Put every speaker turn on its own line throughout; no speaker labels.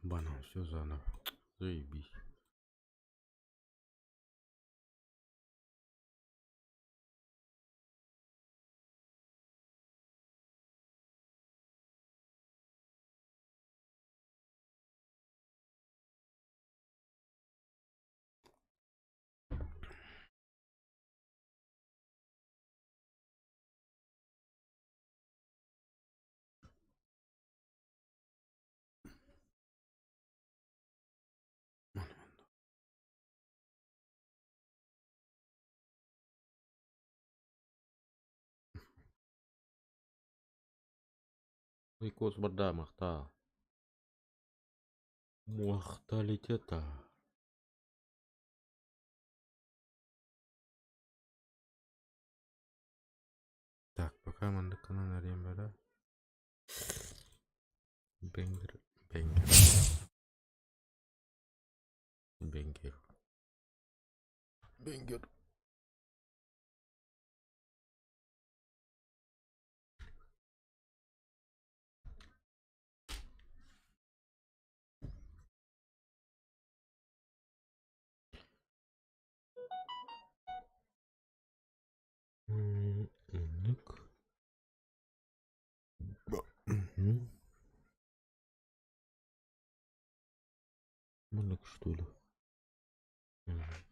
Банан, все заново. Заебись. Лайкос барда махтал. Махталитета. Так, пока маннык гынан арыйан бара. Бенгер, бенгер. Бенгер. Бенгер. Оннук. Мгм. Маннык что ли? Мгм.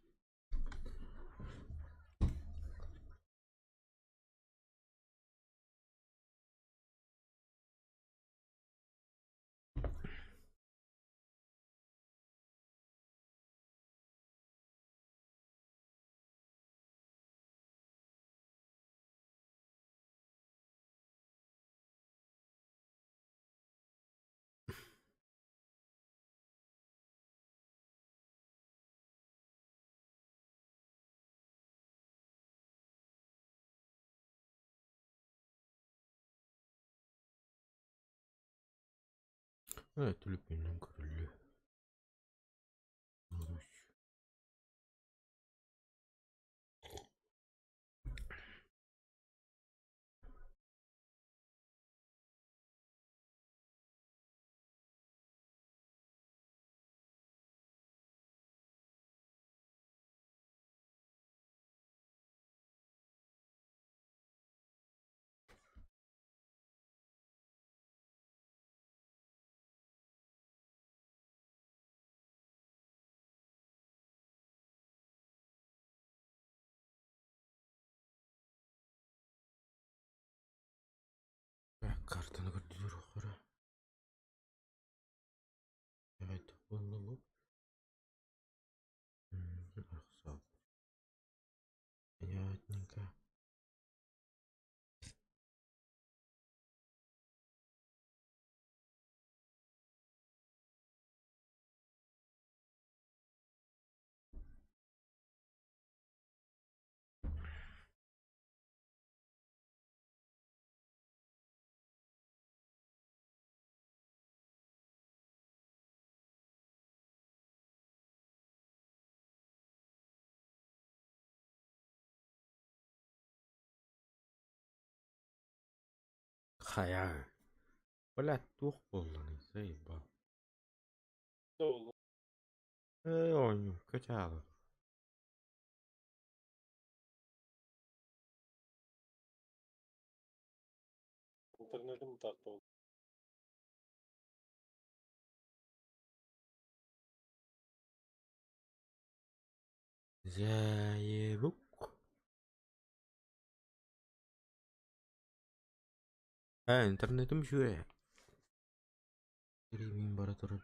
Түлүпүнэн көрүллүө. Русь. Так, картаны көрдүлэр охора. Хайдах буолла бу? Ахсаал. Понятненько. Хайа. Блядь, туох буолланый, заебал.
Буолла?
Ээ, оонньуу, качаалы.
Интернетим так буолла.
Заебук. Ээ, интернетим үчүгэй. Стриминг бара турар.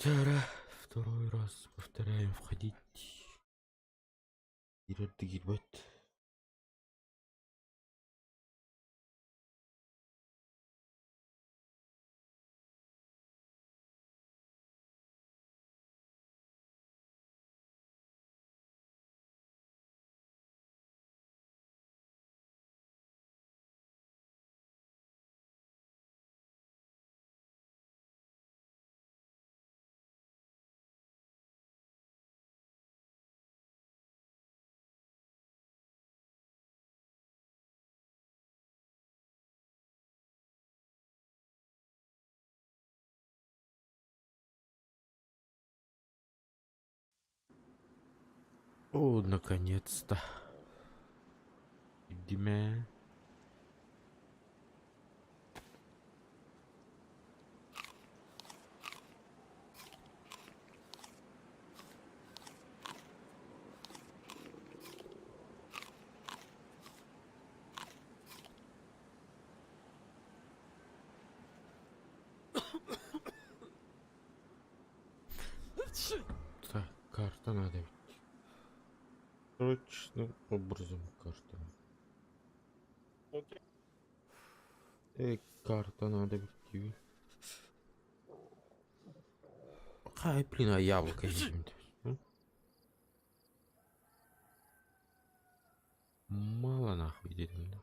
Второй раз повторяем входить. Киирэр да киирбэт. О, наконец-то. Идиме. Так, карта надо ведь. Срочным образом карта.
Окей.
Карта надо ведь. Хай, блин, а яблоко едим. Мало нахуй дедим, да?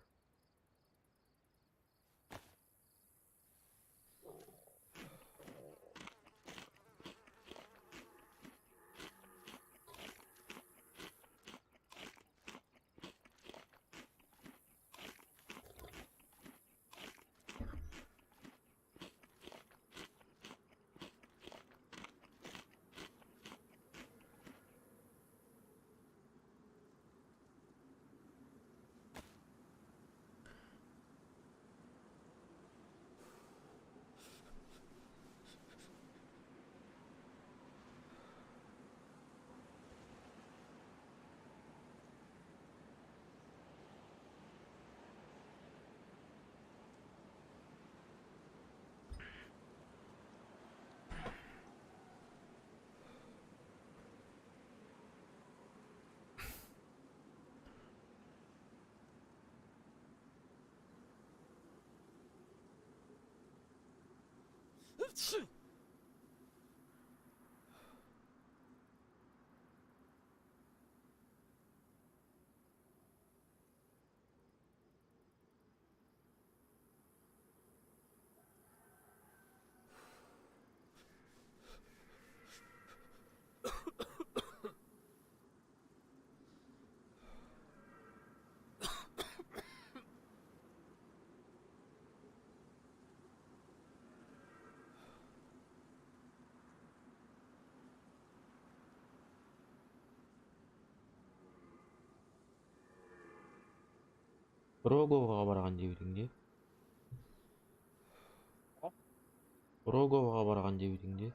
Роговаҕа бараҕын диэбитиҥ дии?
А?
Роговаҕа бараҕын диэбитиҥ дии?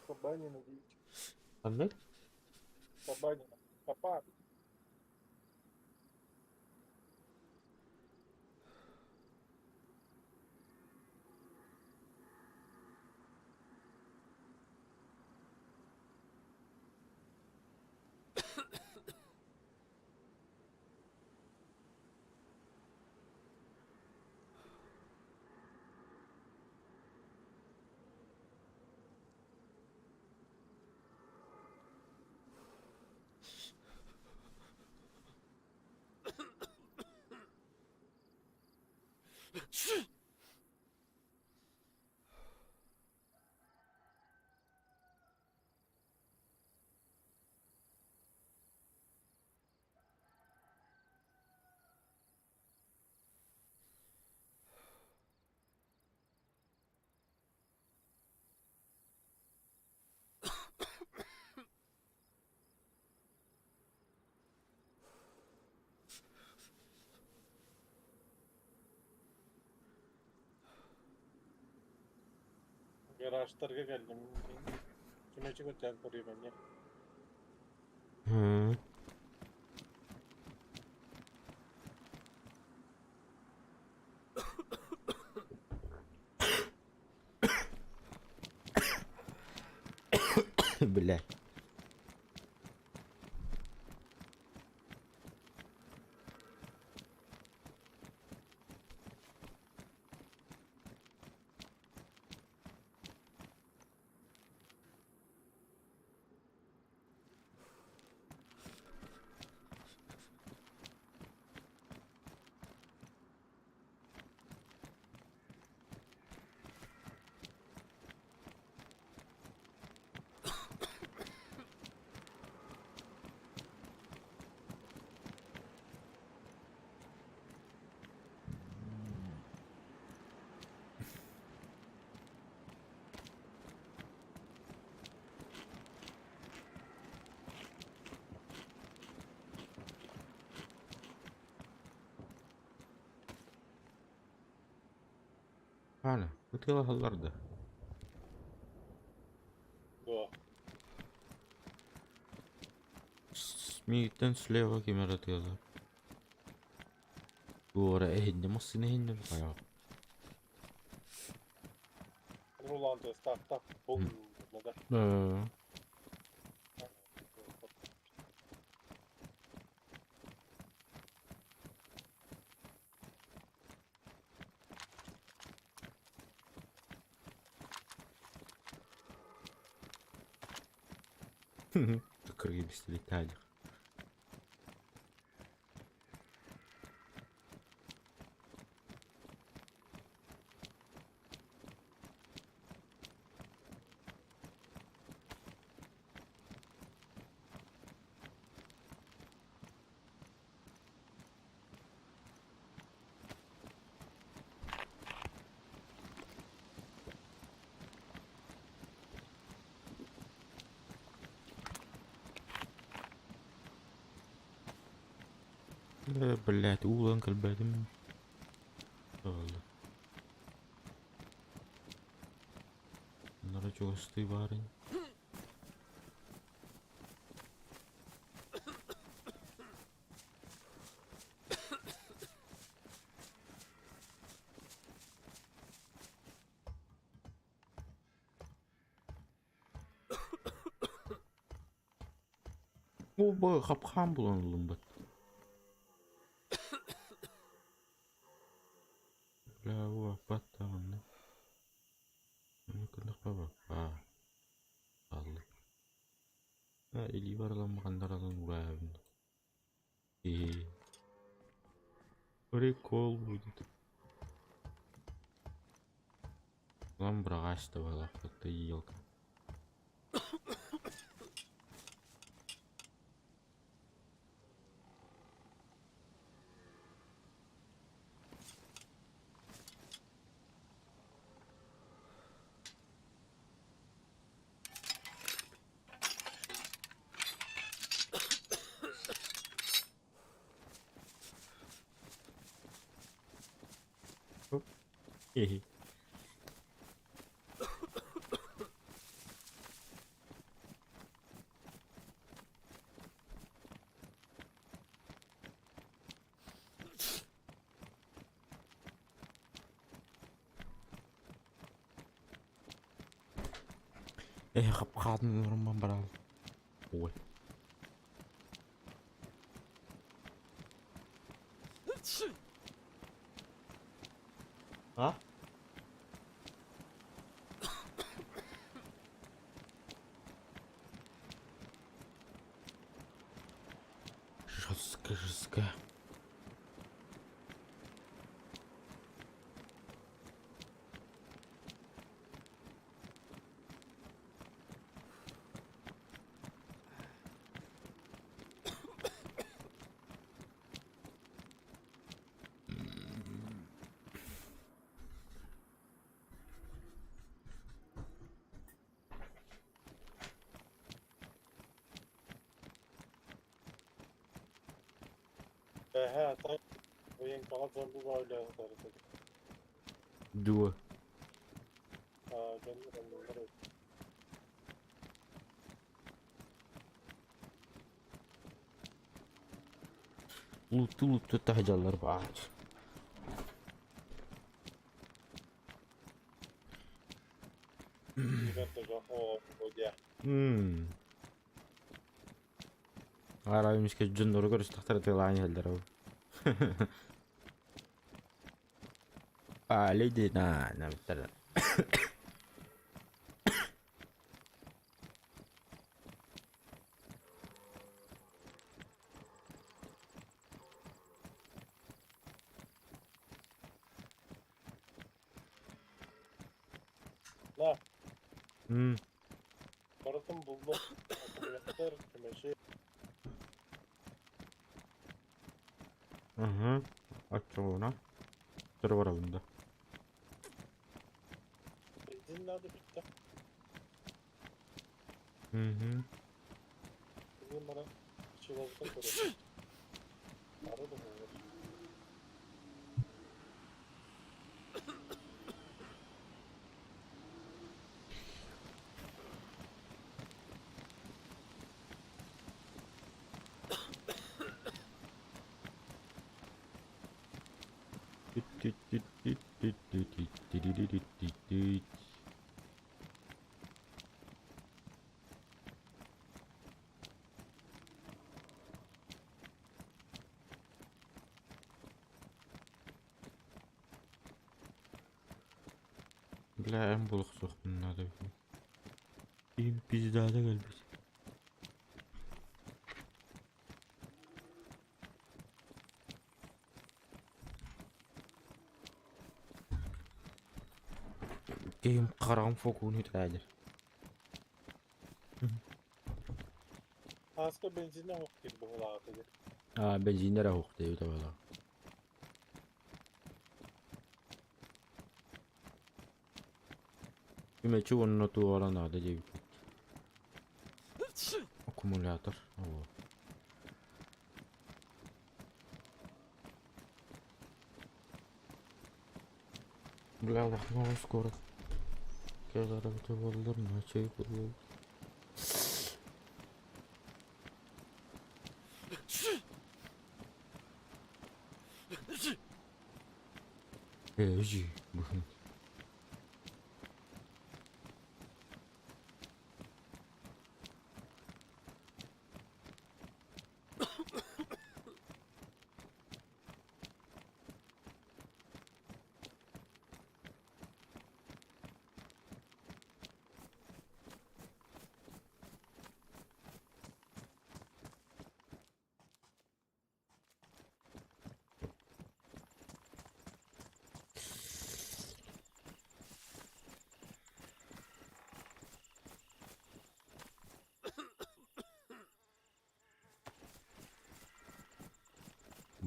Кабанина диэбит.
Ханнык?
Кабанина. Папа. Гаражтарга кэллим. Чүмэчи көтөөн көрүөм эмиэ.
Һы. Бля. Аана, ытыалаһаллар да?
Дуо?
Миигиттэн слева ким эрэ ытыалаһар. Туора эһиннэ массыына эһиннэ хайаҕа.
Рулан тыастаахтах бум да.
Э, Кыргыз Виталий. Э, блядь, уулан кэлбэтим. Буолла. Нара чугастыы баарын. Оба хапхаан булан ыллым бат. Бля, бат даҕаны. Хаалла. Илии барыламмаханнарынан уурааһын. Ээ. Прикол будет. Нам быраҕааччы баҕалаахпыт елка. Хе-хе. Э, хапхаатын роман барал. Ой. А? Жестко, жестко.
Эһээ, тай Ыйыҥкаҕа зомби баҕа үлэ
Дуо.
Аа, дьоннор оннулар эбит.
Лутту-лутту таһдьаллар баар.
Ребята,
Арай эмискэ дьоннору көрүстэхтэрэ тыалаан иһэллэр ол. Али дина набыттар.
На,
М,
барытын буллум. Аккумулятор, чүмэчи.
Угу. Оччоҕуна Тура барабын да.
Бензин надо бүттэ.
Угу.
Бүгүн баран чылабытын көрөбүт. Ары да буолар.
Бля, эн булуохсуохпун наада эбит. Им пиздата кэлбит. Киһим хараҕым фокуһун үтээдэр.
Ааска бензинэ оһох диир быһыылаах этэ.
Аа, бензинэ эрэ оһох диэбитэ буолуо. Үмэчи уонна туора наада диэбиппит. Аккумулятор. Оо. Бля, улахан скоро. Кэлэр эбитэ буоллар, начай буолуо. Ээ, быһын.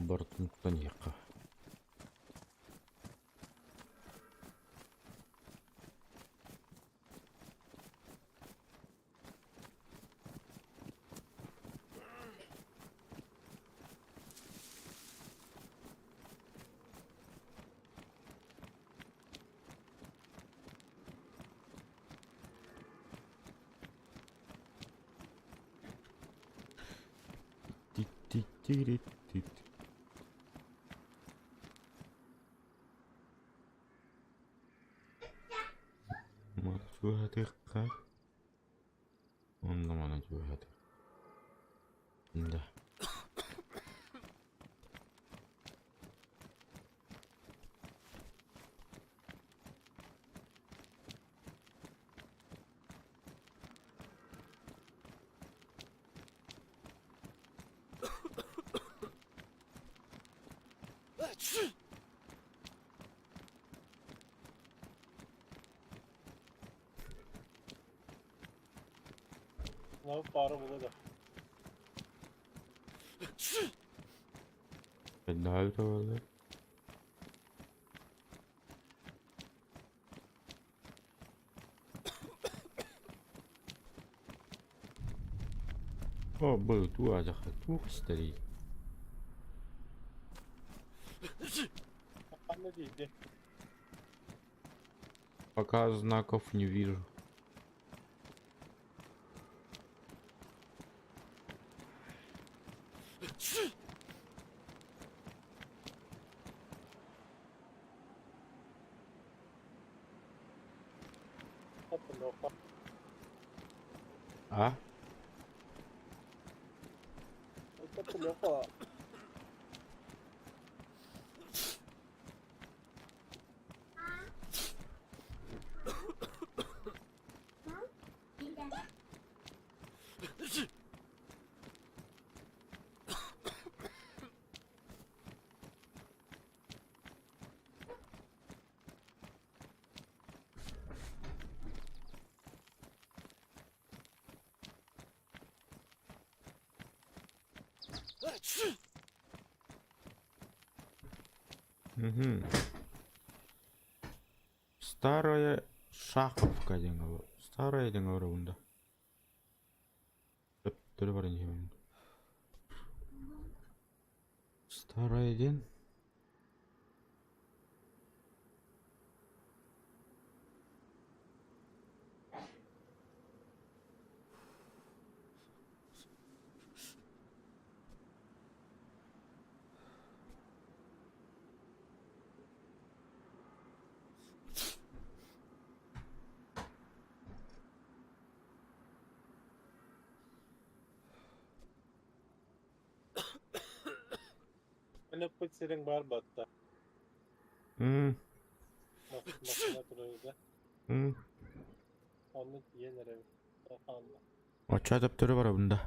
Барытын кутан иһиэххэ. Тит-тит-тирит-тит. Чугаһатыахха. Онно маны чугаһатыах. Да.
Мынабыт баара буолуо да.
Хайдах буолла? О, был туох туох истэрий?
Ханна тиийдэ?
Пока знаков не вижу. А?
Это плохо.
Угу. Старая Шаховка диэн Старая диэн олоробун да. Төттөрү баран иһэбин. Старая диэн
Ыныкпыт сириҥ баар батта.
М,
Массыына турарга.
м.
Онно тиийэн эрэбит. Хаалла.
Оччо төптөрү барабын да.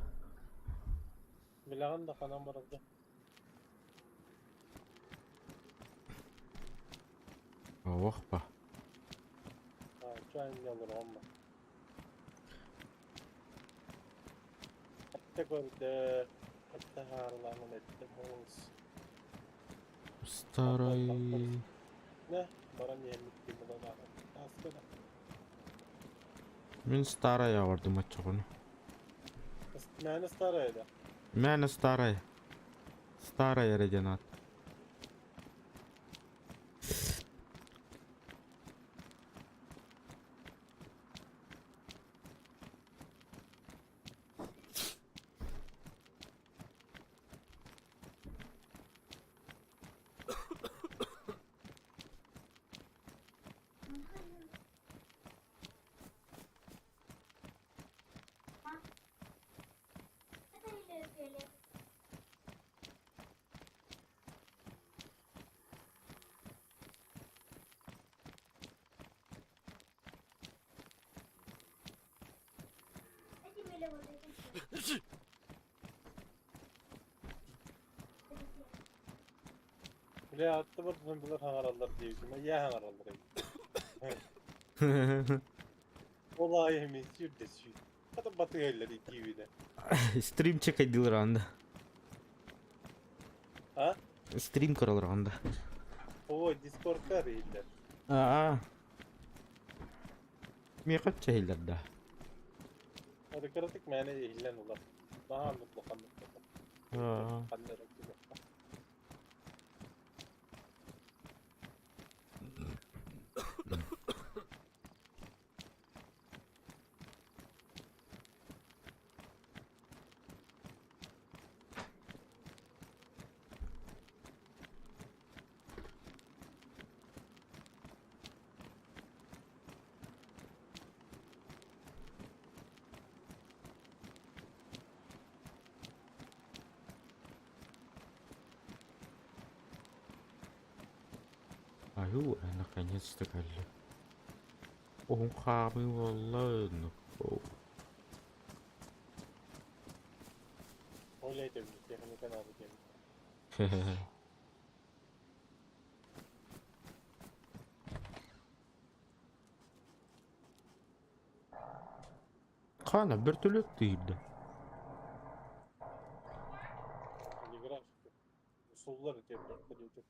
Билэҕин да ханан барарга.
Оох ба.
Чо инньэ олороҕун ба. Эттэ көрдө. Эттэ хаарылаанын эттэ муус.
Старай...
Нэ, баран иһэммит киммин ааска да.
Мин старая бардым оччоҕуна.
Мээнэ старая да.
Мээнэ старая. Старая эрэ диэн аат.
Бile аттыбар зомбилар хаҥараллар диэбитим. Ийэ хаҥараллар эбит. Ол аайы эмиэ сүүрдэ сүүр. Хата батыһаллар иккиибинэ.
Стрим чекайдыылар анда.
А?
Стрим көрөлөр анда.
Ой, Дискордка арыйыллар.
Аа. Миэхэ чэһиллэр да.
Hadi кыратык мээнэ иһиллэн улар. Наһаа улаханнык
Аа.
ханна эрэ кириэххэ.
Аю, наконец-то кэллэ. Уһун хаамыы буолла
Ол этэбин техника наада диэн.
Хаана бөртөлүөт тиийдэ.
Полиграфика. Суллар этэ бөртөлүөтү.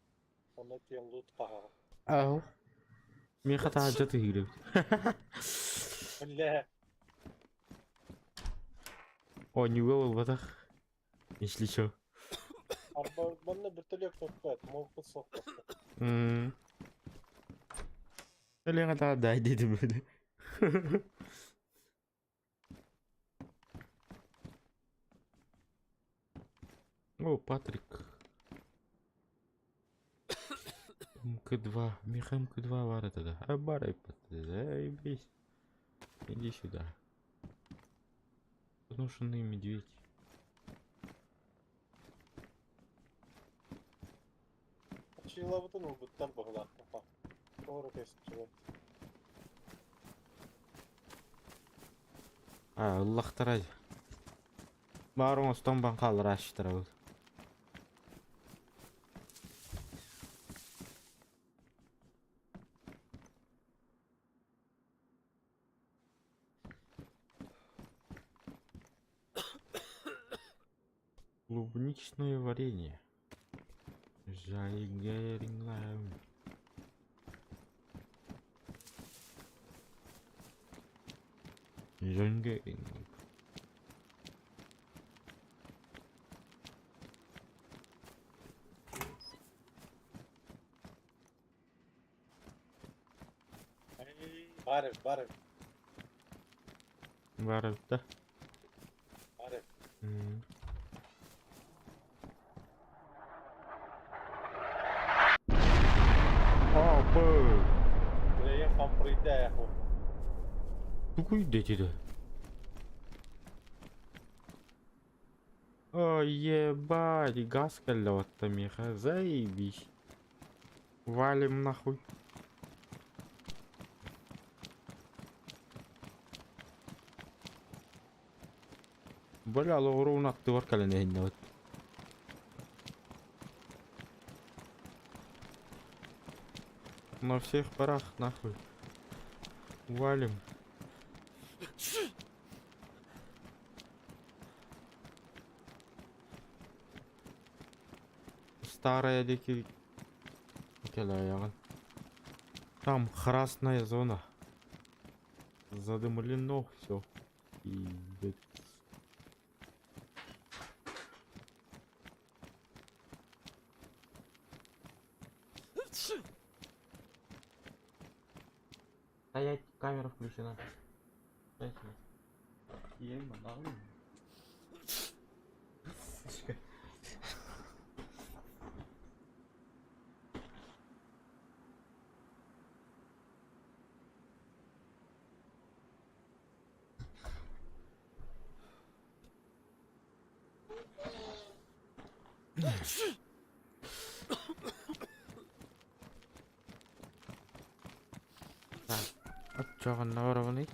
Онно тиэн лут хаһаҕа.
Ау. Миэхэ таһырдьа тыһыырыбыт.
Бля,
Оонньууга буолбатах. Если чё.
арба манна бөртөлүөт көппөт, молпут суох көппөт.
М. Өлүөҥэ даай диэтим били. О, Патрик. МК-2. Миха МК-2 баар этэ да. А баар эбит. Заебись. Иди сюда. Разношенный медведь.
Чыылабытын ылбыттар быһылаах. Тоҕо көстүбэт.
А, ыллахтарай. Баар оҥостон бан хаалларааччытарабыт. Клубничное варенье. Жайгеринглайм. Жөнгеринг.
Баар эбит, баар эбит,
Баар эбит да?
баар эбит.
М. О, б.
Билигин хампырыйда ээ
Тугуй дэтидэ? О, ебать, газ кэллэ оттон миэхэ, заебись. Валим нахуй. Бля, лоҕуруун аттыбар кэлэн иһиннэбит. На всех парах нахуй. Валим. Старая диэки кэлээйэҕин. Там красная зона. Задымлено все. Пиздец. Стоять, камера включена. Стоять. Сучка. Оччоҕунна барабыный?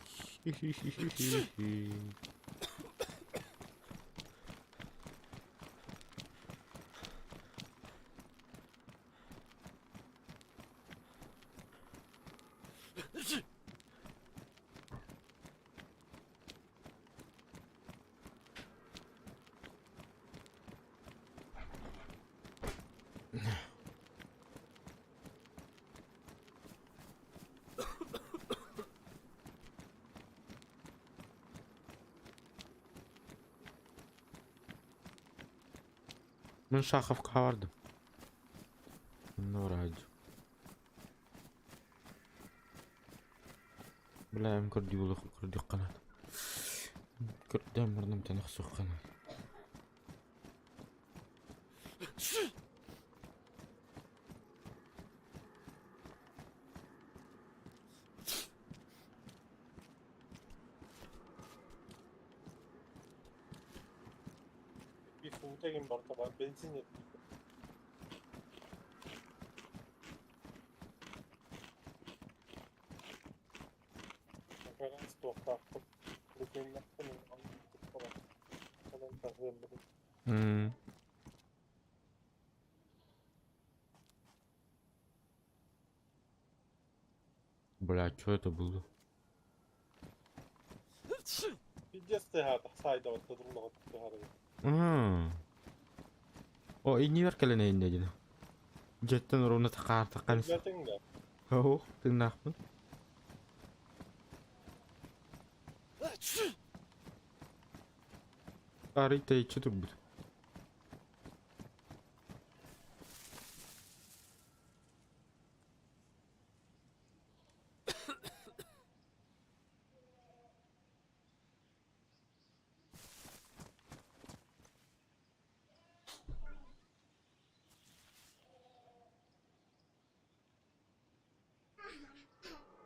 Мин Шаховка бардым. Нурадь. Бля, көрдүү көрдүк канат. Көрдөм мурнум тэнэх канат.
Bir futa ким барта бар, бензин жетпейт. Конференц туохтаахпыт. Бу күннэхпин Онон таһыам
М. Бля, что это было?
Пиздец тыһаата, сайда оттодуллаҕа тыһаары.
М. О, иннибэр кэлэн эһиннэ дии. Дьиэттэн ровно тахаар
Билбэтиҥ да.
Оо, тыыннаахпын. Арый тэйиччи турбут.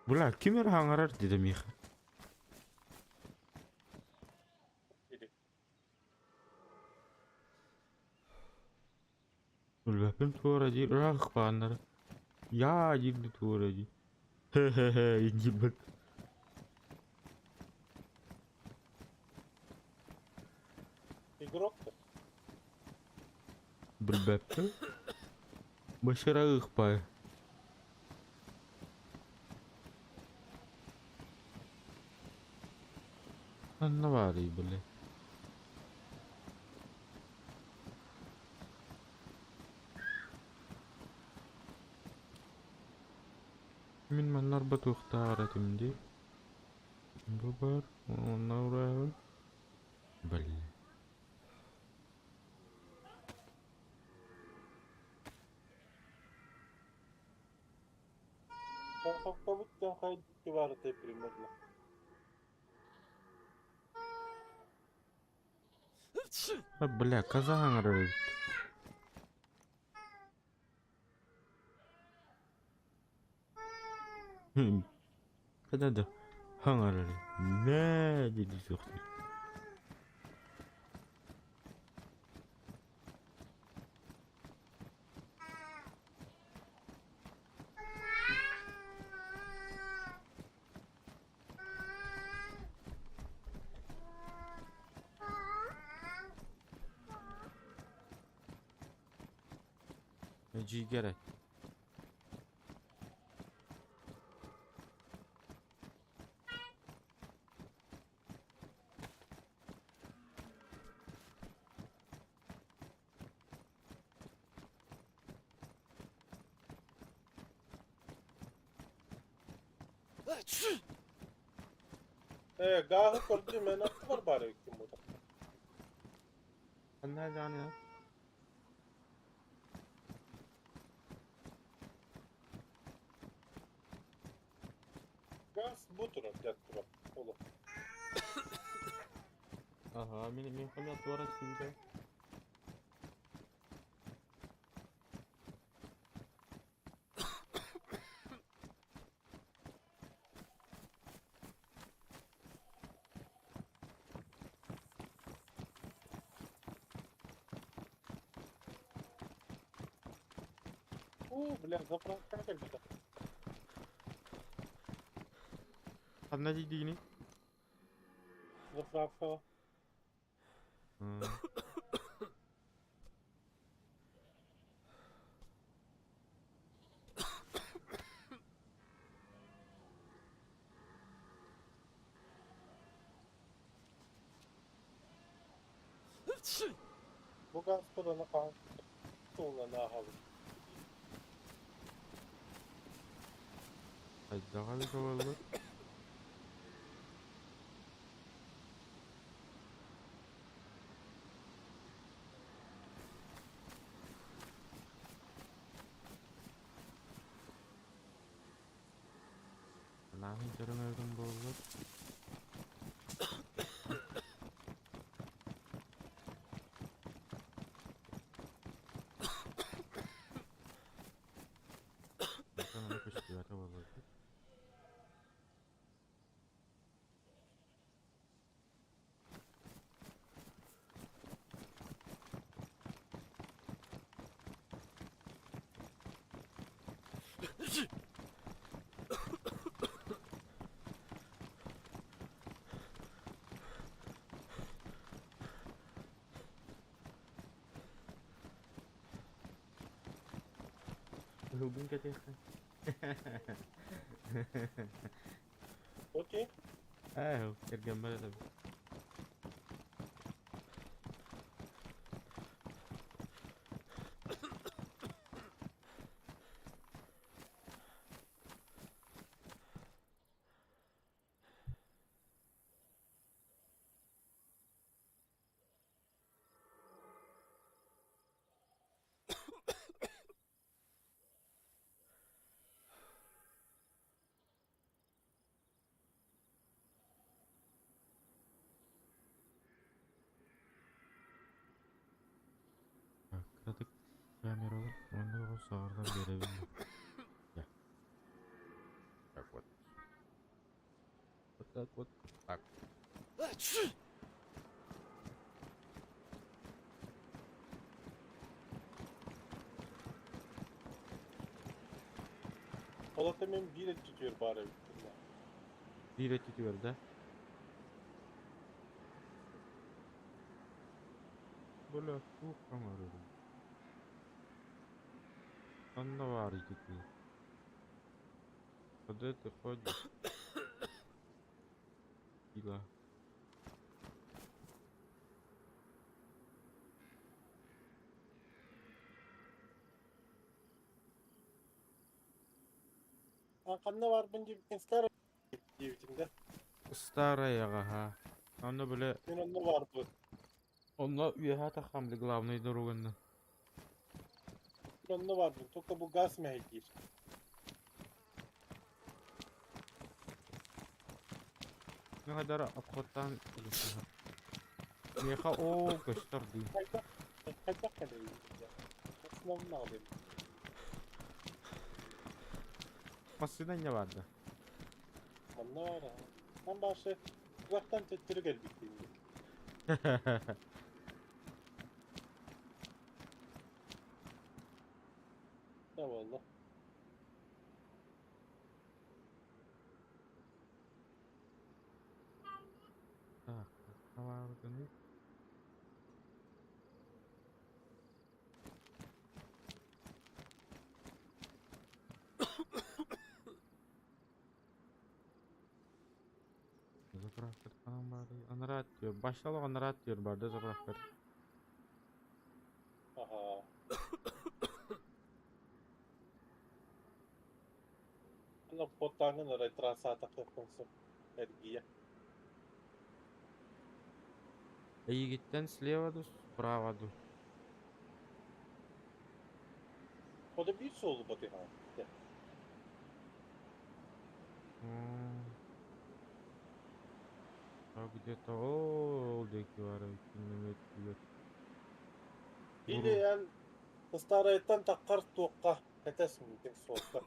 Бля, ким эрэ хаҥарар дии миэхэ.
Или.
Билбэппин туора диир ыраах бааннара. Яа диирди туора дии. Хе-хе-хе диирбит.
Игрок то?
Билбэппин. Башырагыхпай. Ханна баарый били? Мин манна арбатыахтаах этим дии. Бу баар, онно ураабын. Блин.
Страховкабыт хайдах баарытай примерно.
Бля, коза хаҥарар эбит. Хайда да хаҥарар. Мээ дии суохтуур. Эдьиийгэр эт.
Ээ, гааһы көрдүм, эн аттыбар баар эбиккин бута.
Ханна даҕаны
Газ бу турар, дьэ турар. Олох.
Аһаа, мин мин ханна туора сүүрэ.
Уу, бля, заправка кэлбитэ.
Ханна тиийдигиний?
Заправкаҕа. Бу гааспытын хаһан суолунан ааһабыт.
Хайдаҕа эбитэ буоллар? Санаабын көрөн өлөрүм буоллар. Онтон аны көстүбэтэ буолуо дии. Ыһылгын кэтиэххэ.
Окей.
Ээ, кэргэммэр этэбин. Кыратык камералар уонна оҕо саҕардан биэрэбин. Так вот. Вот так вот. Так.
Ол ата мен биир өттүтүгэр баар эбиппин да.
Биир өттүтүгэр да? Бля, туох оҥорорун? Ханна баар ити кыыл? Куда ты ходишь? Ила.
Ханна баарбын диэбиккин старая диэбитиҥ да.
Старая аҕаһа. Онно бile
Мин онно баарбын.
Онно үөһэ таххам бile главный дороганы.
Мин онно баарбын. Только бу газ мэһэйдиир.
Миэхэ обходтаан Миэхэ оо көстөр дыы.
Хайдах хайдах кэлэйин? Основной аҕалыам.
Массыына инньэ баар да?
Манна баар аа. Там башы угаттан төттөрү кэлбиттиин. Да буолла.
Так, ханна Заправка ханан баарый? Анараа өттүгэр, башалах анараа өттүгэр баар да заправка.
Аха. Аны поттааҥҥын арай трассаатаххын сөп эргийэ.
Эйигиттэн слева дуу, справа дуу?
Ода биир суолу батыһаҕын.
А где-то ол диэки баар эбит нөҥүө өттүгэр.
Или эн старайтан таххар туохха кэтэс миигин суолга.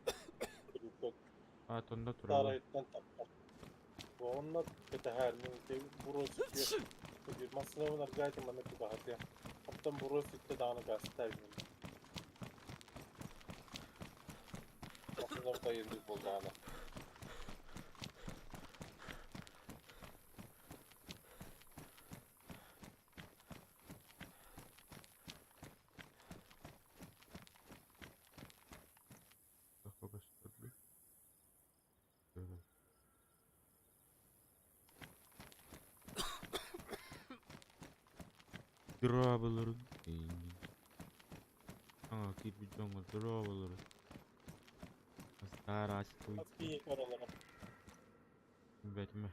А тонда турабын.
Старайтан таххар. Онно кэтэһээр мин буруо сүтүө. Массыынабын аргаайтым манна чугаһатыа. Оттон буруо сүттэ даҕаны гаастаабын. Массыынабыт айанныыр буоллаҕына.
Дорооболорун Саҥа киирбит дьоҥҥо дорооболорун Здравствуйте. Бэтимэ.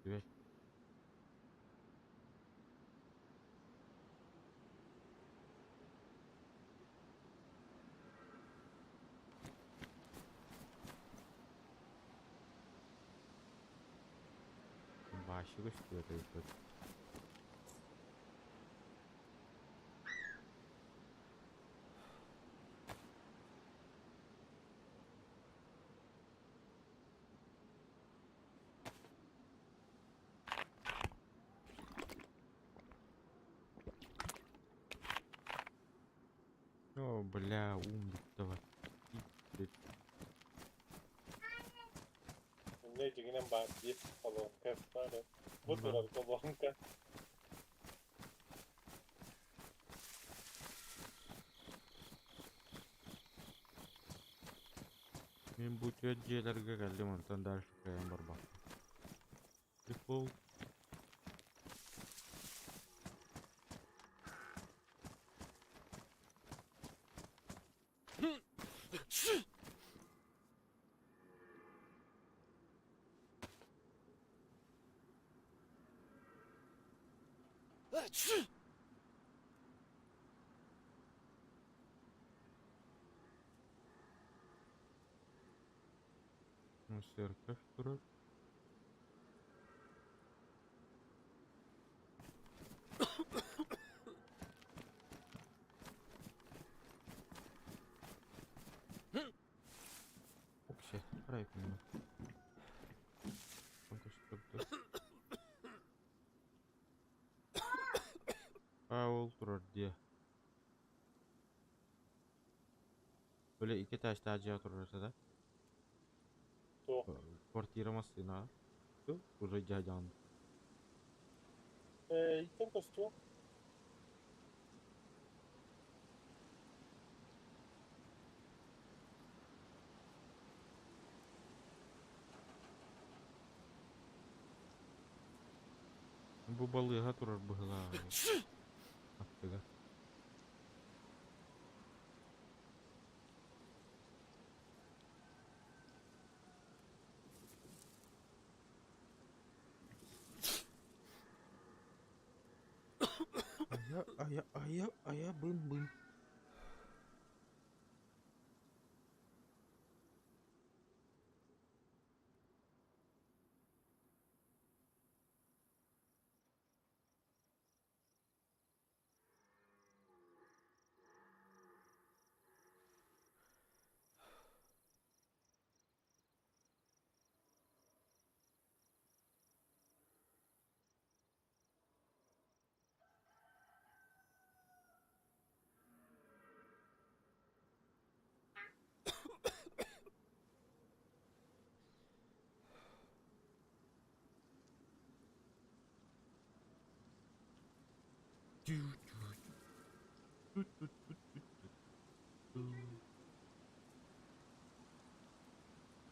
Түбэт. Башы көстүбэт эбит. О, бля, ум давай.
Инньэ дьиҥинэн баар дии колонка баар. Бу турар колонка.
Мин бу түөрт дьиэлэргэ кэллим, онтон дальше кыайан барбаппын. Прикол. Ну, церковь турар. Оксет, правильно. А ол турар дии. Били икки этажтаах дьиэҕэ турар этэ да?
Туох?
Квартира массыынаҕа. Уже дьаһаан.
Ээ, иттэн көстүө.
Бу балыыһа турар быһыылаах аттыгар. Ая, ая, ая, ая, бым-бым.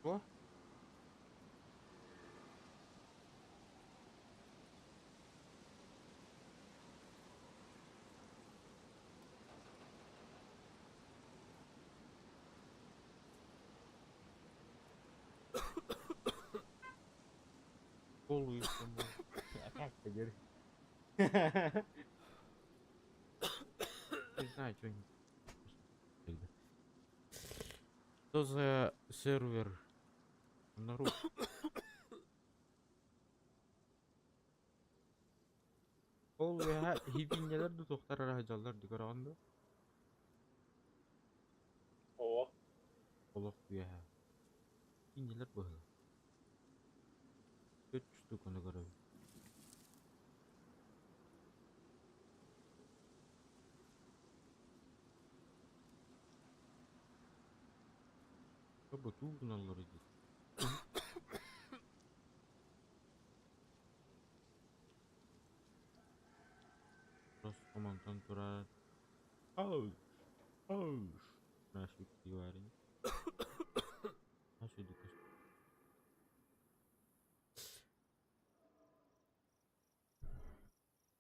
Что? Колу еще можно. А как ты Не знаю, что они. Что за сервер? Народ. Ол хибиннелер ду тохтар араһдьаллар дикороон ду
Оо.
Олох үөһэ. Хибиннелер быһыла. Төрт штук ону көрөбүн. Бу туу гыналлар дии. Просто мантан турар. Ау! Ау! Нашу киварин. Нашу дикость.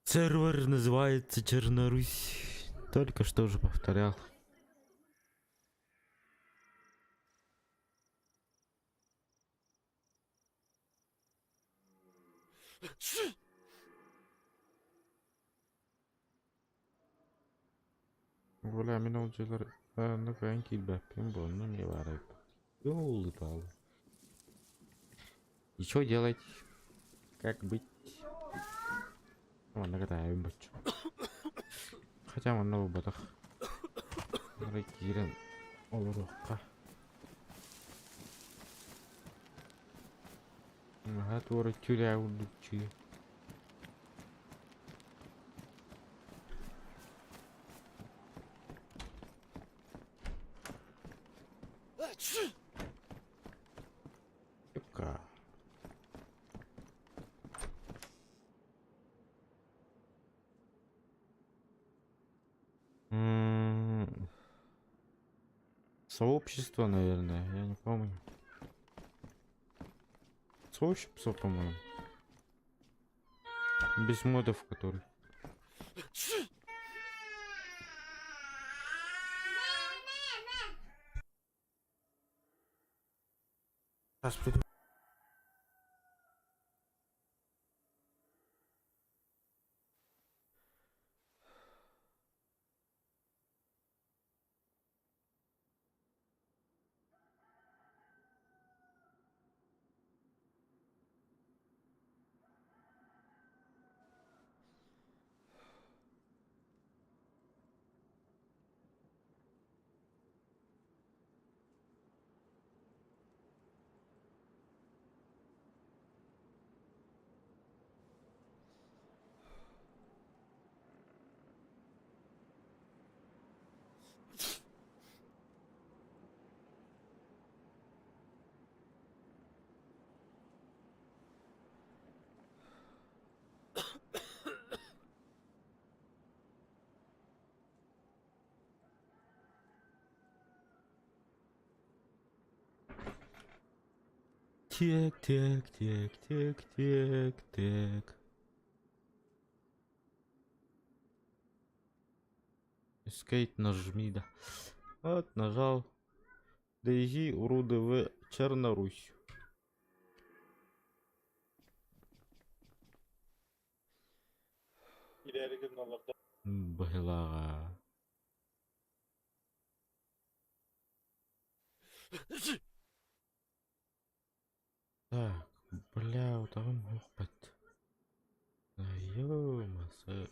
Сервер называется Чернорусь. Только что уже повторял. Бля, мин ол дьиэлэр ну кыайан киирбэппин буонна эмиэ баар эбит. Ёлы-палы. И что делать? Как быть? Манна катаайбын боччу. Хотя манна буолбатах. Арай киирэн олоруохха. Наһаа туора тюря курдук чыы. Юбка. М, Сообщество, наверное, я не помню. Сообщество, по-моему. Без модов, который. Сейчас приду. Так, так, так, так, так, так. Escape нажми, да. Вот, нажал. Довези уроды в Чернорусь.
Илээри гынналлар да.
Быһылааҕа. Так, бля, утаҕым оһохпот. Ё-масы.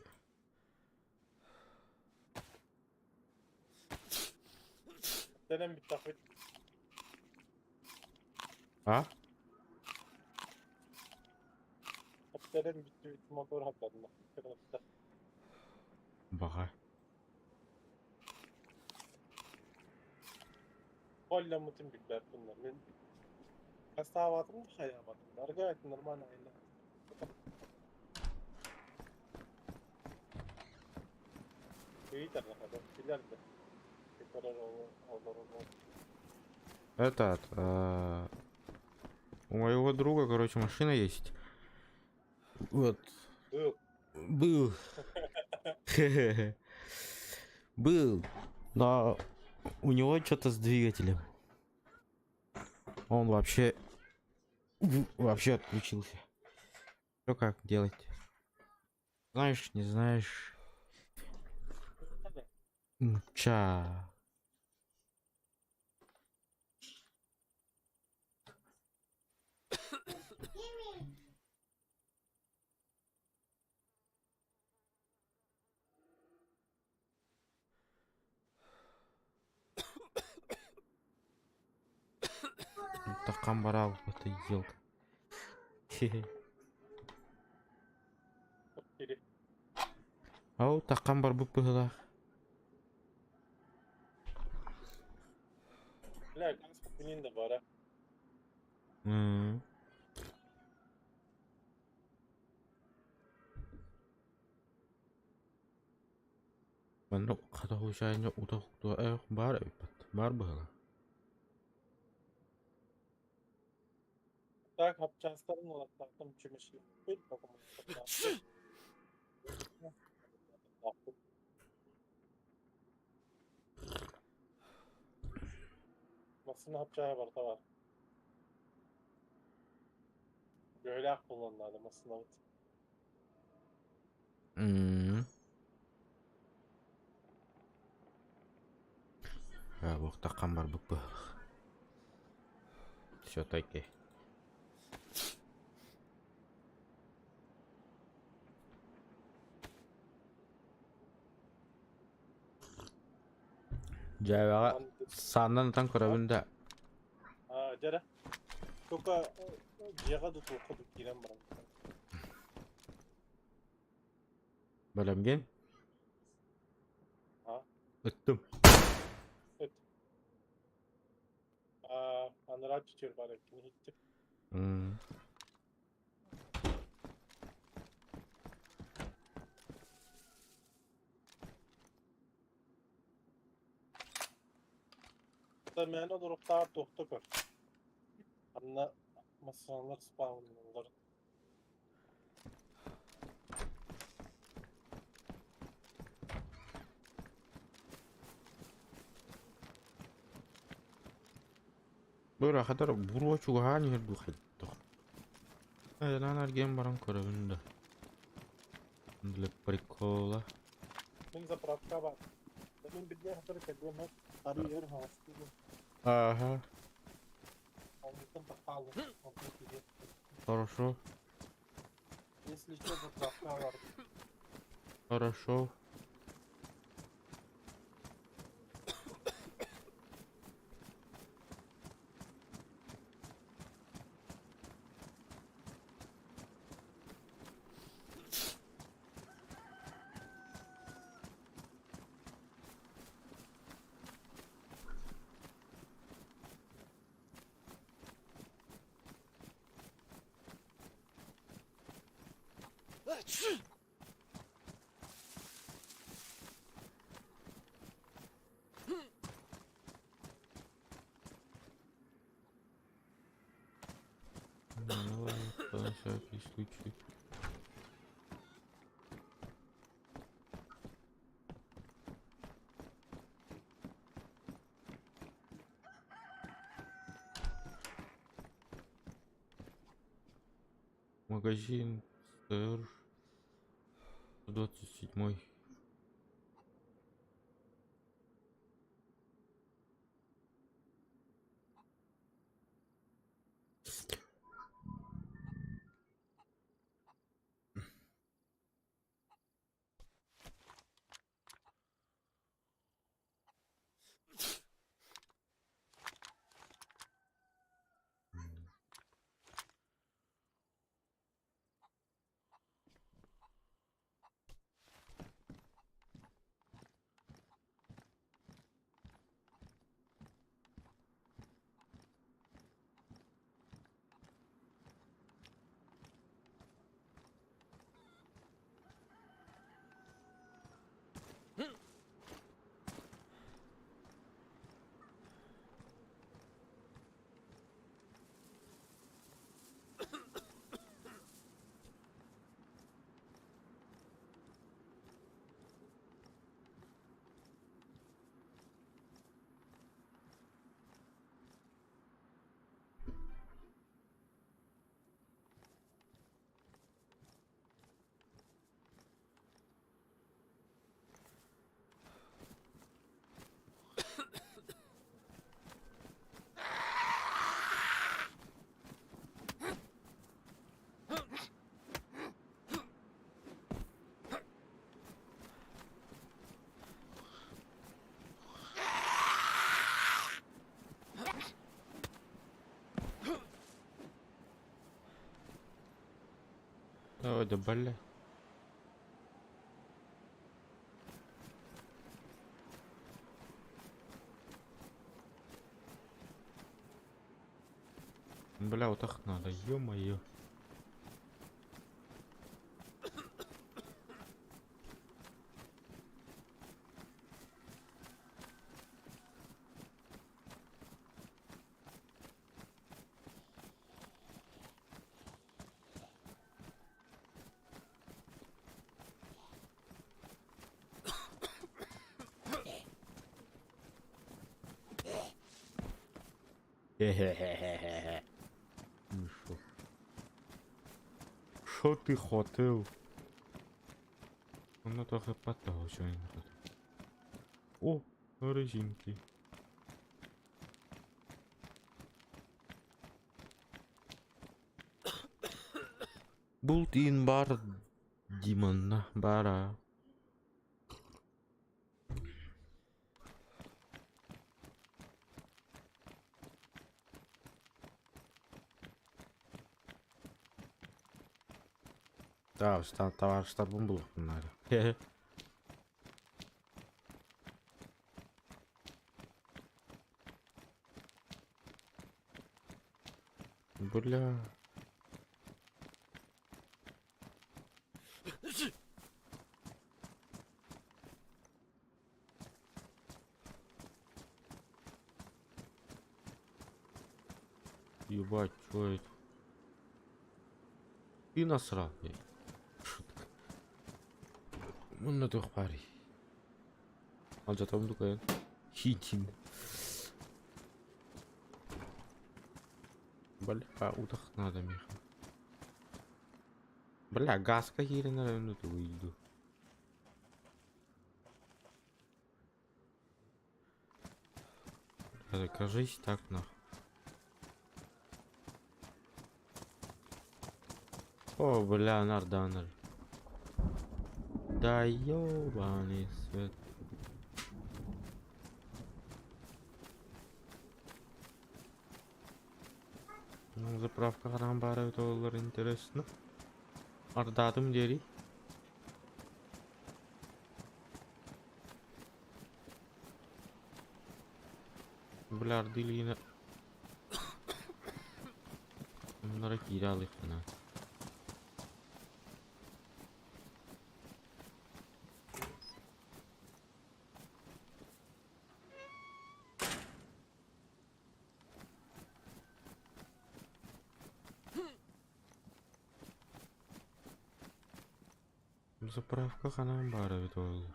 Сэнэн бүттэхпит.
А?
Сэнэн бүттүбүт мотор хатанна. Кыргызта.
Баҕа.
Холламмытын билбэппин да. Мин хастаабатым да хайаабатым да. Арга нормально айна.
Этот, у моего друга, короче, машина есть. Вот.
Был.
Был. Был. Но у него что-то с двигателем. Он вообще вообще отключился. Что как делать? Знаешь, не знаешь. Ча. Такам барал, это елка. Ау, такам бар бу быһылаах.
Бля, газ да бара.
Манна хата хушайна утах туа бар эбиппат. Бар быһылаах.
Так, хапчастарын олаттактым чүмүшли. Bir bakım. Masını hapçaya var da var. Böyle kullanıldı masını.
Буохтаххан барбыт быһылаах. Все-таки. Дьээбэҕэ сааннан ытан көрөбүн да
Дьэрэ. Только дьиэҕэ да туохха да киирэн баран.
Бэлэмгин?
А?
Ыттым.
Ыт. Анараа чүчүр бар эбит иһиттим. Мээнэ олоруохтааҕар туохта көр. Анна массыыналар спауннулар.
Бу ырахатар буруо чугаһаан иһэр дуу хайдах. Айанан аргиэн баран көрөбүн да. Для прикола.
Мин заправка бар. Мин билгэ хатыр кэлиэм арыы өр хаастыгын.
Ага,
Онтон тахаалын. Онтон киһи.
хорошо,
Если что, заправка бар.
хорошо. Магазин СР 127. Давай, да бля. Бля, вот так надо, ё-моё. Хе-хе-хе-хе-хе. Ну шо? Шо ти хотів? Воно трохи потого, що він хотів. О, резинки. Бултин бар Димон бара. Табаарыстарбын булуохпун наада. Бля. Ебать, что это? Ты насрал, блядь. Шутка. Мунна туох баарый? Алдьатабын дуу Хитин. Бля, утах надо миэхэ. Бля, газка киирэн эрэ выйду. Кажись так нахуй. О, бля, нарданер. Да ёбаный свет. Ну, заправка хараан баара эбитэ буоллар интересно. Ардаатым диэри. Бля, арды илиинэ Оннора киирэ алыахпына. Заправка ханан баара эбит буоллар.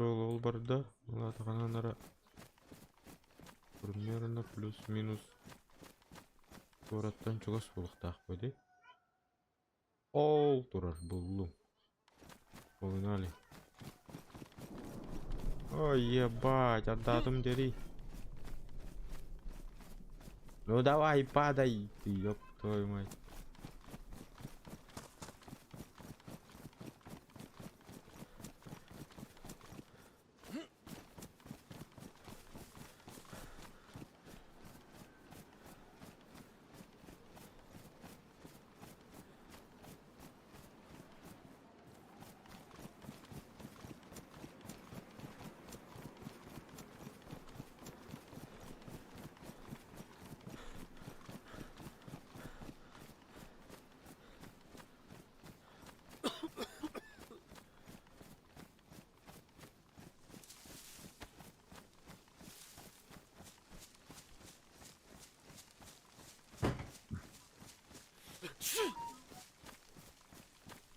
Ол барда. Улаатаҕына примерно плюс-минус куораттан чугас буолуохтаах дии. Ол турар буллум. Погнали. Ой, ебать, отдатым дери. Ну давай, падай, ты, ёб твою мать.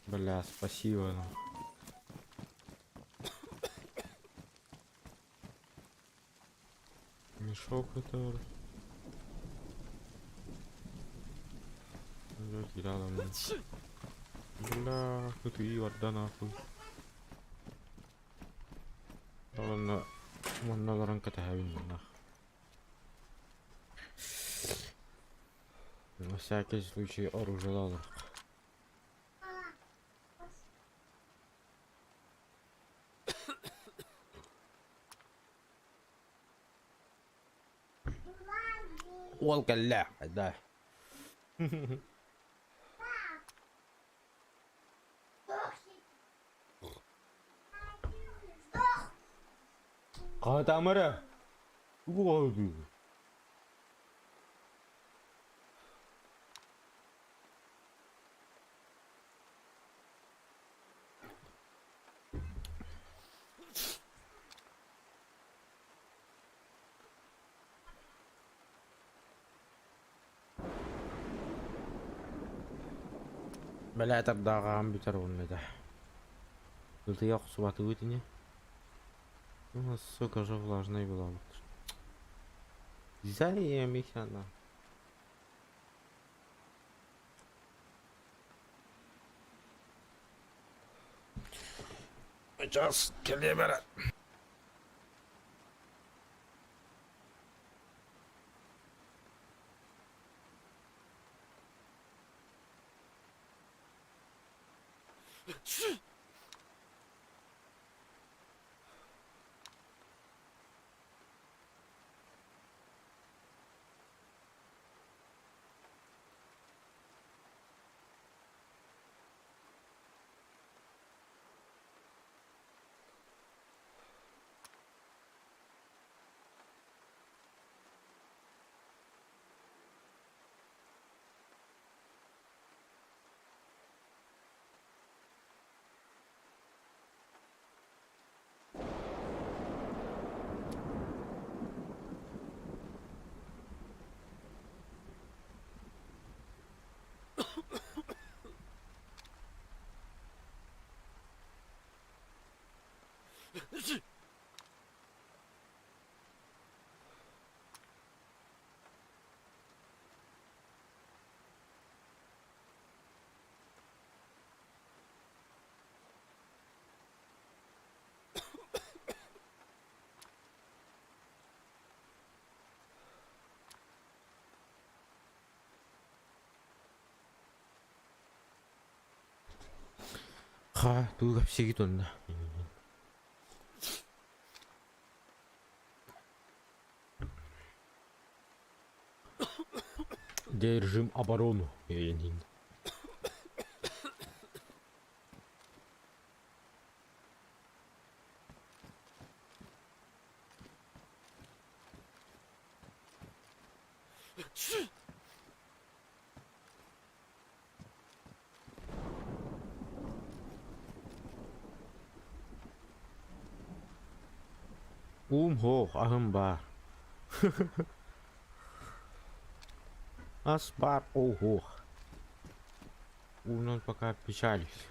Бля, спасибо. Ну. Мешок это. Бля, тут и вода нахуй. Ладно, манна олорон кэтэһэбин нах. На всякий случай оружие ылаллар. Уол кэллэ, да. Хаһытаама эрэ. Бэлээ тардааҕаан бүтэр уонна да. Ытыйа охсубатыбыт ини. Ну, сука же влажный была. Заебись она. Сейчас кэлиэ Ха, тугу кэпсиигит онно? Держим оборону, Ленин. Уум һуох, аһым баар. Ас баар, уу һуох. Уунан пока печалюсь.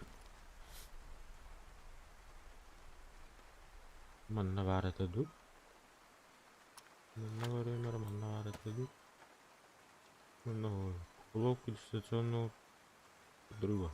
Манна баар этэ дуу? Манна барыам эрэ, манна баар этэ дуу? Манна блок дистанционного подрыва.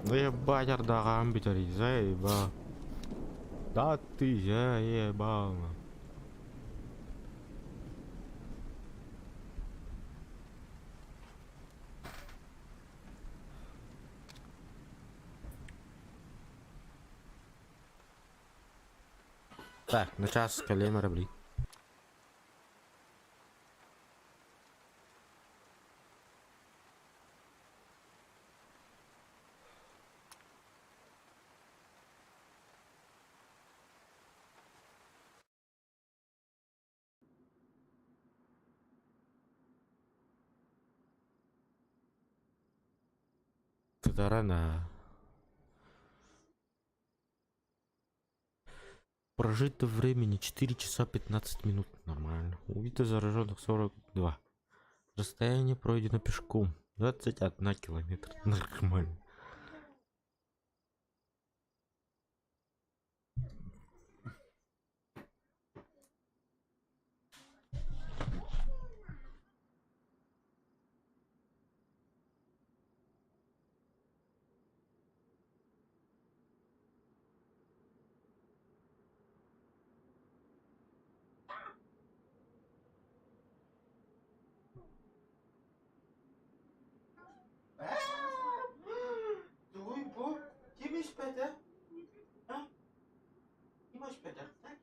Да ебать, ардаҕаан бүтэрий, заебал. Да ты заебал. Так, на час кэлиэм эрэ блин. Сторона. Прожито времени 4 часа 15 минут. Нормально. Убито зараженных 42. Расстояние пройдено пешком. 21 километр. Нормально. Тугуй бу? Ким испэтэ? А? Ким испэтэхтэр?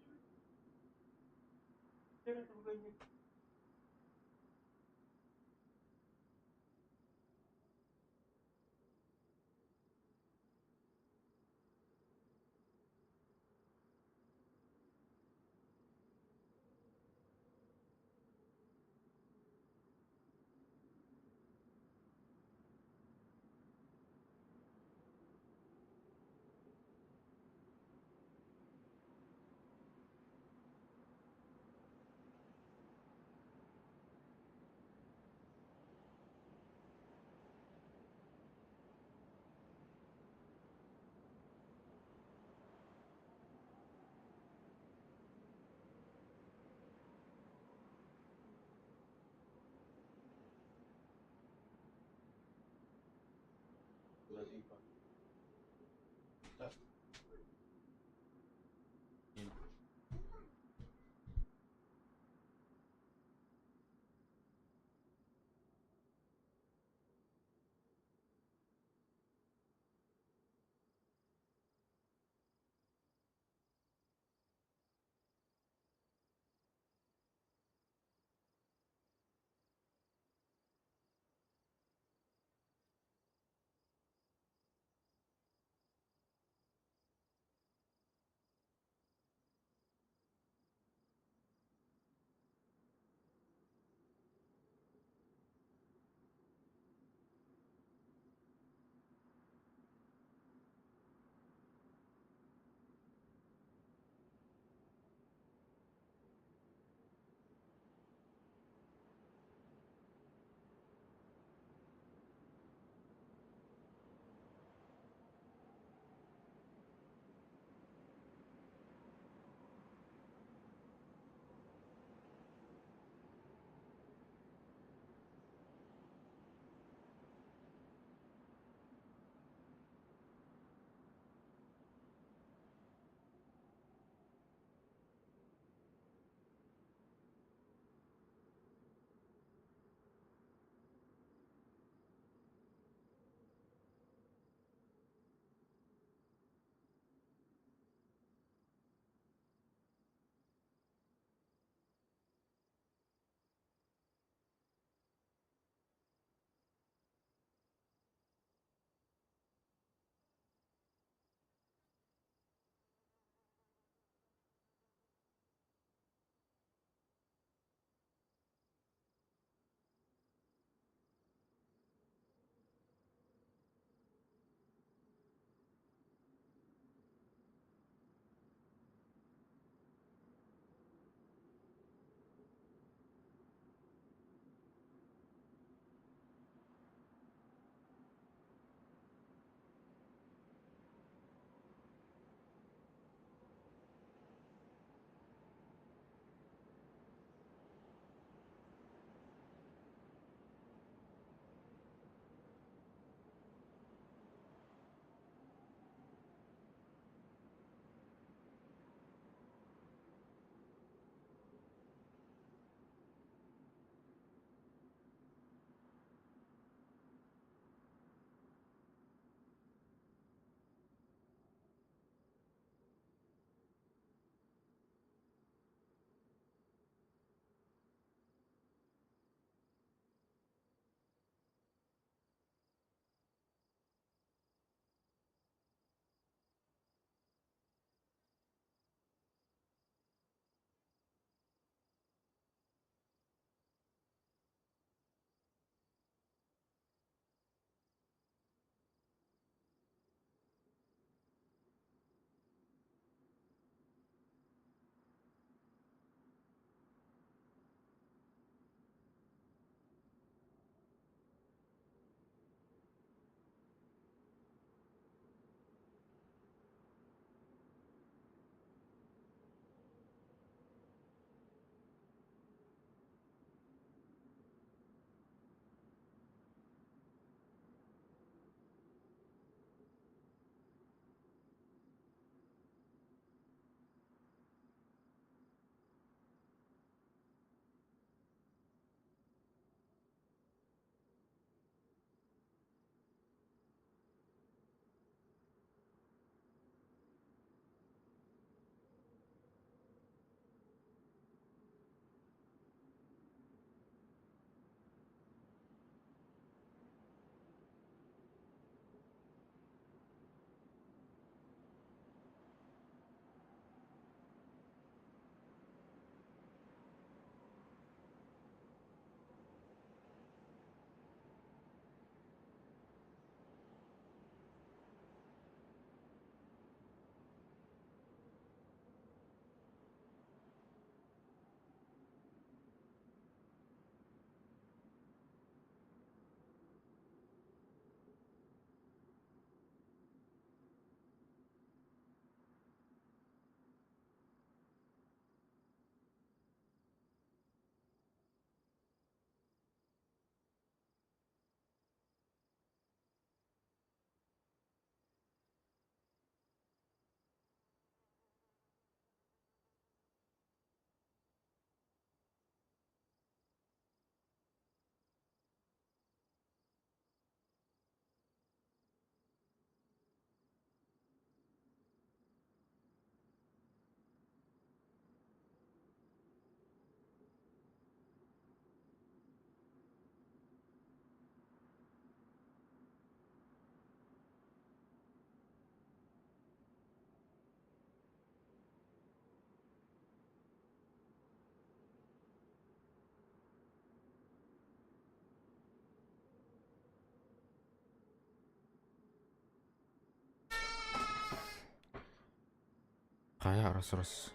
Хайа, раз, раз.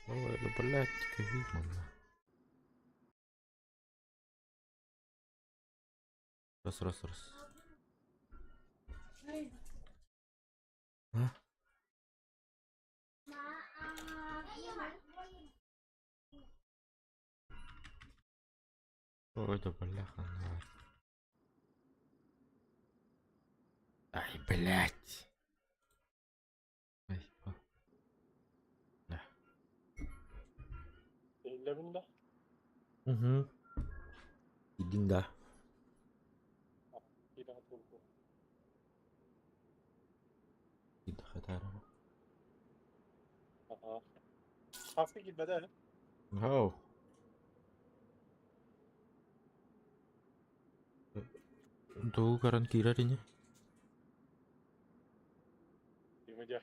Ой, да блядь, ковид манна. Раз, раз, раз. А? Ой, да бляха, на. Ай, блядь. Ай, о. Да.
Иһиллэбин да?
Угу. Иди да.
Киирэн турбут.
Иди хатара.
Аха. Хаска киирбэтэ.
Гоу. Тугу көрөн киирэр ини?
Димэ дьэ.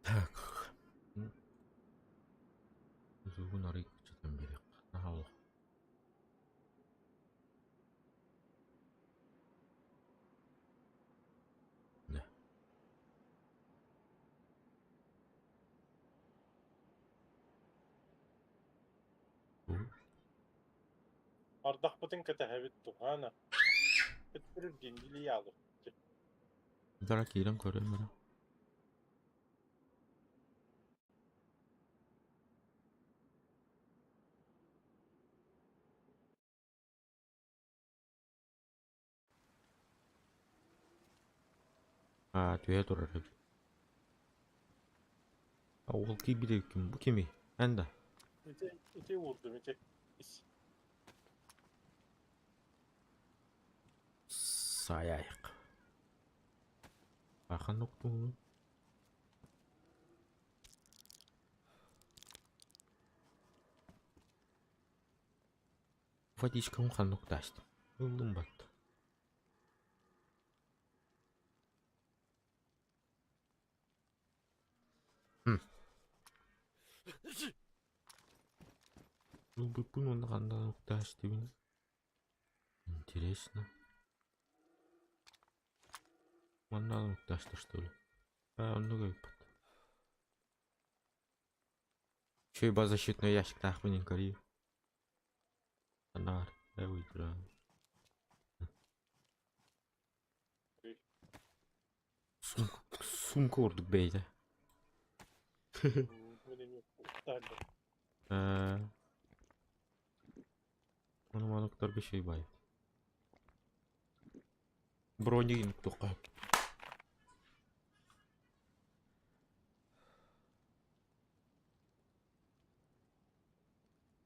Так. Зугун арый кыччатан биэриэххэ. Наһаа олох. Да.
Ардахпытын кэтэһэбит туһаана. Өттүрүр диндили яалу.
Дара киирэн көрөм эрэ. Аа, түһэ турар эбит. А ол киирбит ким? Бу кимий? Эн да?
Ити, ити уурдум, ити. Ис.
Саайайык. Ахан уктуҥнун? Водичкам ханнык таастым. Ыллым батта. Ылбыппын уонна ханна уктаастыбын? Интересно. Манна уктаастар что ли? А, оннук эбиппит. Еще и защитный ящик таахпын көрүү. Анаар, э уйдура. Сумка, сумка ордук бэйдэ.
Мин уктааллар.
Ону мануктарга шей бай. Бронигин туққа.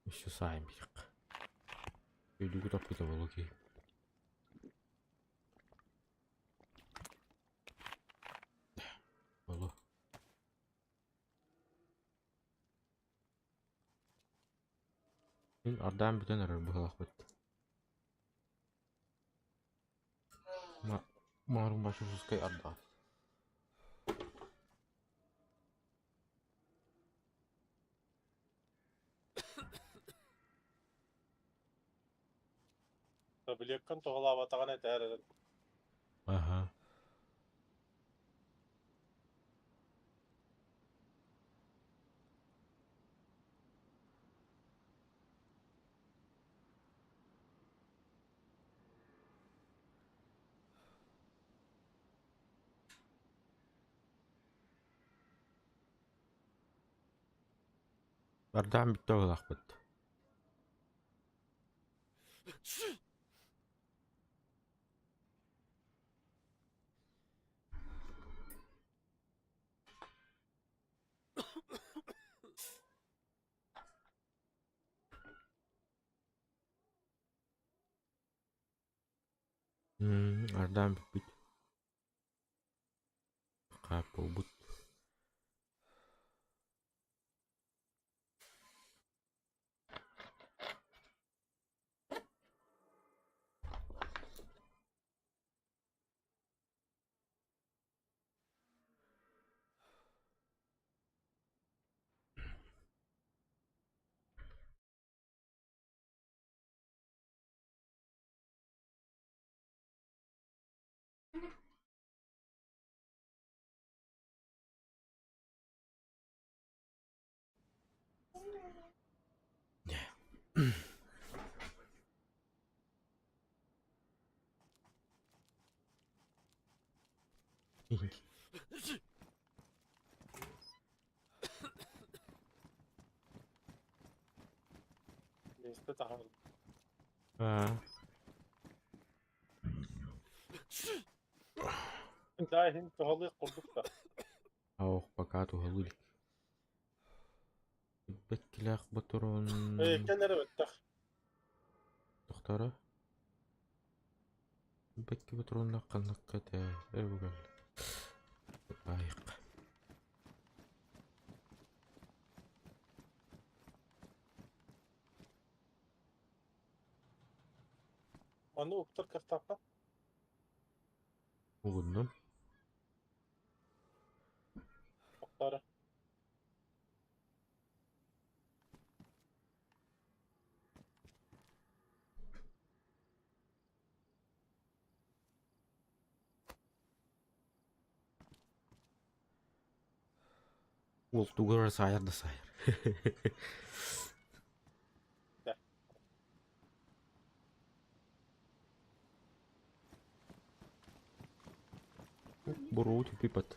Еще сайм бик. Өлүгү таппыта болу ки. Болу. Мин ардаан бүтэн эрэр быһалахпыт. Ма Маарун башусускай ардаан.
Таблеткан туһалаабатаҕын этээр эрэ.
Аха. Ардаан бүттэ быһалаахпыт. Ардаан бүппүт. Хааппылбыт.
Миэстэ таһан
Аа.
Да иһин туһалыах курдук да.
Ох, пока туһалыы илик. Бэккилээх ботурун
Кэл эрэ бэттэх.
Тохторо. Бэкки ботурунна ханнакка этэ эбүгэл. Айык.
Маны уктар картапа.
Угуннум.
Тохтара.
Уол тугу эрэ саайар да саайар.
Да.
Буруут пипат.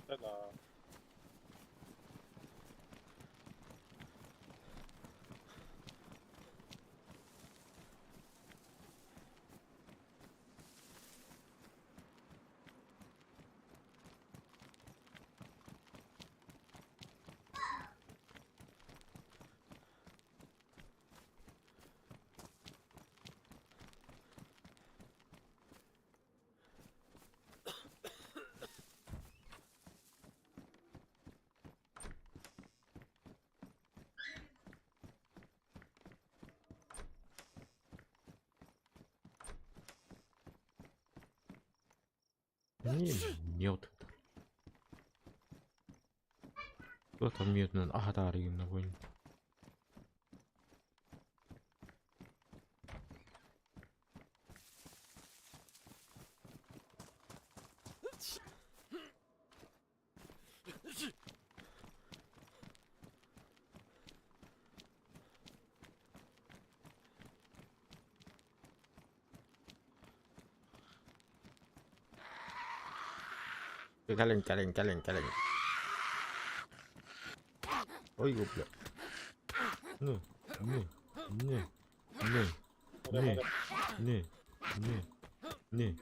Да.
Не, мед. Кто там мед? Ага, да, на войне. Кэлин, кэлин, кэлин, кэлин. Ой, бля. Ну, не, не, не, не, не, не, не.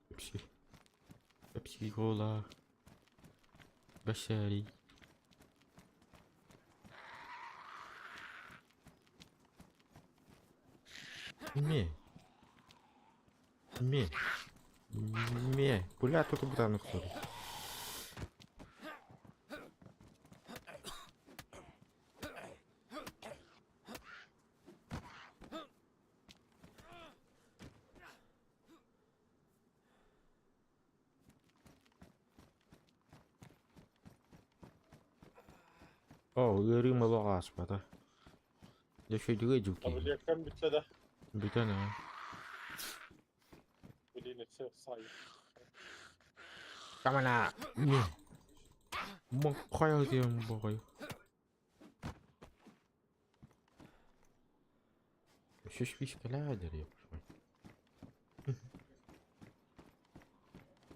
Пепси. Пепси кола. بشري. Не. Не. Не. Бля, тут бутанок sorry. О, ыарыым олох ааспата. Дьэ үчүгэйдик дьүккүйэн.
Таблеткам бүттэ да.
Бүтэн аа.
Блин, это сай.
Камана! Не. Моҥхойо диэн боҕой. Өссө спичкэлээ диэн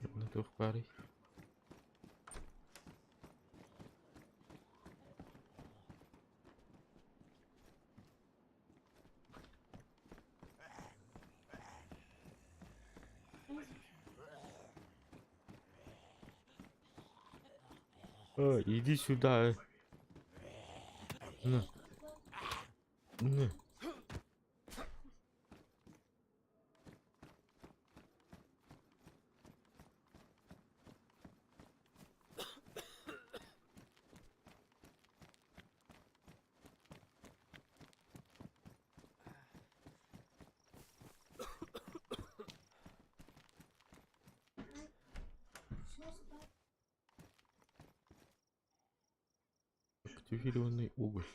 Манна туох баарый? Ой, иди сюда. На. На. Активированный уголь.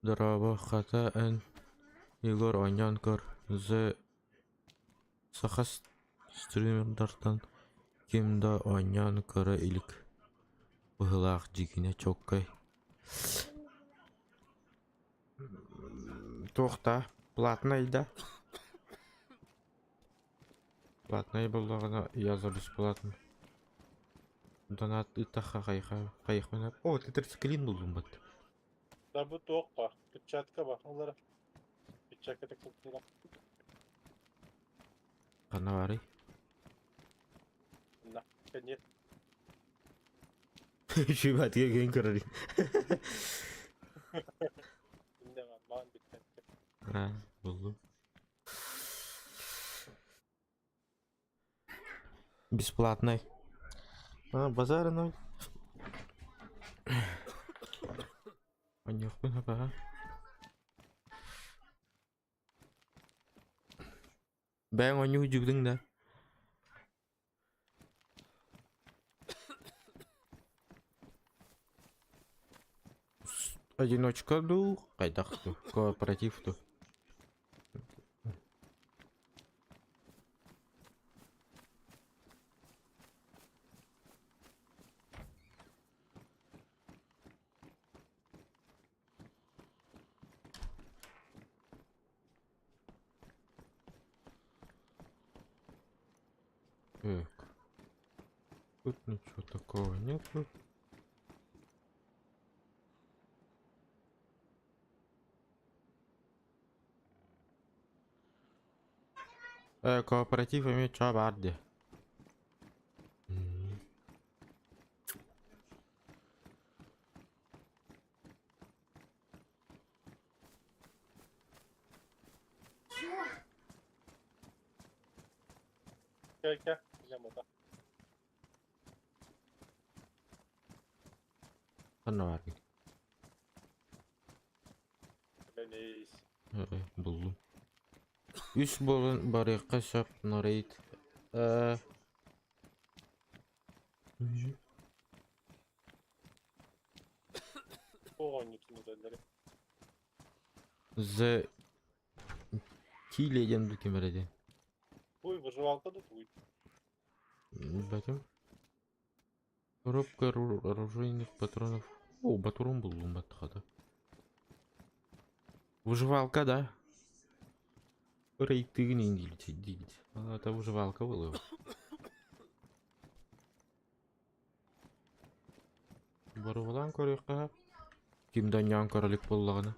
Дорообо, хата эн Егор оонньоон көр, The Саха стримердартан ким да оонньоон көрө илик быһыылаах дьигинэ чуолкай Туох да платнай да Платнай буоллаҕына я за бесплатно. Донат ыыттахха хайха хайыхпына О, тетрациклин буллум бат.
Да бу туох ба? Перчатка ба? Олара. Перчатка так сылтыра.
Ханна баарый?
На, кэнниэ.
Шибатыга кэлин көрөр.
Инде маан бүттэн.
А, буллум. Бесплатный. А, базара ноль. Онньуохпун хапаҕа. Бэйэҥ оонньуу дьүгдүҥ да? Одиночка дуу, хайдах дуу, кооператив дуу? Так. Тут ничего такого нету. Кооператив эмиэ чаа баар дии.
Кэ кэ, билем ота.
Ханна бааргын?
Билэнис.
Буллум. Үс буолан барыахха сөп нарейт.
Оҕонньутун этэллэр.
The Киле диэн бу ким эрэ диэн.
Ой, выживалка да туй.
Билбэтим. Коробка оружейных патронов. О, батурун буллум баттахата. Выживалка, да? Рейтыгын индилить, дилить. Это выживалка была. Боруобалаан көрүөххэ ким да онньоон көрө илик буоллаҕына.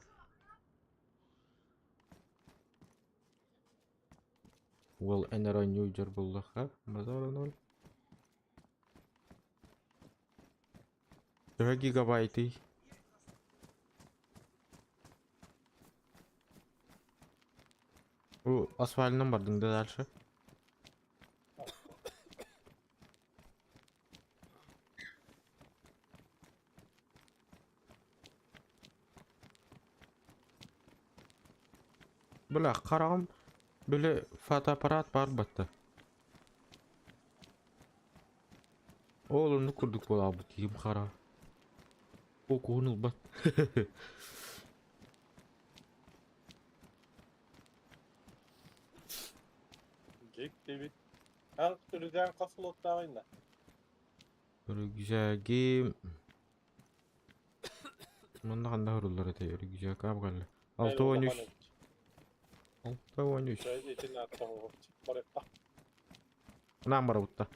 Уол эн эрэ оонньуу дьор буоллахха, базара ноль. Төһө гигабайтый? Бу асфальынан бардыҥ да дальше? Бля, хараҕым били фотоаппарат баар батта. Ол оннук курдук буолаабыт киһим хара. Фокуһун ылбат.
Дьиктибит. Эн түрүдээн хас лоттааҕый да?
Рюкзаги Манна ханна хөрүллэр этэй рюкзак кэллэ. 6 13 6 13
Итин ааттаах барыппа.
Наам барабытта.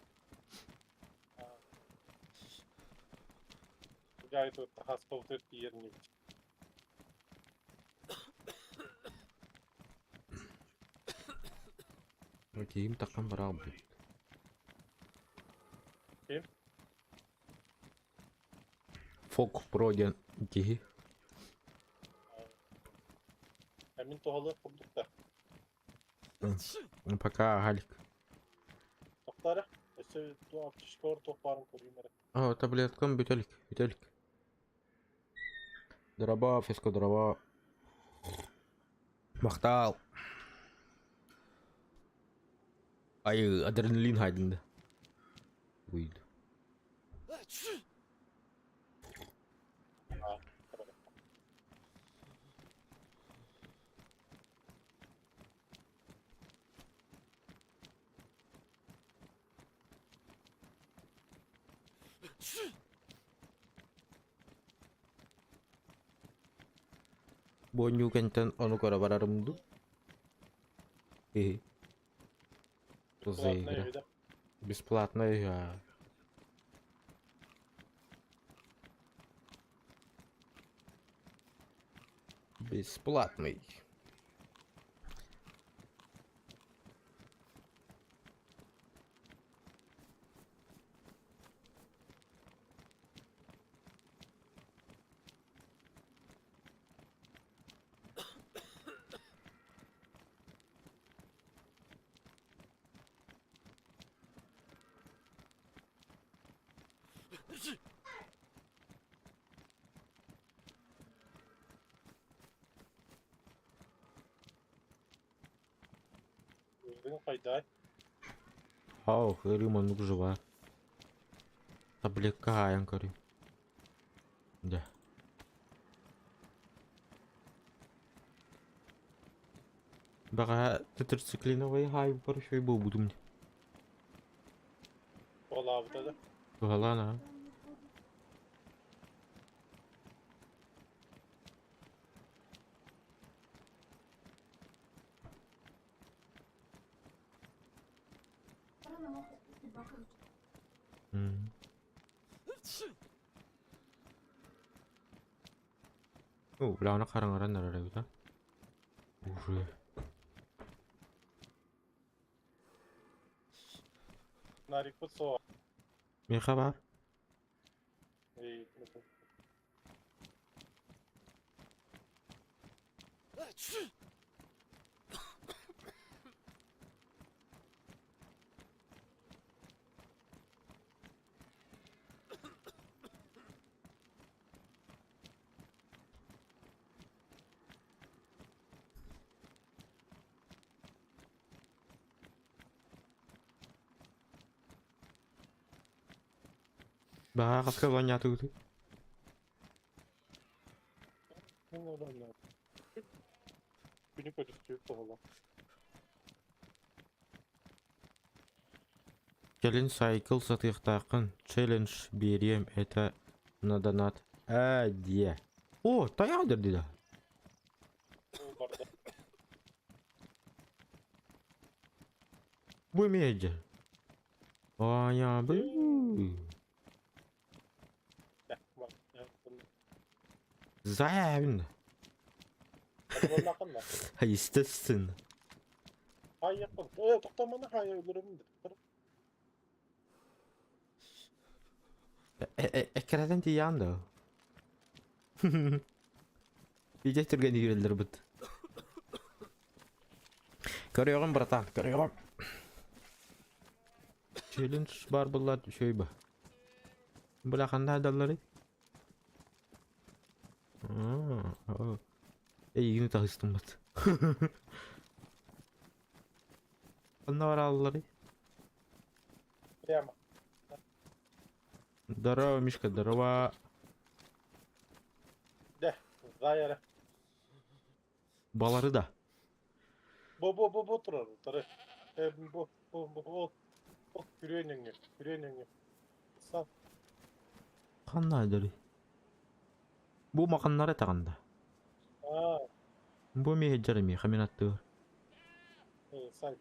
Гайд хаспабытыр тиийэр
Киһим таххан бараабыт.
Ким?
Фок Про диэн киһи.
Мин туһалыах курдук да.
Пока аһалик.
Тохтоо Өссө аптечкабар туох баарын көрүүм эрэ.
О, таблеткам бүтэлик, бүтэлик. Дороба, фиско дороба. Махтал. Ай, адреналин хайдында. Уйду. Бу оонньуу кэнниттэн ону көрө барарым дуу? Киһи. За
Бесплатная
игра.
вида.
Бесплатная игра. Бесплатный.
Өзүң хайдай.
Ау, хыры маннык жива. Таблетка хаайан көрүй. Дьэ. Бэҕэһээ тетрациклиновай хаайбар үчүгэй буолбутум дии.
Туһалаабыта да.
Туһалаан аҕай. Оо, бля, ону хараҥаран эрэр эбит а. Уже.
Нарикпыт суох.
Миэхэ баар. Баҕа хаска оонньоотугутуй?
Күнү көрүстүү туһула.
Кэлин сайкл сатыахтааххын, челлендж биэриэм этэ на донат. Ээ диэ. О, тайах дэрдилэ.
Барда.
Бу эмиэ дьэ. Аайа-бы. Заявлено. Естественно. Эккирэтэн тиийэҕин дуо? Видео түргэн иирэллэрбит. Көрүөҕүм, братан, көрүөҕүм. Челлендж баар буоллар үчүгэй ба. Бля ханна сылдьалларый? Аа, эйигин таһыстыммат. Ханна баралларый?
Прямо.
Здорово, Мишка, здорово.
Да, зайара.
Балары да.
Бу бу бу бу турар, утары. Э, бу бу бу бу бу күрүө нөҥүө, күрүө нөҥүө. Сал.
Ханна эдэрий? Бу маханнары таҕында.
Аа,
Бу эмиэ сылдьар эмиэхэ мин аттыгар.
э, сайт.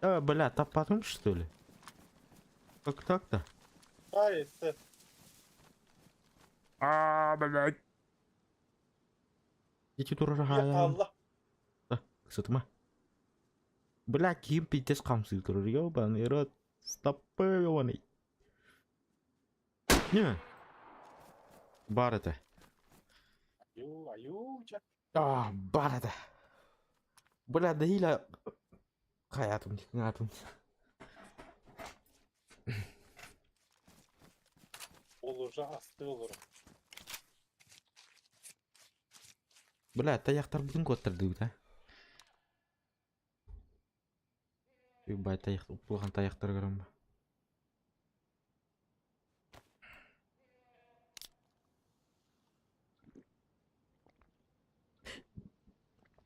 Э, бля, таппатым что ли? Как так-то?
Ай, это
А, блядь. Ити турар
я
хаайан.
Allah.
Сытыма. Бля, ким пиздец хамсыы турар, ёбаный рот. Стопырованный. Не. Бар этэ.
Аю, аю, ча.
А, бар этэ. Бля, нэһиилэ хайаатым, аатым.
Ол уже асты олорор.
Бля, тайахтарбытын куоттардыбыт, а? Бай тайах, улахан тайахтар көрөн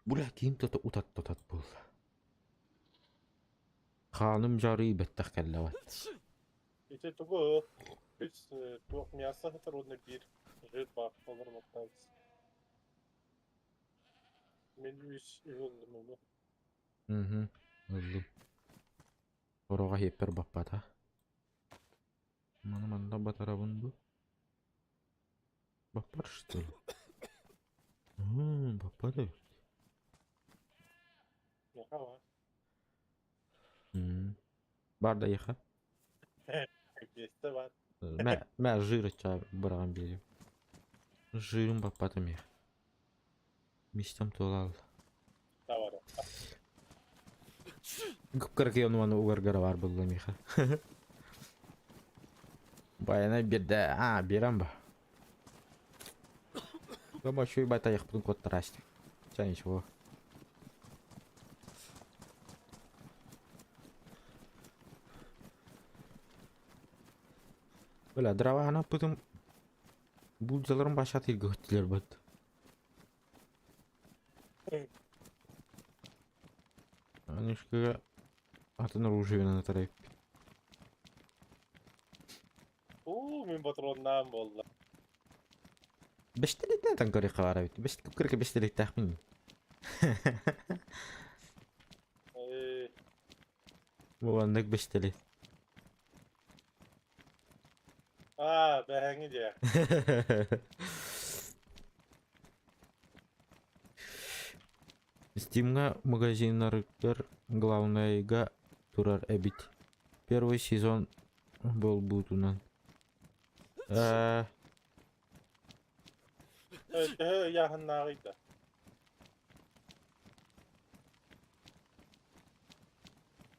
Бля, ким то утат тотат буолла. Хааным дьарыы бэттэх кэллэҕэ.
Ити тугу үс туох мясо сытар уонна биир жир баар олорон оттообут. Мин үс үһү ыллым ону.
Мгм, ыллым. Сороҕо иһиппэр баппата. Маны манна батарабын дуу? Баппар что ли? Баппат эбит.
Миэхэ баар.
Бар да эйиэхэ.
Миэстэ баар.
Мэ, мэ жир ычча быраҕан биэриэм. Жирым баппата миэхэ. Миэстэм туолаал.
Давай.
Кып-кыракый ону угаргара баар буолла миэхэ. Байанай биэрдэ. Аа, биэрэн ба. Дома еще и байтайахпытын куоттараастым. Ча ничего. Бля, дрова аппытым булдьаларым башат илгөттүлэр бат. Анышкыга атын оружиенан атарайып.
Уу, мин патроннаам буолла.
Бэстилиттэн көрүөххэ баар эбит. Бэст кырка бэстилиттээхпин.
Ээ,
Буоланнык бэстили.
аа, бэһэҥи диэ.
Стимҥа магазиннарыгар главнайга турар эбит. Первый сезон буолбутунан. Ээ,
Төһө ыйааһыннааҕый да?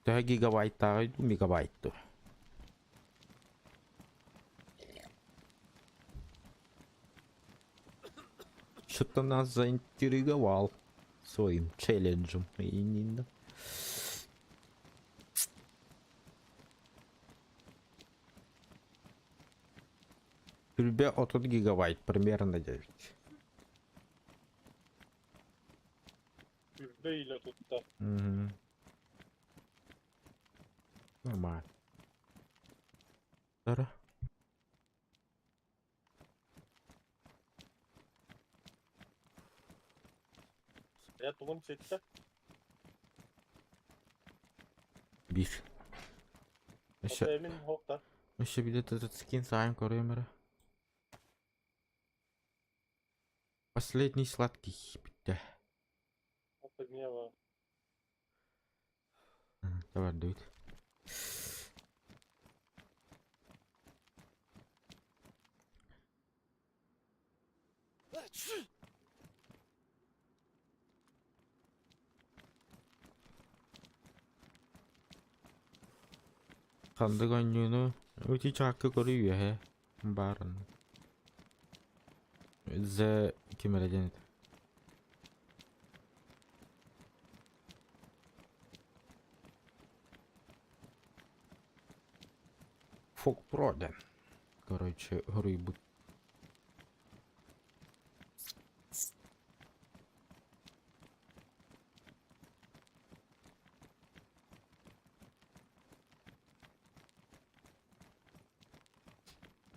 Төһө гигабайттааҕый дуу, мегабайт дуу? Что-то нас заинтриговал своим челленджем. И Түрбэ 30 гигабайт, примерно 9.
Түрбэ илэ тутта.
Угу. Нормально. Тара.
Я тугун ситтэ?
Биир. Өссө,
Ото мин хоқта.
өссө биде этот скин сайын көрөм эрэ. Последний сладкий бүттэ.
Ото гнева.
Давай, дует. Ханнык оонньууну ити чаакка көрүү үөһэ баарын. The ким эрэ диэн этэ. Фок Про диэн. Короче, хоруйбут.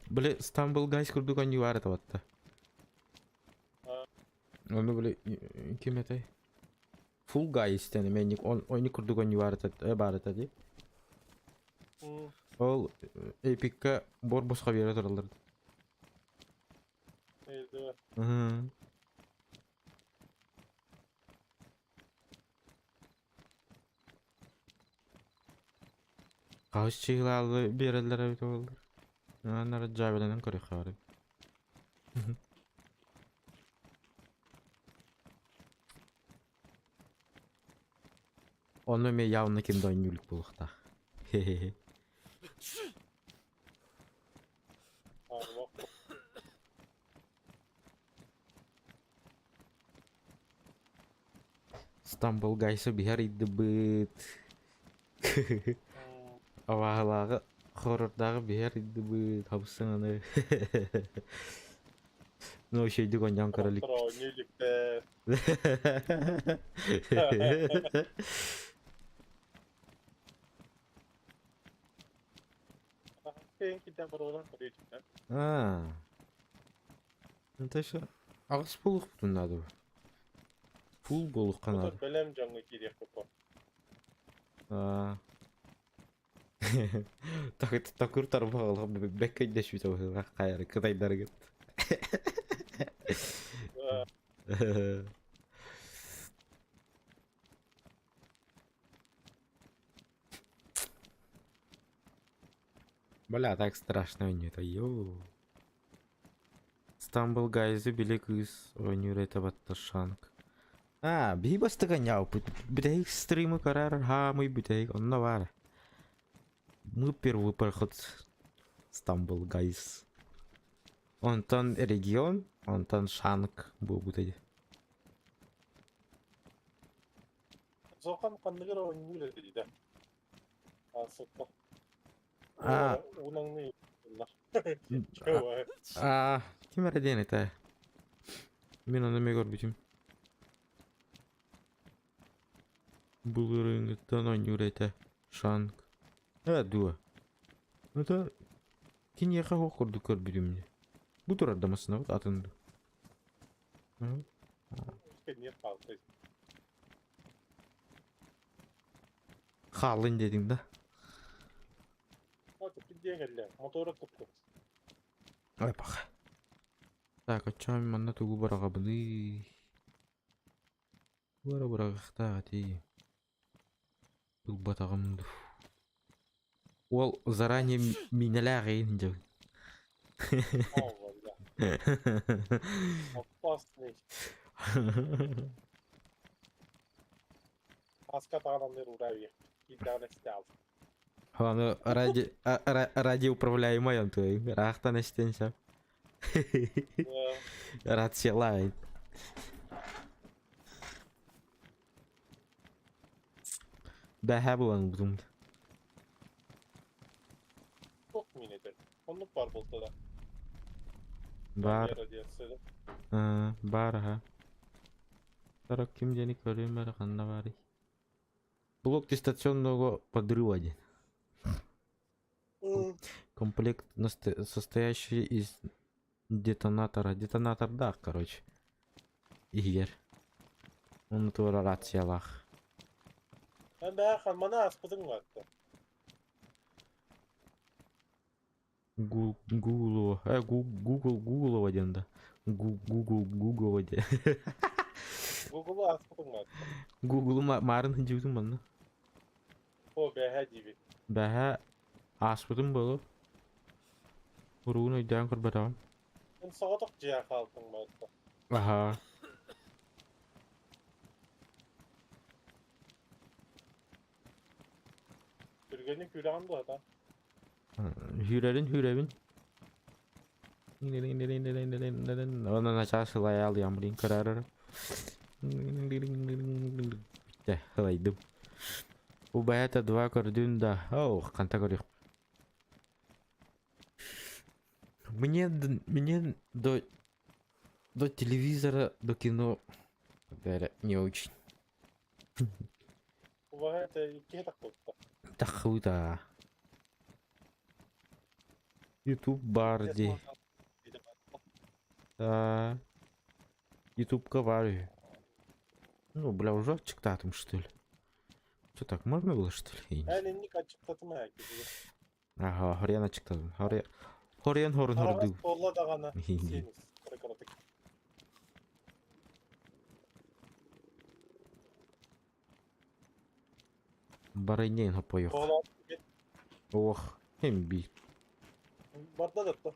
Били Стамбул Гайс курдук оонньуу баар этэ батта. Ону били ким этэй? Full Guys диэн эмиэ ойнук курдук оонньуу баар этэ баар этэ дии. Ол Эпикка бор босхо биэрэ тураллар. Мм. Хаһыс чыылаалы биэрэллэр эбит буоллар. Нара дьаабыланан көрүөххэ баар эбит. Ону эмиэ явно ким да оонньуу илик буолуохтаах. Хе-хе-хе. Стамбул Гайса биһэр ыйдыбыт. Абааһылааҕы хоррордааҕы биһэр ыйдыбыт хабыс-саҥаны. Ну, үчүгэйдик оонньоон көрө иликпит.
Оонньуу иликтэр. Киирдэ боруолан көрүөтүнэ.
Аа. Это еще аҕыс буолуохпутун наада. Фул буолуохха
Отон
наада.
бэлэм дьоҥҥо киириэхпит бо.
Аа. Такыр тарбаҕалах бэккэ өйдөспүтэ быһыылаах хайары кытайдаргыт. Бля, так страшно ойнуута, йоо. Стамбул Гайзы били кыыс оонньуур этэ батта шанк. А, биһи бастакы анньаабыппыт. Бүтэһик стримы көрөр хаамый бүтэһик онно баар. Мы первый проход Стамбул Гайз. Онтон регион, онтон Шанк буолбут этэ.
Зохан ханныгар оонньуур этэ дии Аасыкка.
А,
Унаҥны
а, ким эрэ диэн этэ. Мин ону эмиэ көрбүтүм. Былырыыҥҥыттан оонньуур этэ. Шанк. Э, дуо. Это киниэхэ суох курдук көрбүтүм дии. Бу турар да массыынабыт атын дуу. Хааллын диэтиҥ да? Ой, паха. Так, оччоҕо мин манна тугу быраҕабыный? Тугу эрэ быраҕыахтаах этий. Ылбатаҕым дуу. Уол заранее миинэлээх эйин дьэ.
Опасный. Аска таҕананныр урави. Киирдэҕинэ ситэ
Аны ради радиоуправляемай он твой. Ыраахтан эстен сөп. Рациялай. Бэһэ булан бутум.
Тох минетер. Оннук бар болта да.
Бар. Бар аха. Сорок ким диэни көрүөм эрэ ханна баарый? Блок дистанционного подрыва диэн. Комплект, состоящий из детонатора. Детонатордаах, короче. Иһигэр. Оны туора рациялаах.
Бээ, мана аспытыҥ барда.
Гуглова. Гугл Гуглова диэн да. Гугл Гуглова диэн.
Гуглу аспытыҥ барда.
Гуглу маарын сылдьыбытым манна.
О, бэһэ диибит.
Бэһэ ааспытым буолуо. Уругун өйдөөн көрбөтөҕүм.
Эн соҕотох дьиэ хаалтыҥ барда.
Аһаа.
Түргэнник күрэҕин дуота.
Сүүрэрин сүүрэбин. Онон начаас сылайаалыйан блин көрөөрөр. Бүттэ, сылайдым. Убайа два көрдүн да, оу, ханта көрүөх. Мне до телевизора, до кино не очень.
Убаһа этэ киһи таххыбыта.
Таххыбыта. Ютуб баар дии. Да. Ютубка баар үһү. Ну, бля, уже аччыктаатым, что ли? Что, так можно было, что ли?
Эн инник аччыктатым ээ киһи.
Ага, хорьян аччыктадым. Хорьян хорун
Хараҕас
хордуу.
буолла даҕаны сиэнис кыра-кыратык.
Барынньын хоппойуох. Ох, эмби.
Барда да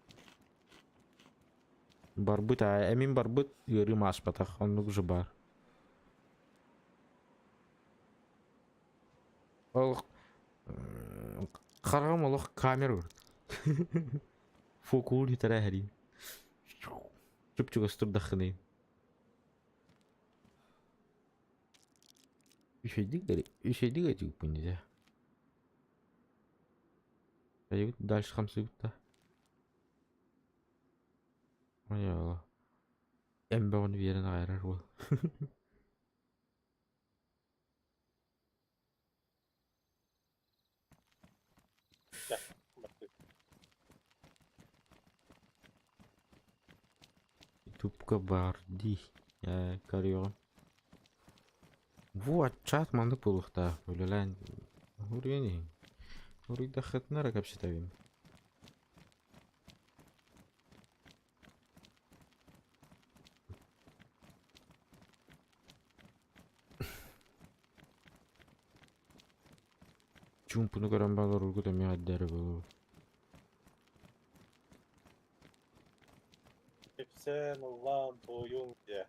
Барбыт аа, эмин барбыт, ыарыым ааспатах, оннук уже баар. Ол хараҕым олох камера көрөр. Фокуһун сүтэрэ эһэриин. Чуп-чугас турдаххыный. Үчүгэйдик этигиппин дии. Айыбыт дальше хамсыыбыт да. Айаала. Эмбэҕин биэрэн аҕайарар уол. Коробка баар дии. Көрүөҕүм. Вот, чат маннык буолуохтаах. Үлэлээн уруйан иһиҥ. Уруйдаххытына эрэ кэпсэтэбин. Чуумпуну көрөн баран эмиэ эрдэ эрэ буолуо.
Кэпсээн, ыллаан, туойуҥ диэ.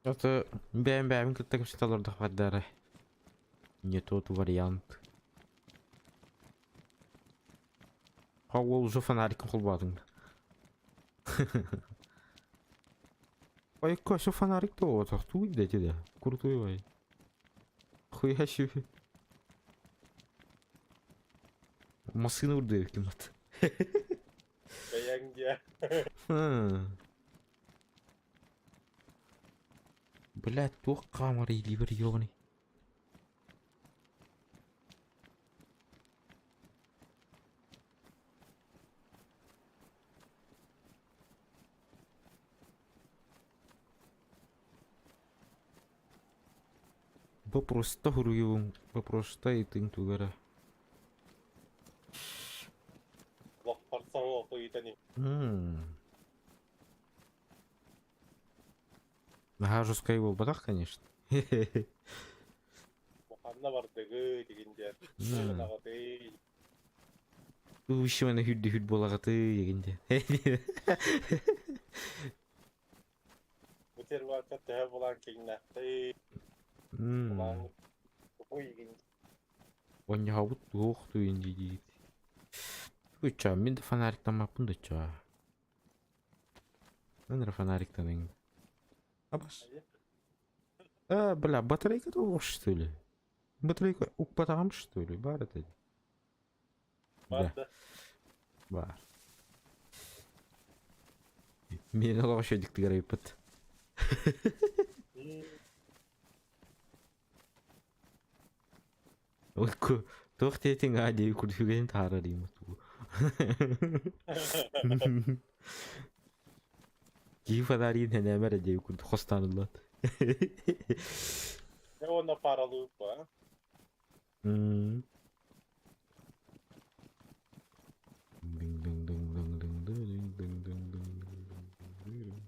Это бэйэм бэйэбин кытта кэпсэтэ олордохпор не тот вариант. Ол уже фонарикын холбоотуҥ. Ой, еще фонарик то туй дайте да. Крутой ой. Хуя себе. Массыына урдуйар ким ат.
Бэйэҥ диэ.
Блядь, туох хаамар илиибэр ёбаный. Вопроста хуруйуҥ, вопроста ыйытыҥ туга эрэ.
Лохпор соһуох ыйытан
Наһаа жесткай буолбатах, конечно.
Ханна бардыгы дигин диэн. Гынаҕытый.
Уущуаны хүрдү хүр буолаҕытый егин диэн.
Бу терварка төһө булан киҥнэхтий. Булан тугуй игин.
Онньоһобут туох туйун дии Куча, мин да фонариктаммаппын да чаа. Мен эрэ фонариктаныҥ. Абас. А, бля, батарейка туох что ли? Батарейка укпатаҕым что ли? Бар это.
Бар да.
Бар. Миэнэ олох үчүгэйдик ыйыппыт. Туох диэтиҥ аа дии күлүгүн таһаарар ииммит Киһи фонаригын сэнээмэ эрэ диэбит курдук хостоон ыллат.
Дьэ уонна паралыып ба.
Дыҥ-дыҥ-дыҥ-дыҥ-дыҥ-дыҥ-дыҥ-дыҥ-дыҥ-дыҥ-дыҥ.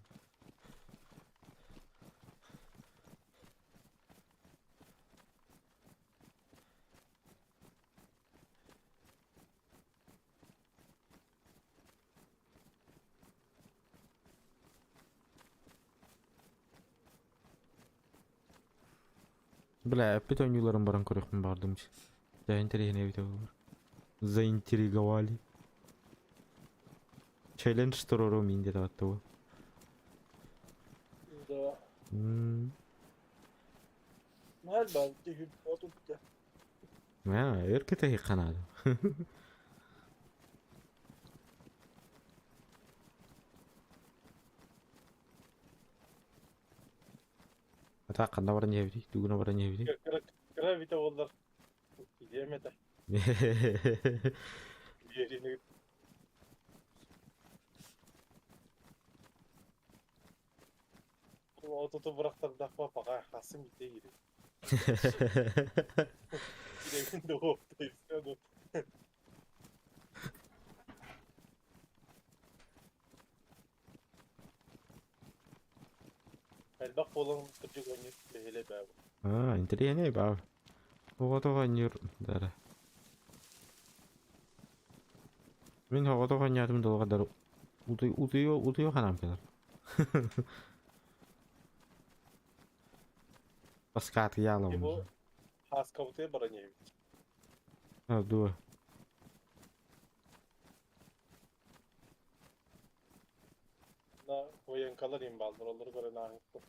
Бля, эппит оонньууларын баран көрүөхпүн баҕардым. Дьэ, интэриэһинэй эбитэ буоллар. Заинтриговали. Челлендж туруору миин диэтэ баттыбы.
Да.
А, өр кэтэһиэххэ наада. Ата ханна баран иһэбитий? Тугуна баран иһэбитий?
Кыра эбитэ буоллар идиэм этэ. Биэриини отуту бырахтардахпа пока хасым ите ири. Ирегин да уоптайсыан. Элбэх буолан кырдьык оонньуур бэһиэлэй баа.
А, интэриэһинэй баар. Оҕото оонньуур дара. Мин оҕото оонньоотум долҕадар утуйу утуйу ханаам кэлэр. Баскаатыйаалабын.
Бу хааскабытыгар баран иһэбит.
А, дуо.
На военкалар им бааллар, олору көрөн ааһыппыт.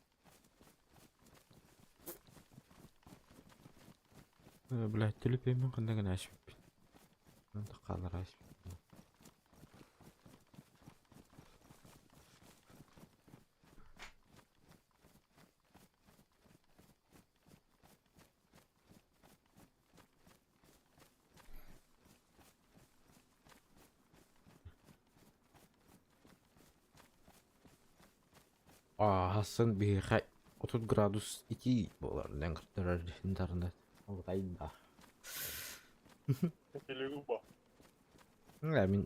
Блядь, төлөпүөммүн ханна гына ааспыппын. Онто хаалар ааспыппын. Ааһасын биһиэхэ 30 градус итии буолар диэн көрдөрөр интернет. Алгайда.
Телегуба.
Э, мин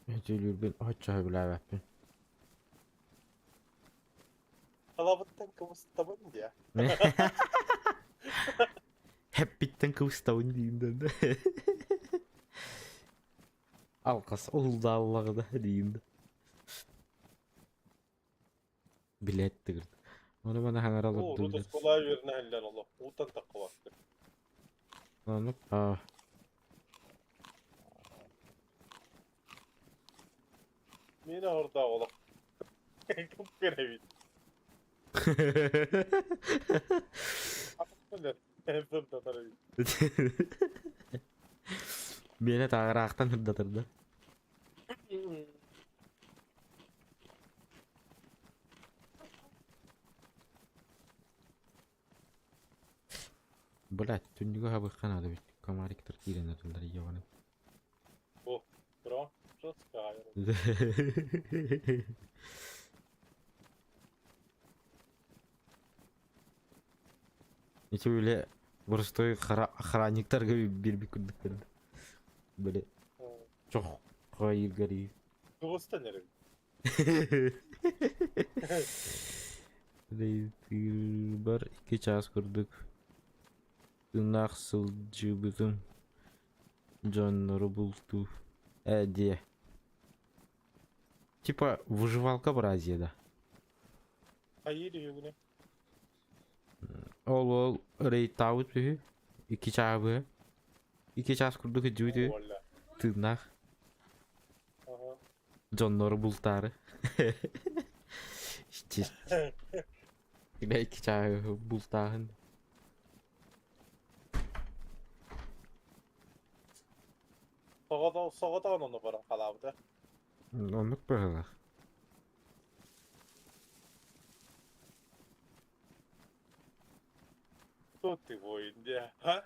төлүүрбүн оччо сөбүлээбэппин.
Талабыттан кыбыстабын диэ.
Хэппиттэн кыбыстабын диим да. Алҕас уһулдааллаҕына диим да. Билээт тыгырд. Ону маны хаҥара
Оо,
олордум
урут
да.
оскуолаҕа үөрэнэ сылдьан олох ууттан таххыбаккын.
Оннук аа.
Миэнэ оһордоох олох. Кып эбит. Сырдатар эбит.
Миэнэ тааҕыраахтан сырдатар да. Блядь, түннүгү хабыахха наада эбит. Комариктар киирэн эрэллэр ийэҕинэ.
Бу, бро, что скажешь?
Ити үлэ боростуой охранниктарга биэрбит курдук көрдө. Били чох хайыргарыы.
Кыбыстан эрэ.
Рейтыырбар 2 чаас курдук тыыннаах сылдьыбытым дьоннору бултуу ээ диэ типа выживалка бар Азияда
Хайыыр үһүгүнэ?
Ол ол рейдтаабыт үһү 2 чааһы быһа 2 чаас курдук илдьибит үһү тыыннаах дьоннору бултаары 2 чааһы бултааһын
Соҕотоҕун ону баран халаабыта.
Оннук быһыылаах.
Кто ты воин, дьэ? А?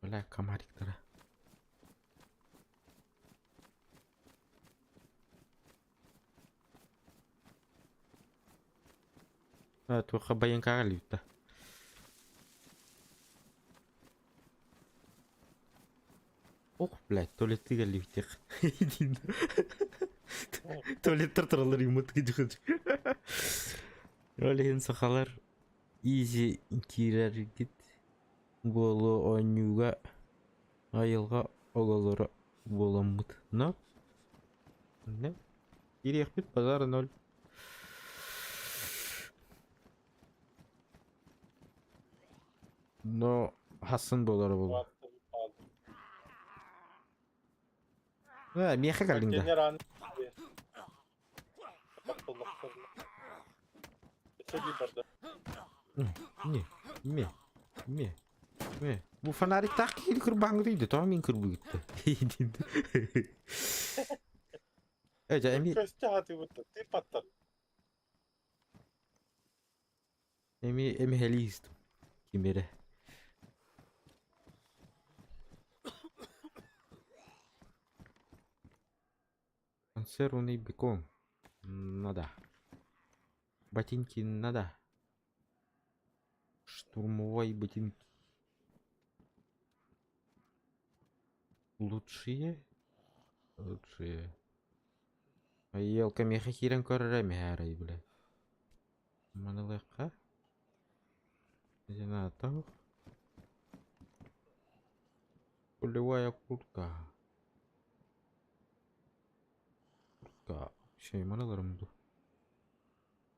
Бля, комариктара. А, туохха байыҥкаҕа илиитэ. Ох, блядь, туалеттыга илиитэх. Туалеттар тураллар юммут Ол иһин сахалар изи киирэргит буолуо оонньууга айылҕа оҕолоро буоламмыт. Но? Не? Киириэхпит базар ноль. Но хассын буолара буолуо. Э, миэхэ кэллиҥ да. Не, не, не, не. Бу фонариктаах киһини кырбааҥҥытый да, тоҕо мин кырбыгытта? Э, дьэ, эми
Көстө хатыбыт тыыппаттар.
Эми эмиһэлии истим. Ким эрэ. Консервный бекон. Надо. Ботинки надо. Штурмовой ботинки. Лучшие? Лучшие. Айелка миэхэ киирэн көрөрө эмиһээрэй бile. Манылыахха. Динатов. Пулевая куртка. Куртка. Şey маналарым ду.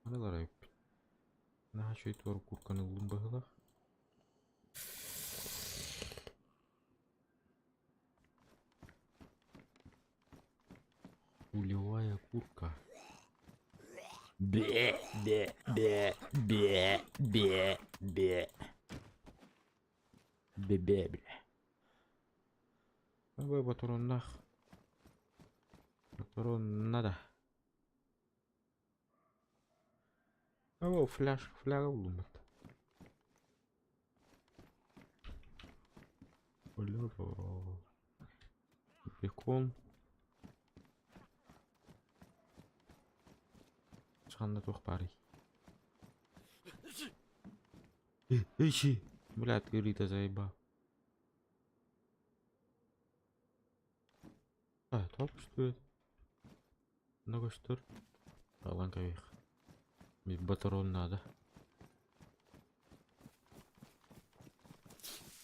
Маналар эппит. Наһаа үчүгэй туор куртканы ыллым быһыылаах. Пулевая курка. Бе, бе, бе, бе, бе, бе. Бе-бе, бля. Ой, ботуруоннаах. Ботуруон надо. О, фляж, фляга буллум. Халява. Бекон. Ханна туох баарый? Ищи! Бля, ты заебал. А, топ что это? Много что ли? Алан кавих. Мне батарон надо.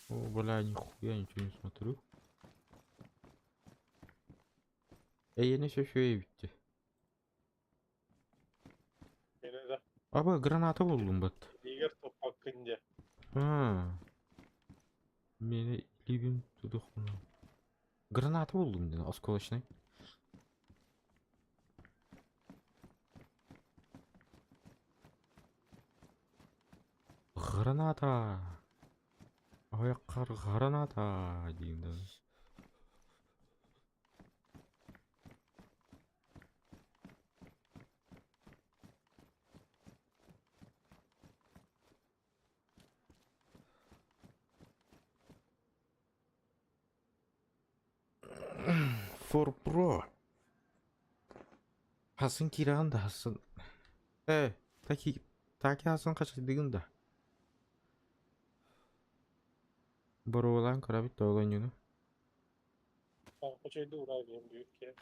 О, бля, нихуя ничего не смотрю. Эй, я не все еще
Yine de
Аба граната булдум бат.
Игорь топпаккын дии.
А. Мени илиибин тутуохпуна. Граната буллум диэн осколочнай. Граната! Айаккар граната диин да. For Pro. Хасын киирэн да хасын. Э, таки таки хасын хачайдыгын да. Боруолаан көрөбүт да ол оонньууну.
Хачайды ураа диэн büyük ki.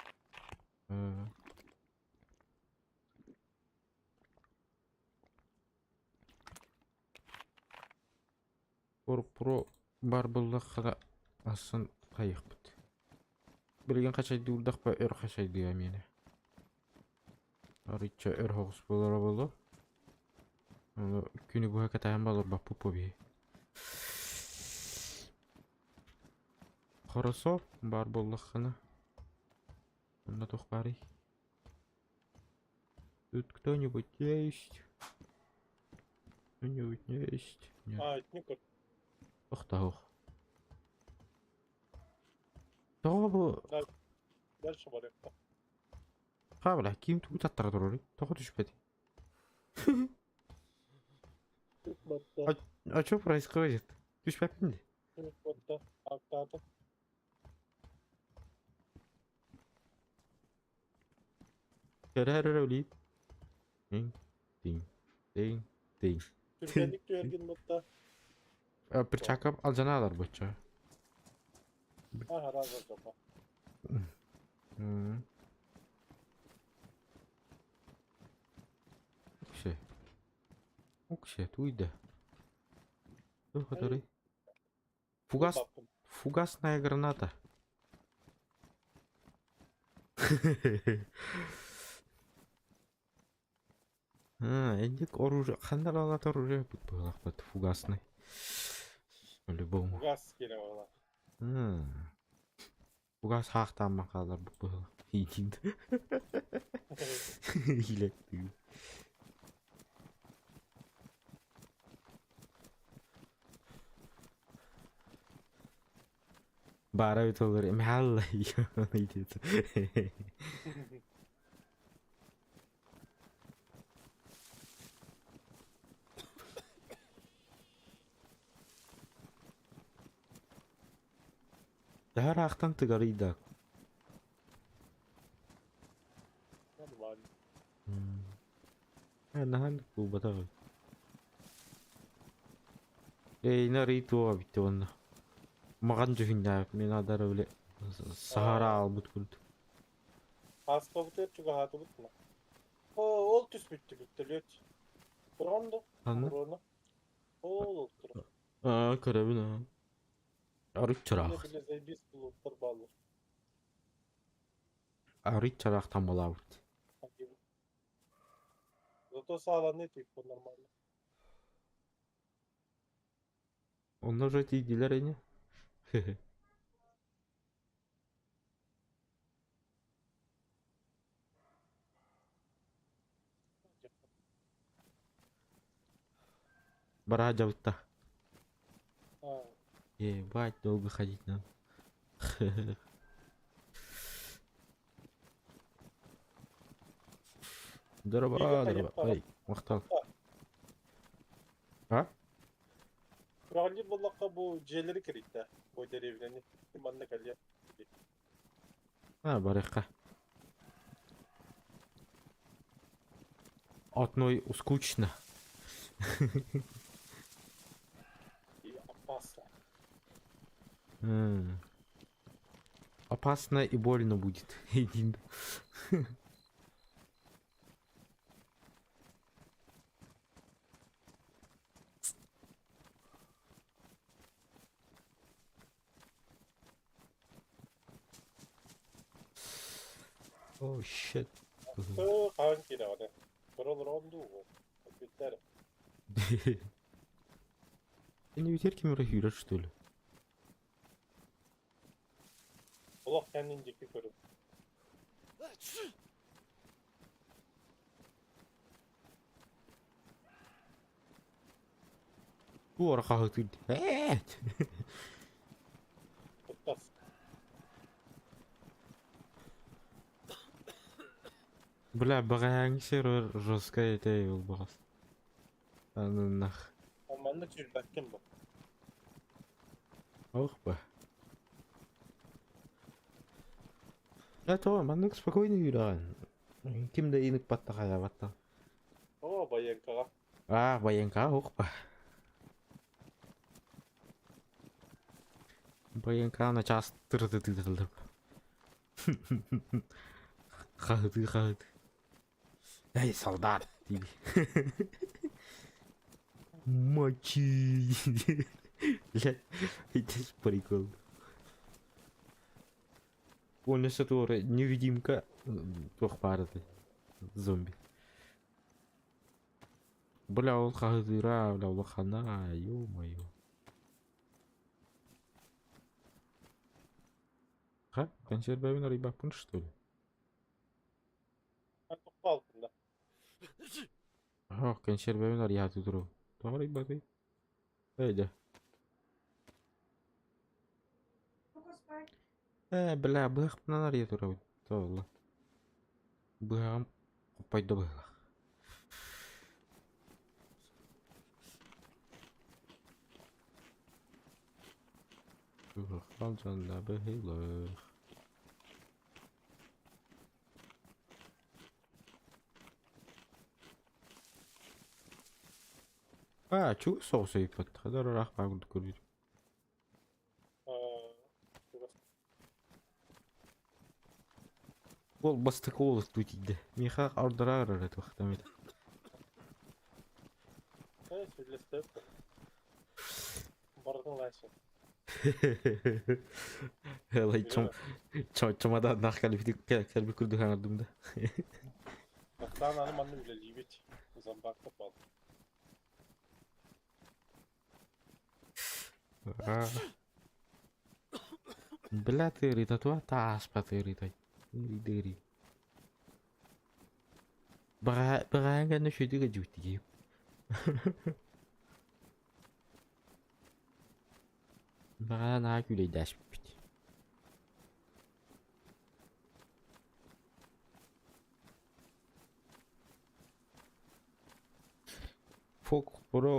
Э, For Pro баар буоллахха асын хайыахпыт. Билигин хачайдыырдахпа өр хачайдыа миэнэ. Арыычча өр соҕус буолара буолуо. Ону күнү быһа кэтэһэн баларбаппыт буо биһи. Хорошо, баар буоллаххына. Онно туох баарый? Тут кто-нибудь есть? Кто-нибудь есть? Нет.
А, итини көр.
Охтоох. Тоҕо бу
Дальше барыахха.
Хаабыла ким тугу таттара турарый? Тоҕо түспэтий?
Батта.
А что происходит? Түспэппин дии.
Батта. Аактаата.
Көрө эрэ үлиит. Тиҥ, тиҥ, тиҥ, тиҥ.
Түргэнник түһэргин батта.
Перчаткам алдьанаалар боччо.
Аһара бардаха.
Уксе. Уксе, туйда. Туох который? Фугас, фугасная граната. А, эндик оружие, ханна граната оружие быһылаахпыт фугасный. По-любому.
Фугас киирэ буолла.
Фугас хаахтаамман хаалар быһылаах. Илэктии. Баара эбит олор эмэһалла Төһө ыраахтан тыгарый да?
Нормально.
Наһаа буолбатах эбит. Эйни арый туох эбит уонна. Маҕан дьүһүннээбит мин адара били саһара аалбыт курдук.
Ааспабытыгар чугаһаатыбыт ма? Оо, ол түспүттү бүттэлүөт. Тураҕын да?
Ханна?
Оруона. Ол ол турар.
Аа, көрөбүн аа. Арыт
Бile
чараах.
бile заебись булуттар бааллар.
Арыт чараах таммалаабыт.
Зато сааланыы типа нормально.
Онно уже тиийдилэр ини. Бара дьабытта.
А,
Ебать, долго ходить надо. Здорово, здорово. Ой, махтал. А?
Күрэҕэлдьиир буоллахха бу дьиэлэри кэрийдэ. Бу дэриэбинэни манна кэлиэ.
А, барыахха. Одной скучно.
И опасно.
М. Опасно и больно будет. Един. Oh shit.
Хаһан киирэҕинэ? Көрө олороҕун дуу? Бүттэр.
Не ветер кемере сүүрэр что ли?
Олох кэннин диэки көрүҥ.
Туора хаһытыыр. Ээт!
Куттас.
Бля, бэҕэһээҥҥи сервер жесткай этэ ол баҕас. Аныннах.
Маннык сүүрбэккин бу.
Ох ба. Да то, маннык спокойно үүрэҕин. Ким да иникпатта хайаабатта.
Оо, байыаҥкаҕа.
Аа, байыаҥкаҕа ох ба. Байыаҥкаҕа начаас тырытытыыталлар. Хаһытыы хаһытыы. Эй, солдат! Дии. Мочи! Бля, это ж прикол. Уонна сотуора невидимка туох баар этэй зомби. Бля, ол хаһытыыра, бля, улахана, ё-моё. Ха, консервабын арыйбаппын что ли?
Алтында.
Ох, консервабын арыйааты туру. Тоҕо арыйбатый? Эйдэ. Ээ, бля, быһахпынан арыйа турабын. Тоҕо Быһаҕым хоппойдо быһыылаах. Быһах алдьанна быһыылаах. Аа, чугас соҕус ыйыппат. Хадаар ыраах баар курдук көрбүтүм. Уол бастакы уолаттыы тиийдэ. Миэхэ ордороор эрэ туохтаммыт. Ылай чомодааннаах кэлбит кэлбит курдук аҥардым да.
Бастаан аны манна үлэлиибит. Зомбакта бал.
Бля тыырыыта туох да ааспат ыарыытай ыарыйда Бэҕэһээ бэҕэһээ кэннэ үчүгэйдик ыдьыбыт Бэҕэһээ наһаа күүлэйдээспиппит. Фок бро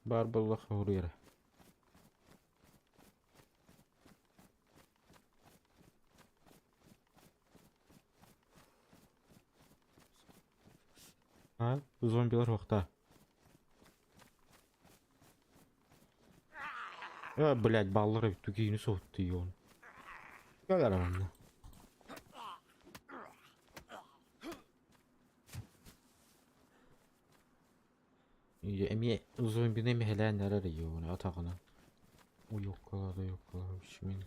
баар буоллахха суруйара. А, зомбилар уохта. Э, блядь, баллар эбит киһини соһутtu он. Кэл эрэ манна. Эмиэ зомбины эмэһэлээн эрэр йоҕуна атаҕынан. Уйуккалара уйуккалара мин.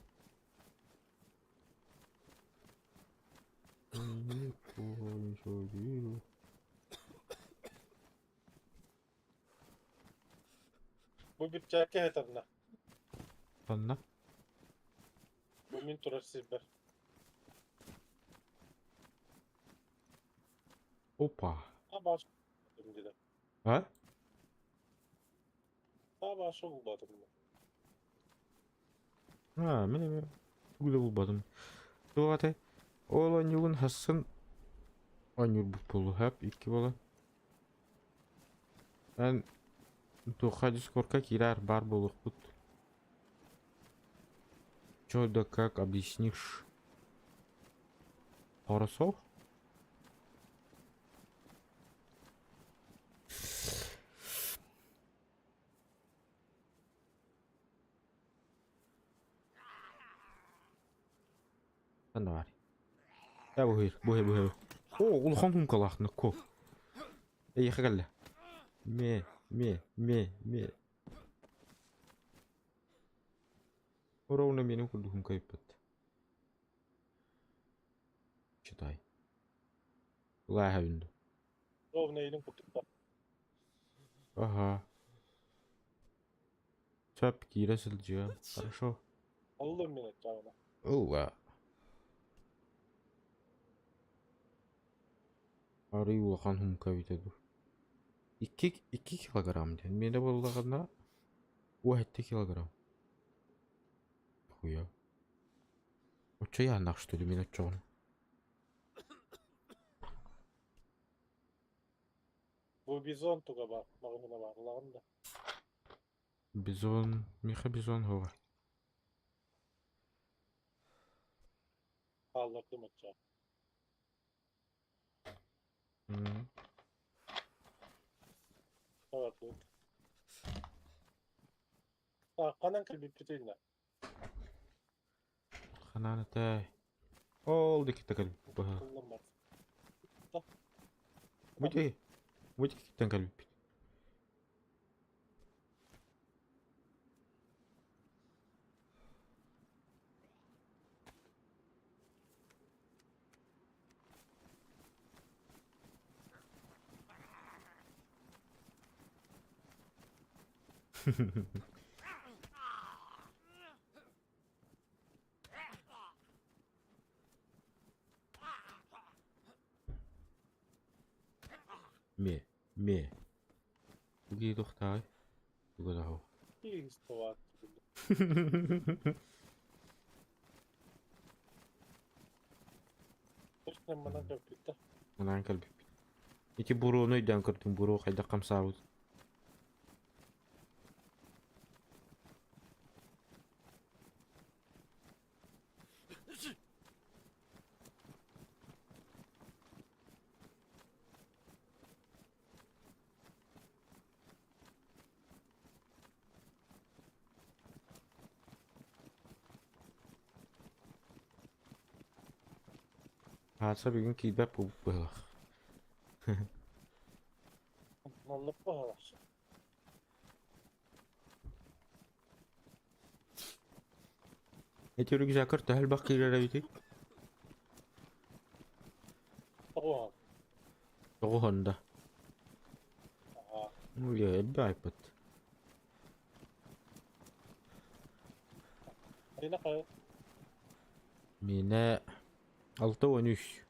Бу бирчээккэ сытарна.
Ханна?
Бу мин турар сирбэр.
Опа.
Саабашы диде.
А?
Саабашы булбатым.
А, мин эмиэ тугу да булбатым. Туох этэй? Ол оонньуугун хассын оонньуурбут буолуо, хөп, икки буолан. Эн Туохха дискорка киирээр баар буолуохпут. Чё да как объяснишь? Хорошо? Ханна баар? Э буһуйр, буһуй, буһуй. О, улахан кумкалаах нокко. Эйиэхэ кэллэ. Ме, ме, ме, ме. Ровно менин курдук кайыппыт. Читай. Улааһа
Ровно илин курдук.
Ага. Сөп киирэ сылдьыам. Хорошо.
Аллым мин эттэҕинэ.
Ылла. Арый улахан хумка эбитэ дуу. 2 килограмм диэн. Миэнэ буоллаҕына 17 килограмм. Хуя. Оччо яаннаах что ли мин оччоҕуна?
Бу бизон туга бар, маҕаһыына бар, улаҕын да.
Бизон, миэхэ бизон суоҕа.
Хааллардым оччоҕо. Бардыбыт. Ханан кэлбиппитий да?
Ханаан этэй? Ол диэкиттэн кэлбиппит быһа.
Тыллан бар.
Бу диэки, бу диэкиттэн кэлбиппит. Мэ, мэ. Тугий тохтаай? Туга да суох. Манаан кэлбиппит. Ити буруону өйдөөн көрдүм, буруо хайдах хамсаабыт. Ааса бүгүн киирбэт буолбут быһыылаах.
Оннук быһыылаах.
Эти рюкзакар төһө элбэх киирэр эбитий?
Тоҕуһан.
Тоҕуһан да. Уйа, элбэх айпыт. Миэнэ 63.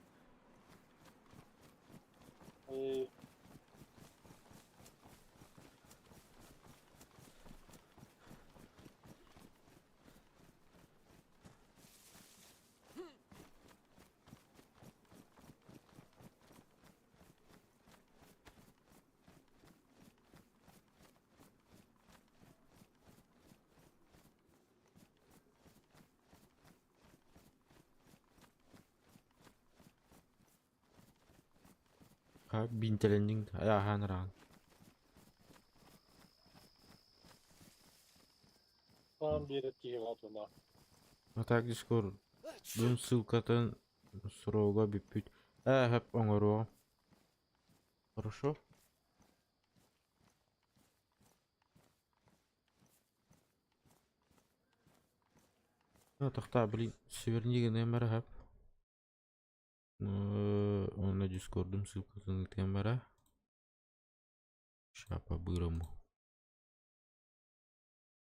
Биинтэлэнниҥ ааһаан араан.
Саам биэрэр киһи баатына.
А так Discord дун ссылкатын срога бүппүт. Ээ хөп оҥоруоҕум. Хорошо. Тохтоо, блин, сверни гыныам эрэ хөп. Уонна Discord'ум ссылкатын ыытыам эрэ. Ща по-бырому.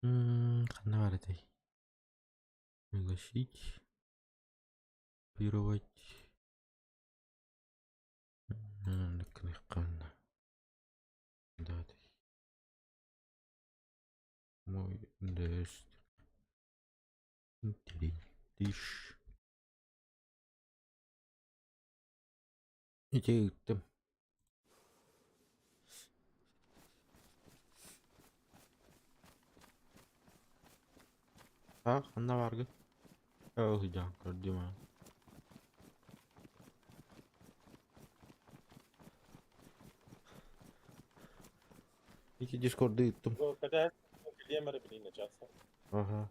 Ханна баар этэй? Пригласить. Копировать. Да, мой тест. Тыш. Ити ыыттым. А, ханна бааргын? Ол сылдьаҕын көрдүм аа. Ити дискорду ыыттым.
Кэтэһэр билиэм эрэ билиинэ чааса.
Аха.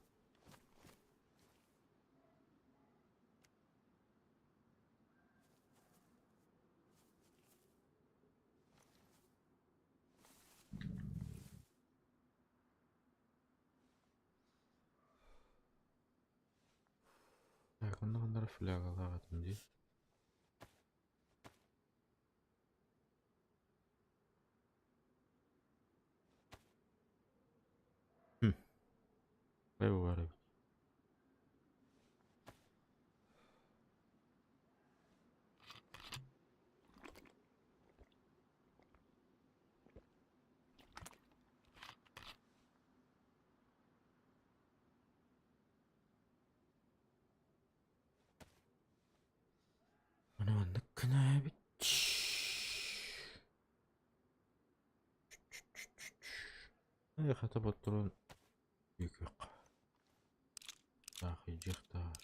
Так, онно ханна эрэ флягалаах этим дии. Хм. Баар эбит. Аны маннык гына эбит. Эй, хата ботторун үкүөх. Таахыйдьыахтаар.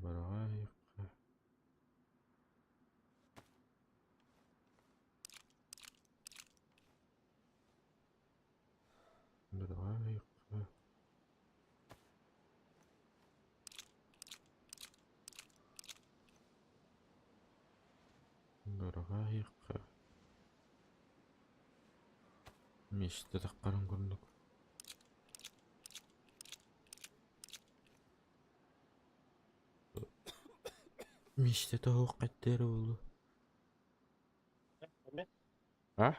Бараҕаайыахха. Бараҕаайыахха. Бараҕаайыахха. Миэстэ таххарын курдук. Миэстэ тоһуох хаттыыр буолуо. А?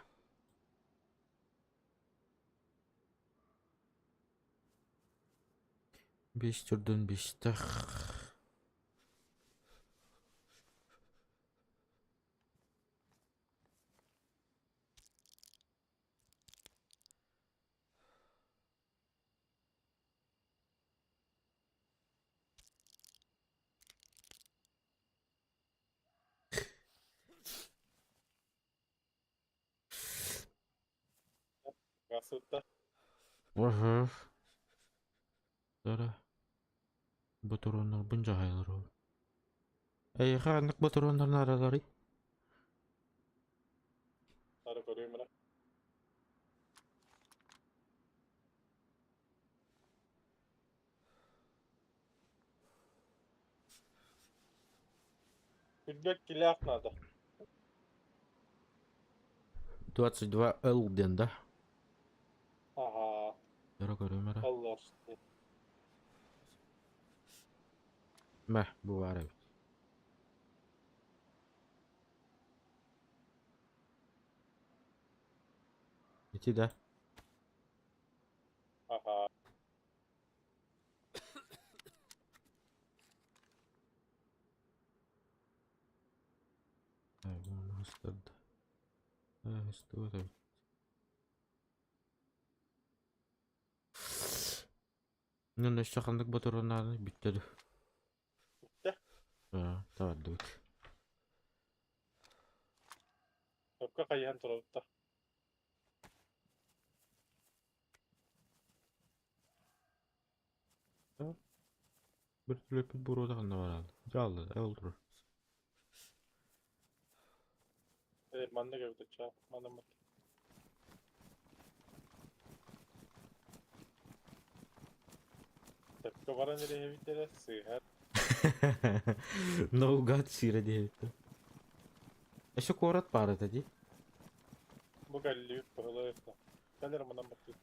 Биэс турдун бистэх.
Сытта.
Аһа. Дара. Ботуруоннарбын дьаһайалар ол. Эйиэхэ ханнык ботуруоннар наадаларый?
Ары көрүөм эрэ. Билбэт килээх наада.
22 Л диэн да?
Аһаа.
Дара көрүөм эрэ.
Аллар.
Мэ, бу баар эбит. Ити да?
Аһаа.
Истибэт эбит. Ну, өссө ханнык ботуруоннааны бүттэ дуу?
Бүттэ.
Аа, табардыбыт.
Өпкө хайыһан турабыт да.
Бір түлөппүт буруота ханна бараан? Дьаалла, ол турар.
Э, манна кэбитэ чаа. Манна Сөпкө баран ирэһэбит эрэ сыыһар.
Наугад сиирэ диэбиттэр. Өссө куорат баар этэ дии.
Бу кэллибит быһылаах. Кэлэр манан баттыы.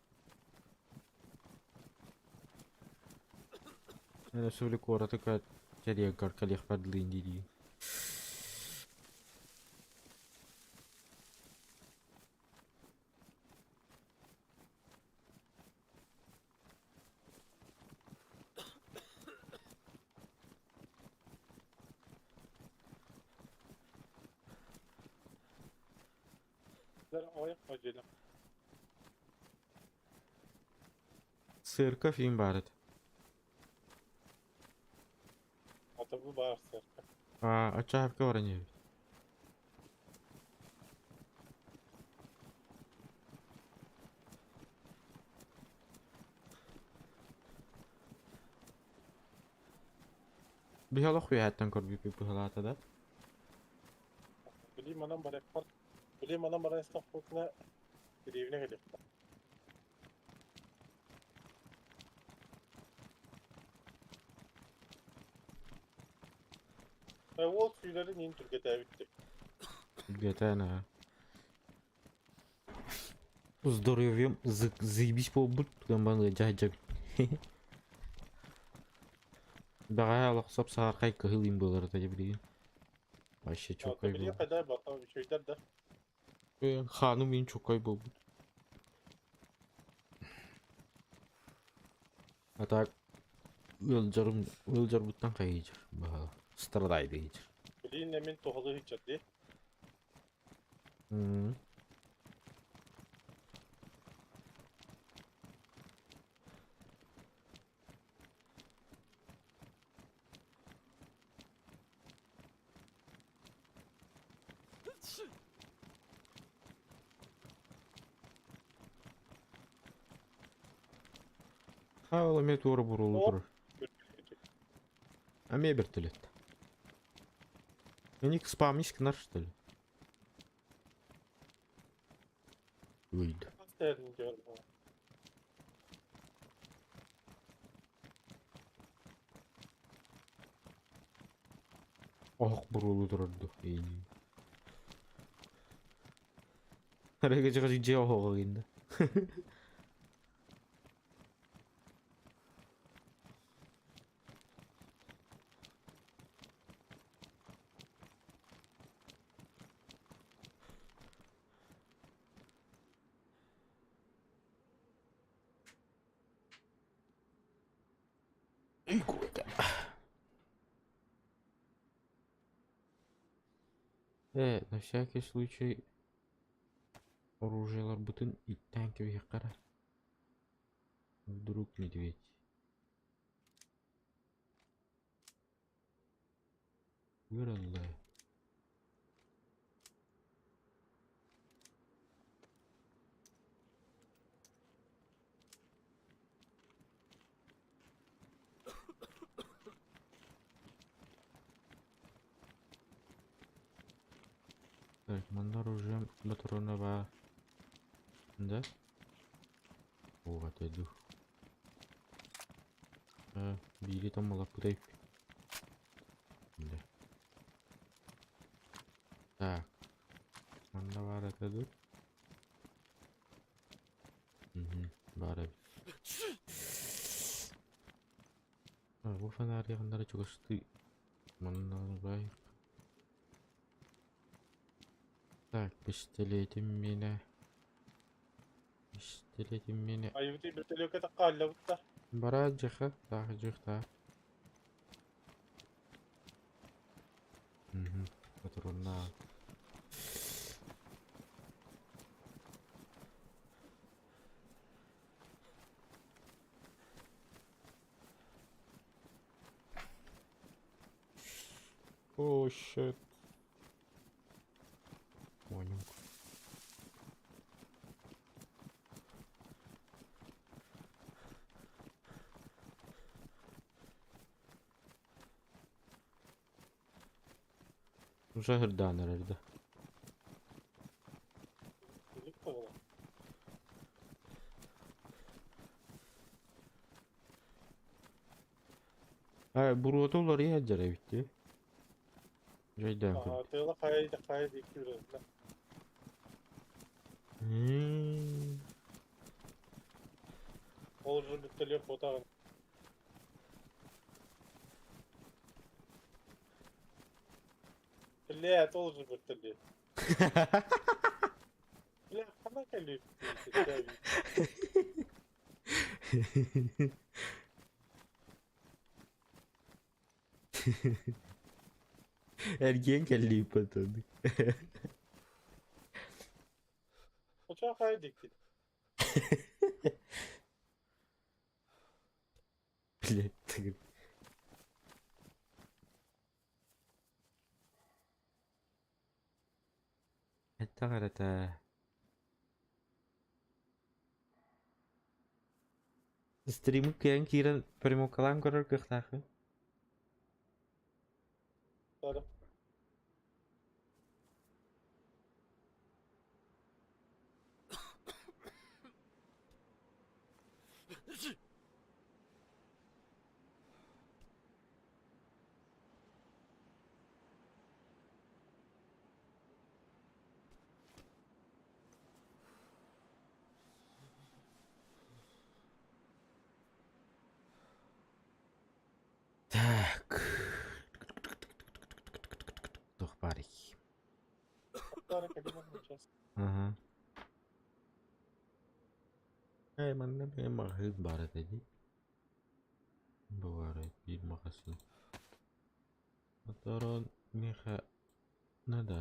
Мен өссө били куораты кэрийэн кэлиэхпэр дылы дии.
Ойох дьиэлэх.
Церковь им баар этэ.
Ата бу баар церковь.
Аа, оччо баран иһэбит. Биһи олох үөһэттэн көрбүппүт быһалаата да.
Били манан барыахпар, били манан баран истэхпитинэ дэриэбинэ кэлиэхтэ. Уол сүүлэрин иин түргэтээбит
Түргэтэн аа. Здоровьем заебись буолбут, гамбан ыалдьа Бэҕэһээ олох сап-саһархай кыһыл им буолар этэ билигин. Вообще чоккай
Билигин
буолбут.
хайда бата үчүгэйдэр да.
Хааным иин чоккай буолбут. А так ыалдьарым ыалдьарбыттан хайыйдьар баһа страдайдыйдьар.
Билигин эмин туһалыы сылдьар дии.
Ха, ол эмиэ туора буруолу
Оп.
турар. Эмиэ бертөлөт. Эник спамнишь гынар, что ли? Ыйда. Оһох буруолу турар дуо? Эрэ дьиэ оһоҕо гиннэ. На всякий случай оружиеларбытын иттээн кэбиһиэххэ эрэ. Вдруг медведь. Выралла. Так, манна оружием патрона баар. Да? О, отойду. Биири томмолоппутай. Да. Так. Манна баар этэ дуу? Мгм, баар эбит. Бу фонарь чугастыы манна бай. Так, пистолетим миэнэ. Пистолетим миэнэ.
Айыбыты бөртөлүөккэ хааллабыттар.
Бараат дьиэхэ, таах дьиэхтаах. Мгм, патроннаах. Oh shit. Понял. Уже гырдаан эрэр да.
Илик буолла.
Буруота уларыйа сылдьар эбит дии. Дьайдаан
Аа,
көрдүм.
тыала хайа хайа диэки үрэллэ. Ол уже бөртөлүөк буотаҕын. Блядь, ол же бөртөлүөт. Бля, хана кэлиэк
Эргиэн кэллии потом.
Очоо хайа диэки.
Блядь, ты. Это это. Стримы киэн киирэн примокалаан көрөр кыахтаахпын. Так. Туох баарый? Аха. Ээ, манна бэйэм маҕаһыын баар этэ дии. Бу баар биир маҕаһыын. Моторон миэхэ надо.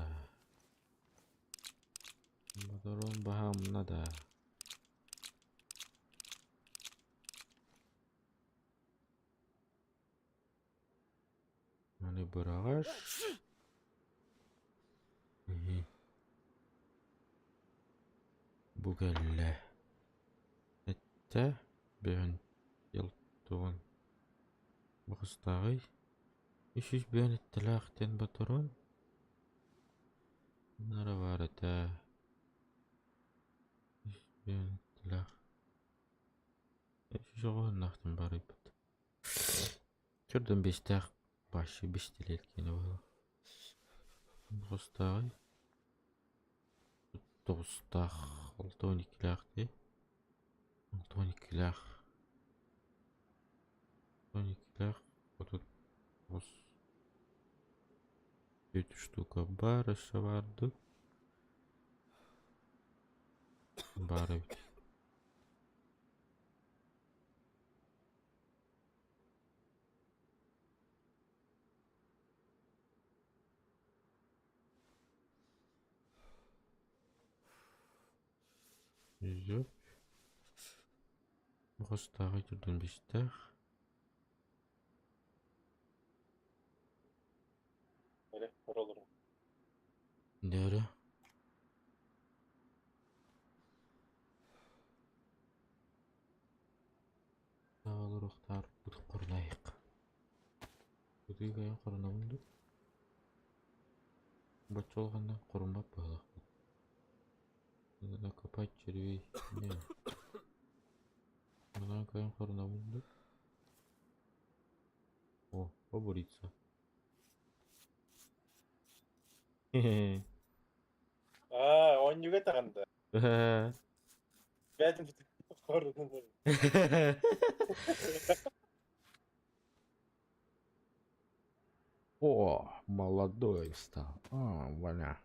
Моторон баһаам надо. Маны быраҕар. Бу кэллэ. Эттэ бөөн елтуон. Бахыстааҕый. Үс бөөн эттэлээх диэн батарон. Нара баар этэ. Үс бөөн эттэлээх. Үс оҕоһуннаахтан барыйбыт. Төрдөн биэстээх башы бистилэр киэнэ буолла. Тоҕустааҕый? Тоҕустаах 62-лээх дии. 62-лээх. 12-лээх 39 Үт штука баар өссө баар дуу? Баар эбит. Жүзүк. Хостааҕы түрдэн бистээх.
Эрэ, оролору.
Дөрө. Олоруохтаар хорунайык. Ытыы кайан хорунабын дуу? Бачча улаханна хоруммат быһыылаахпын. Надо накопать червей. Не. Манан кайан хорунабын дуу? О, побуриться. Хе-хе.
Аа, оонньууга таҕында. Бээтин хорунун.
О, молодой стал. А, валя.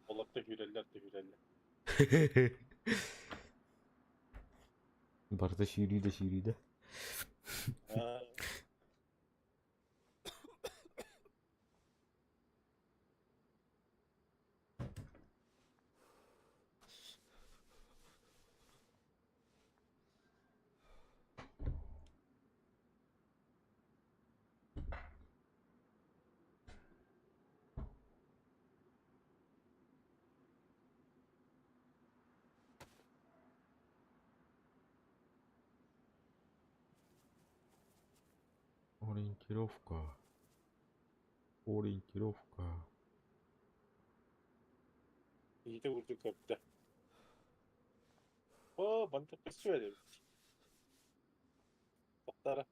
Олор да күүрэллэр да күүрэллэр.
Барыта сүүрүү да сүүрүү да.
Аа,
Ориентировка. Ориентировка.
Иитэ курдук көрдө. Оо, бантык көстүбэт эбит. Тохтара.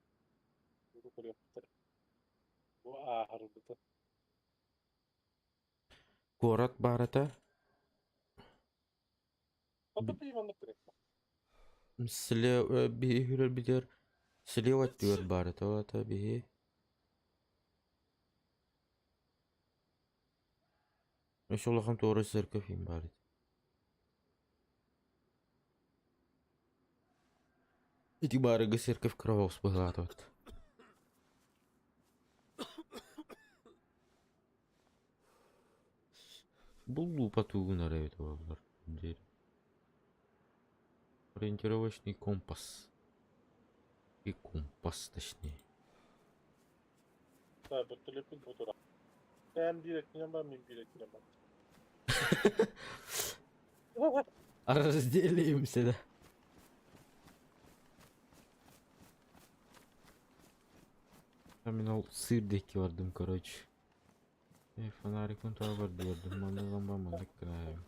Уру көрүөхтэрэ. Бу ааһарбыта.
Куорат баар этэ. Слева биһи үрэрбитигэр слева өттүгэр баар этэ ол аата биһи Өссө улахан туора церковь иһин баар этэ. Ити баарыгы церковь кыра оҕус быһыылаатыбыт. Бу лупа тугунар эбит буоллар диир. Ориентировочный компас. И компас точнее.
Да, бөртөлөппүт бу тура. Эн биир өттүнэн бар, мин биир өттүнэн бар.
Разделимся, да. Мин ол сыыр диэки бардым, короче. Фонарикпын тоҕо бардыбардым, манна ылан баран маннык гынаайым.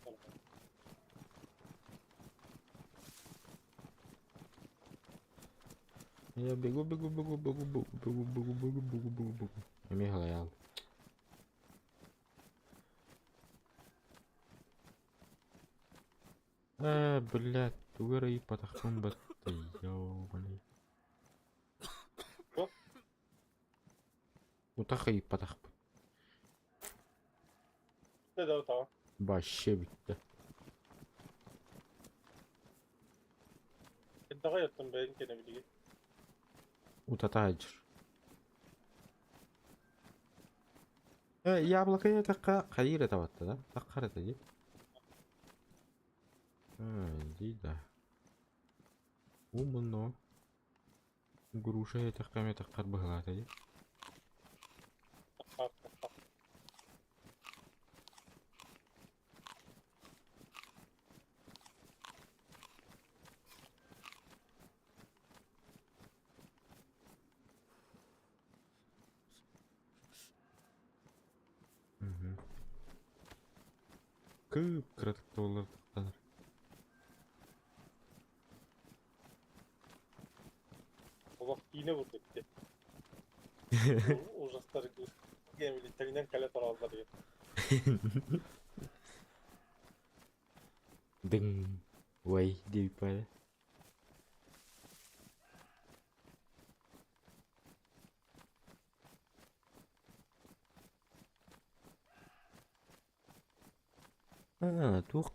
Я бегу, бегу, бегу, бегу, бегу, бегу, бегу, бегу, бегу, бегу, бегу. Эмиэ халайаал. Ээ, блядь, тугу эрэ ыйыппатахпын батта, ёбаный. Утах ыйыппатахпын. Вообще бүттэ.
Элбэҕи оттон бэйэҥ кэнэ билигин.
Утата сылдьар. Э, яблоко диэтэххэ хайыыр этэ батта да? Таххар этэ дии. Э, дии да. Умно. Груша диэтэххэ эмиэ таххар быһылаата дии.
Таххар, таххар.
Мгм. Кып-кыратык туолар тахтанар.
Олох киинэ курдук дии. Ужастар тэҥинэн кэлэ тураллар диэн.
Дыҥ, ой диэбиппэ. Аа, туох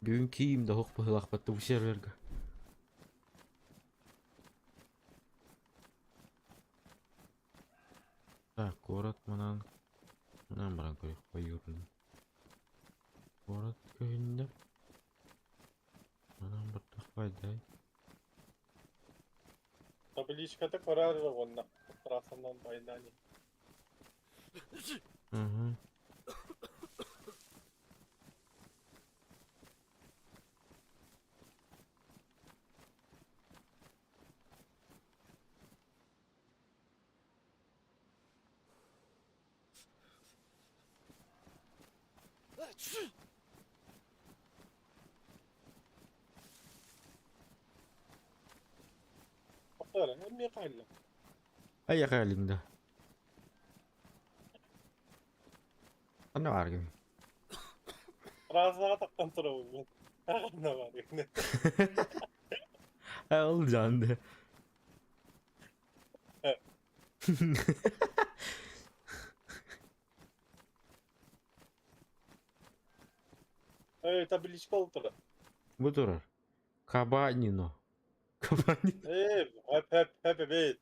Бүгүн киим да оһох быһыылаахпат бу серверга. Так, куорат манан манан баран көрүөх ойуурун. Куорат көһүннэ. Манан бардах байдай.
Табличката көрөр уонна трассанан байнани.
Угу.
Эмиэ хаалла.
Айаха да. Ханна бааргын?
Трассаҕа тахсан турабын. Ханна бааргын?
Ол жанды.
Эй, табличка ол турар.
Бу турар. Кабанино. Кабанино.
Эй, хэп хэп хэп эбит.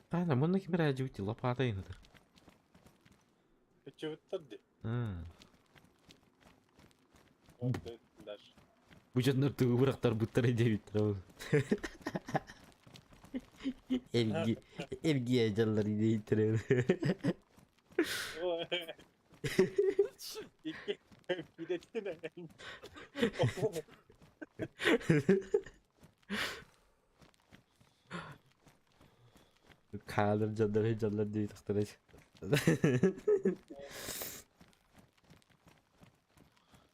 Таана, мунна ким эрэ дьүти лопата ыытар.
Өчүбүттэр дии. Дальше.
Бу дьоннор тугу бырахтарбыттара диэбиттэрэ ол. Эрги эргийэ дьаллар диэбиттэрэ.
Икки кидеттин.
Хаалар дьоннор дьаллар диэтэхтэрэ.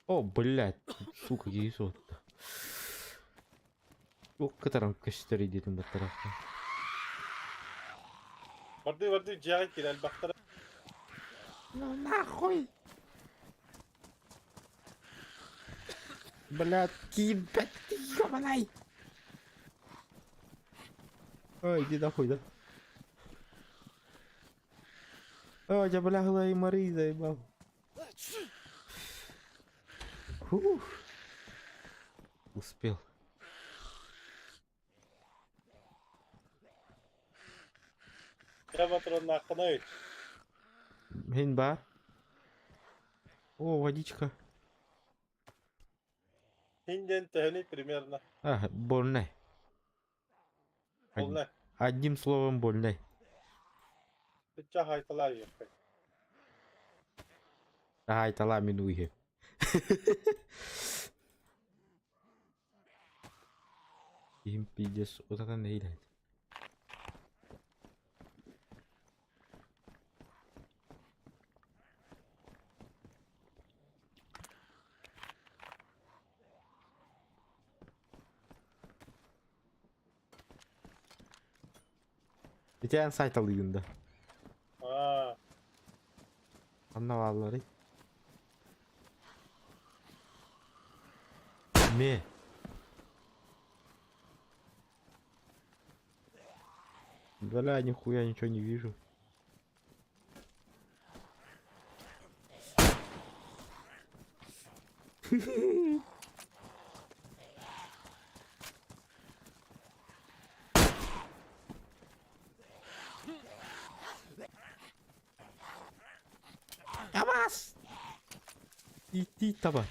О, блядь, сука, киһи суотта. Туох кытаран көстөр диэтим баттарахта.
Барды барды дьиэҕэ киир элбэхтэр.
Ну нахуй! Блядь, киирбэт ёбаный! Ой, иди нахуй, да? Ой, я бля, и Мари заебал. Фух. Успел.
Кыра патроннааххыный?
Мин баар. О, водичка.
Һин диэн төһөнүй примерно?
А, больной.
Больной.
Одним словом, больной.
Сыччах айталаа үөххэ.
Айталаа мин уйhe. Им пиздец, вот это наилет. Ити эн сайталыыгын да?
Аа.
Ханна баалларый? Ме. Бля, нихуя ничего не вижу. Табас! Иттии таба.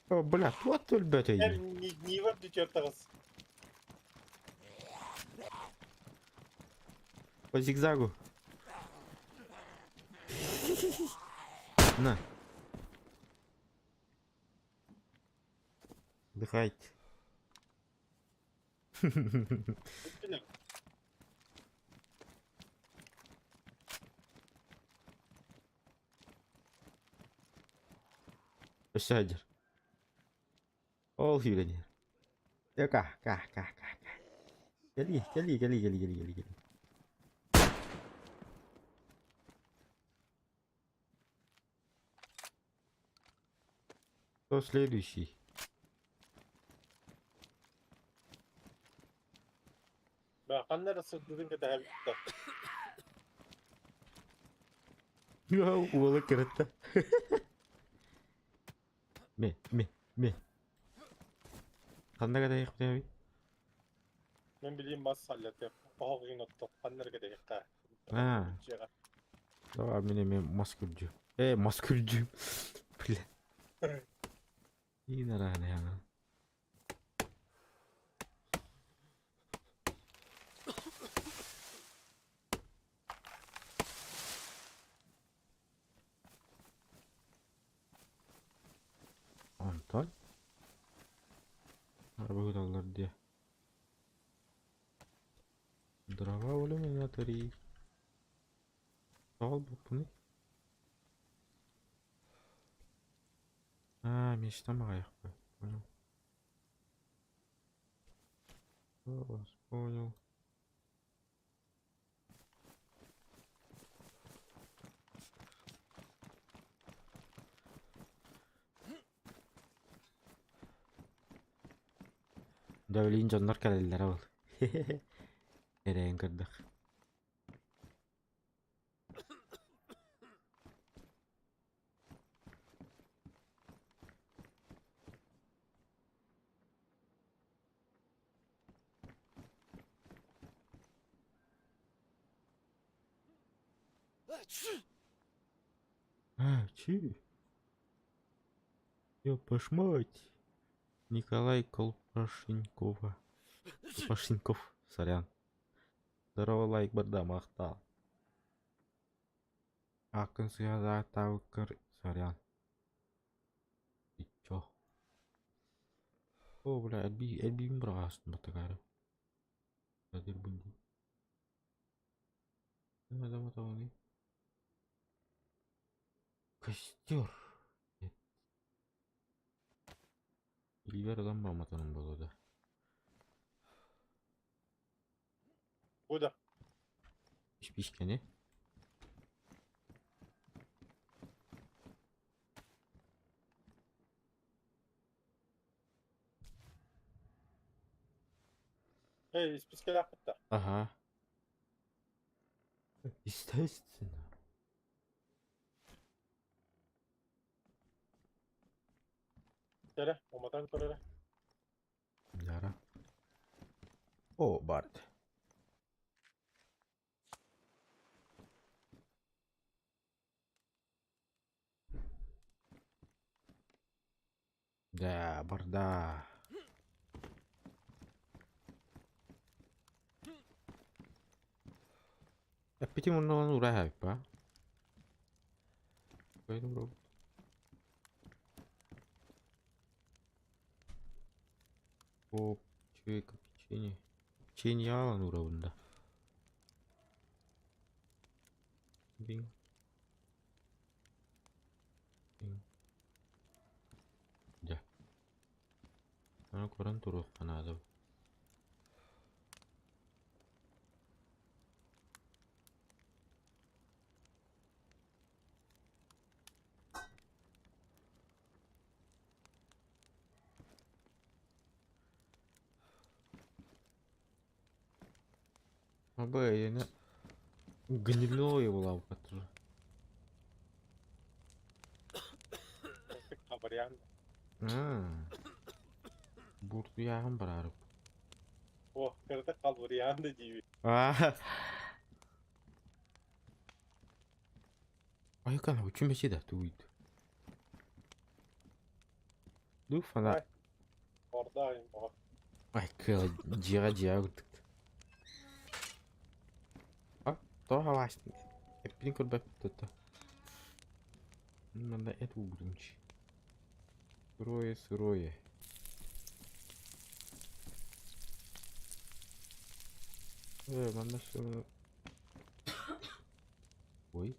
О, бля, туох өлбөтөй?
Нива бүтүөр таҕыс.
По зигзагу. На. Отдыхайте. Өссө Ол сүүрэн иһэр. Ка ка ка ка ка. Кэлии, кэлии, кэлии, кэлии, кэлии, кэлии, кэлии. Кто следующий?
Ханна эрэ сырдыгын кэтэһэбит
Уола кырытта. Ме, ме, ме. Ханна кэтэһиэхпитий?
Мин билиим мас саллатыах. Оһох игин оттох. Ханна эрэ кэтэһиэххэ.
Аа. Давай мин эмиэ мас күрдьү. Э, мас күрдьү. Бля. Иин арааны аҥа. Онтон арбыгыталлар диэ. Дрова иллюминаторий. Тоҕо булпунуй? Аа, мечтам аҕайахпын. Понял. Понял. Дьэ дьоннор кэлэллэрэ ол. Эрэйэн көрдөх. А, чи? Ёпаш мать. Николай Колпашенькова. Колпашеньков, сорян. Здорово, лайк барда, махтал. Акын сыһа таабыккар сорян. И чё? О, бля, элбиим быраҕаастын баттакаары. Дии. Костер. Илиибэр ылан баамматаным буолуо да.
Бу да.
Испиискэни.
Эй, испискэлээхпит да.
Ага. Естественно.
Кэрэ, уматан көр эрэ.
Яра. О, Барт. Да, барда. Эппитим оннуган ура па. Пойдем робот. О, человека печенье. Печенье алан уровында. Бинг. Бинг. Дьэ. Аны көрөн туруохха наада. Абы гнилое была которая.
Вариант.
Буртуйааҕым бараарып.
О, кырата халвариан да диибит.
Айкан, учимся да туйд. Ду фана.
Ордаайым оҕо.
Ай, кыа дьиэҕэ дьиэҕэ курдук. А, тоҕо хаваастын? Эппитин көрбөппүт да. Манна эт уурдумч. Сырое, сырое. Манна все... Ой.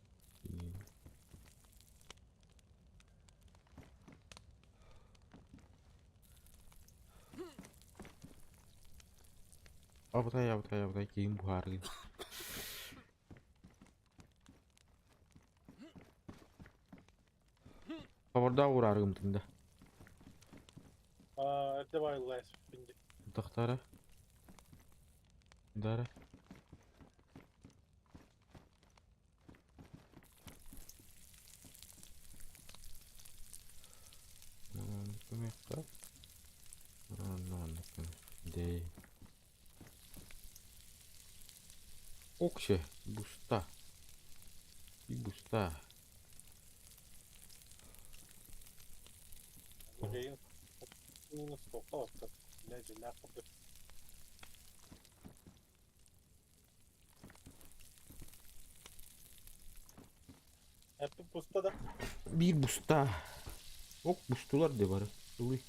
Абытай, абытай, абытай, киин буһааргын. Хабардаах уурааргымтын да.
Аа, эрдэ баайыллайс бинди.
Тахтара. Дара. Дэй. Окше, буста. И буста.
Эппит буста да.
Биир буста. Ок бустулар де бары. Ылый.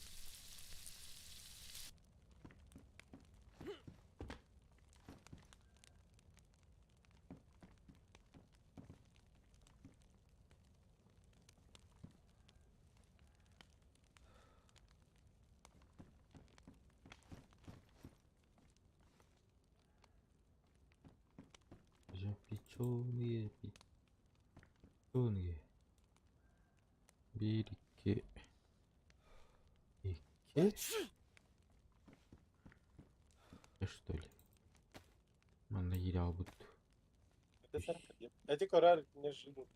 Запеченные, печеные. Биир, икки, икки. Что ли? Манна киирэ
Эти көрөр не жил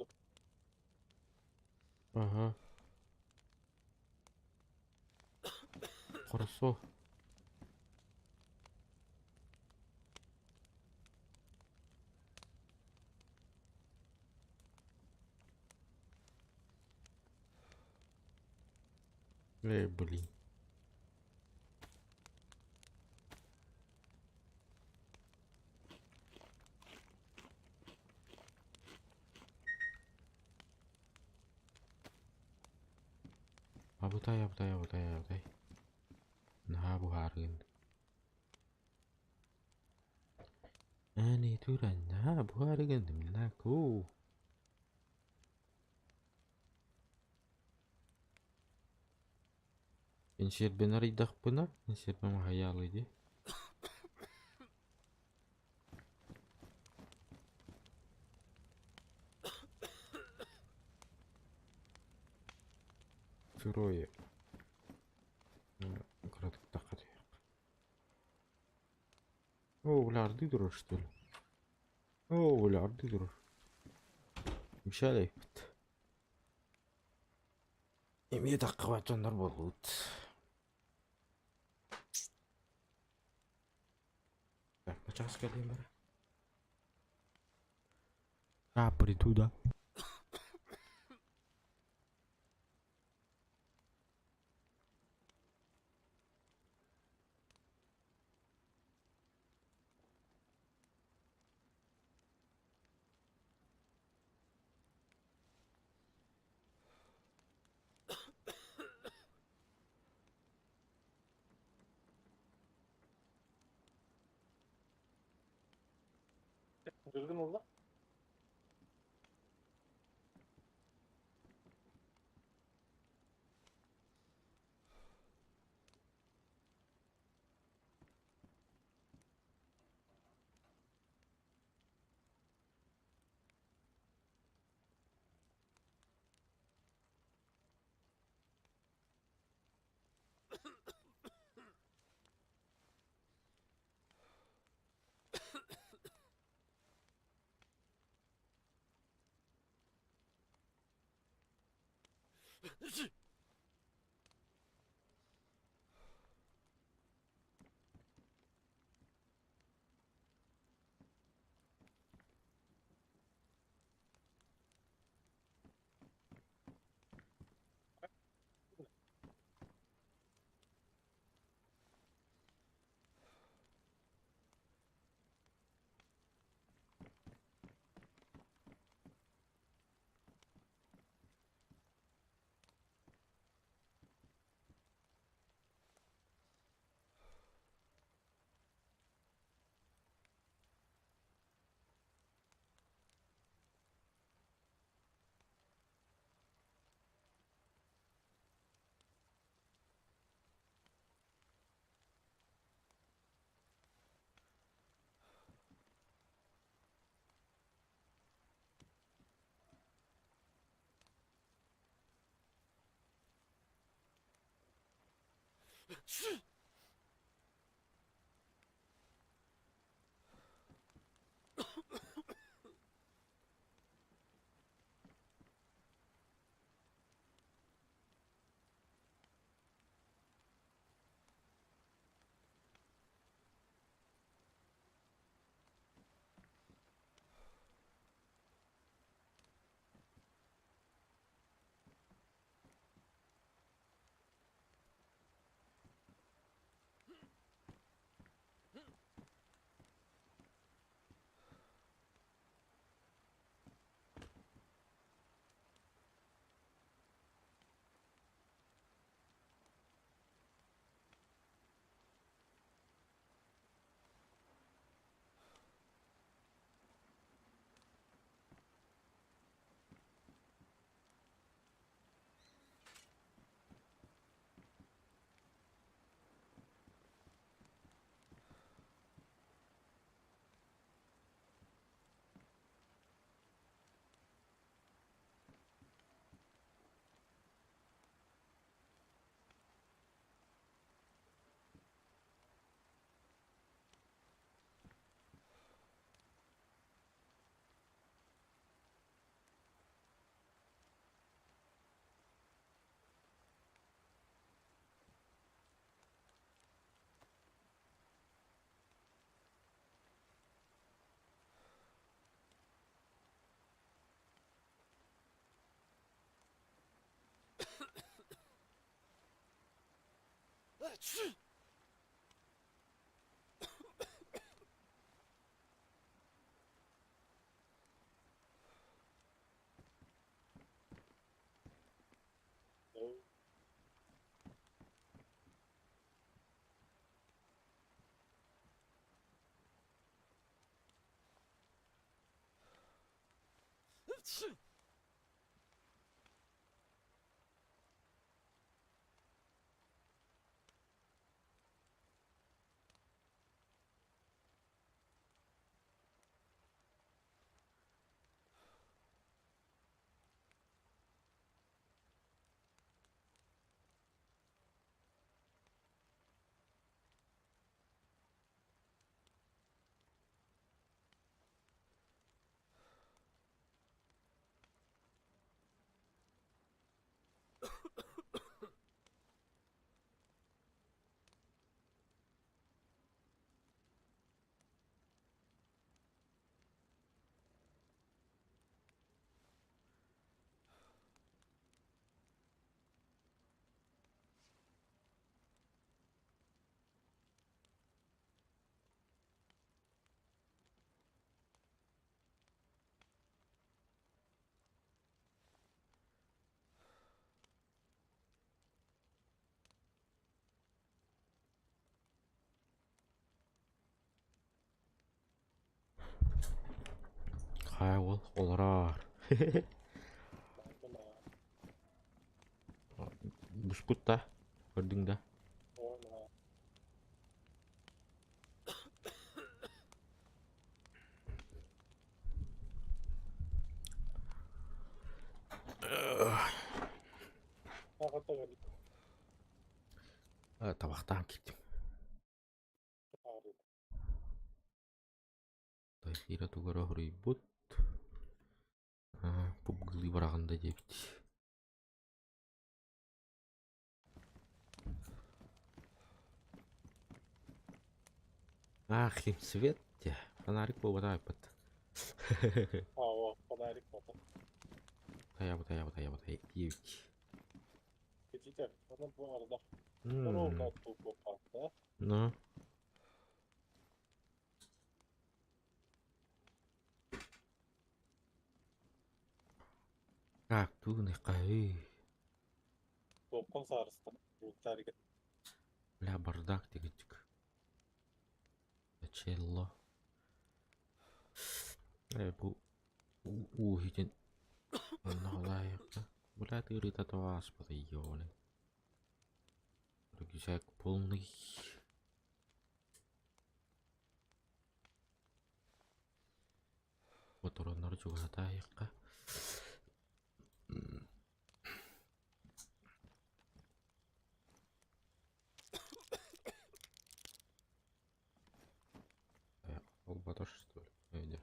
Ага. Хорошо. Эй, блин. Абытай, абытай, абытай, абытай. Наһаа буһааргын. Ани туран наһаа буһааргын наку. Инсиэрбин арыйдахпына, инсиэрбин аһайаалый дии. Сырое. Кыратык тахха түһүөх. Бля, ардыы турар, что ли? Оо, бля, ардыы турар. Мишель Эмиэ таххыбат дьоннор буоллубут. Так, начаас кэлиим эрэ. А, приду, да.
Дыргын ылла.
Хайа уол олороор. Буспут да, көрдүҥ да? Табахтаан киирдим. Тайхира тугу эрэ хоруйбут. Пубглыы быраҕан да диэбит. Ах, свет дьэ, фонарик буолбатах айппыт.
Aa, фонарик буолбатах.
Тайабыт, айабыт, айабыт, диэбит.
Кэтитэ, онон бу арда.
Ну. Так, тугун-хайыы.
Туоххун саарыстан бултаарга.
Бля, бардак дигичик. Челло. Бу уу иһитин онно халаайыкка. Бля, тыырыыта тоҕо ааспата ёлы. Рюкзак полный. Ботуруоннары чугаһатаайыкка. Олбатор что ли? Или?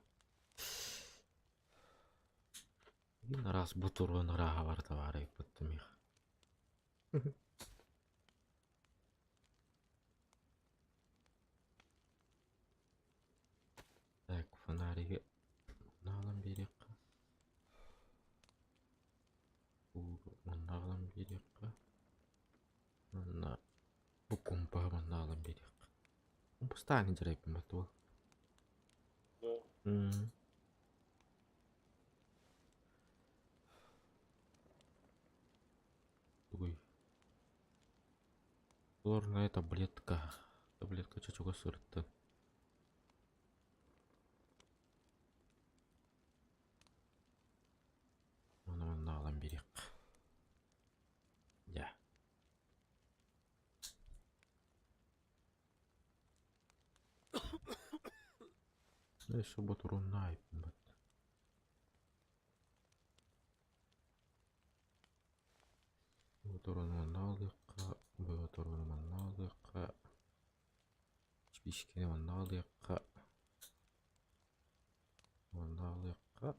Раз бутуруон ырааһа барыта баар эбиппит миэхэ. Так, фонаригы манна аҕалан биэриэххэ. Манна аҕалан биэриэххэ. Манна бу компаһы манна аҕалан биэриэххэ. Компастаан дьарайбын батуол. Тугуй? Хлорная таблетка. Таблетка чочуга сырытты. Ону манна аҕалан биэриэххэ. Дьэ. Өссө ботуруонна айбыт. Ботуруону манна аҕалыахха, ботуруону манна аҕалыахха, спичкэни манна аҕалыахха, манна аҕалыахха.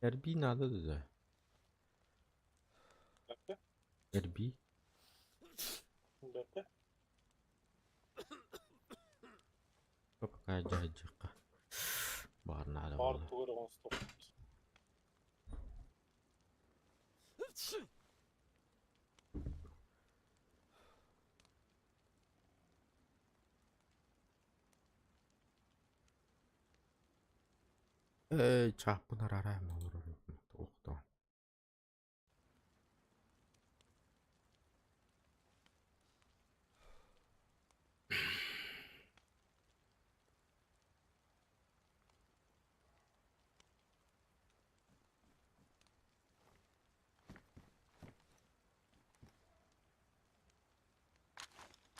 Эрбии наада да? Эрбии? Пока дьаһайдьыахха. Баҕар наада буолуо. Ээ, чааппын араарайым олорор олохтоон.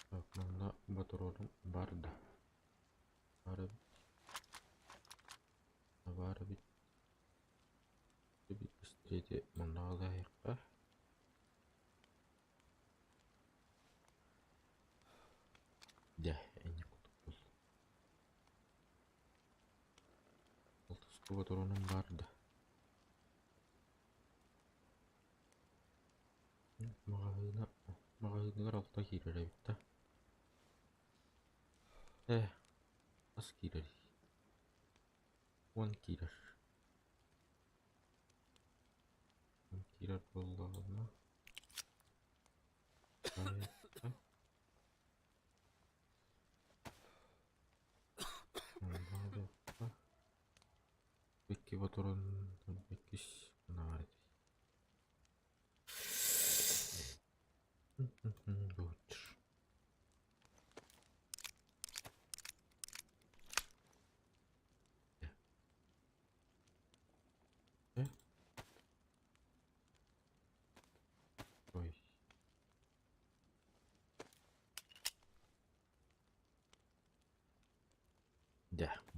Так, манна ботуруонум бар да. Бар эбит. Бар эбит. Эбит быстрее манна аҕалыахха. Дьэ, инник курдук буолла. Алтыска ботуруонум бар да. Маҕаһыына маҕаһыыныгар алта киирэр эбит да. Ээ, хас киирэрий? Уон киирэр. Уон киирэр буоллаҕына Икки ботурун иккис наҕар Лучше.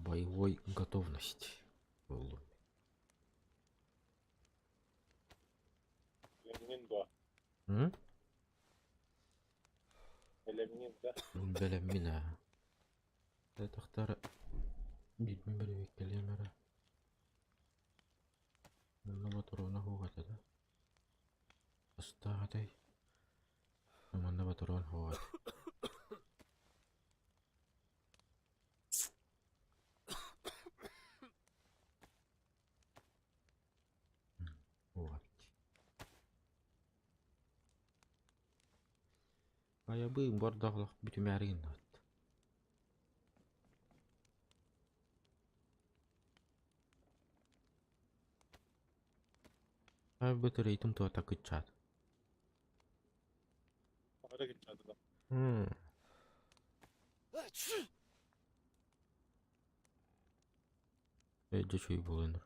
Боевой готовность буоллум.
Бэлэмҥин дуо?
М?
Бэлэмҥин да?
Бэлэммин аа. Тахтар биирбин бэрэбиэркэлиэм эрэ. Онно ботуруона суох этэ да. Астаах этэй? Манна ботуруон суох этэ. Суох эбит. Айабыым бордоох олох бүтүмээри гынныбыт. Бу рейтинг туота кыччаат.
Ара кыччаата да.
Дьэ үчүгэй буолан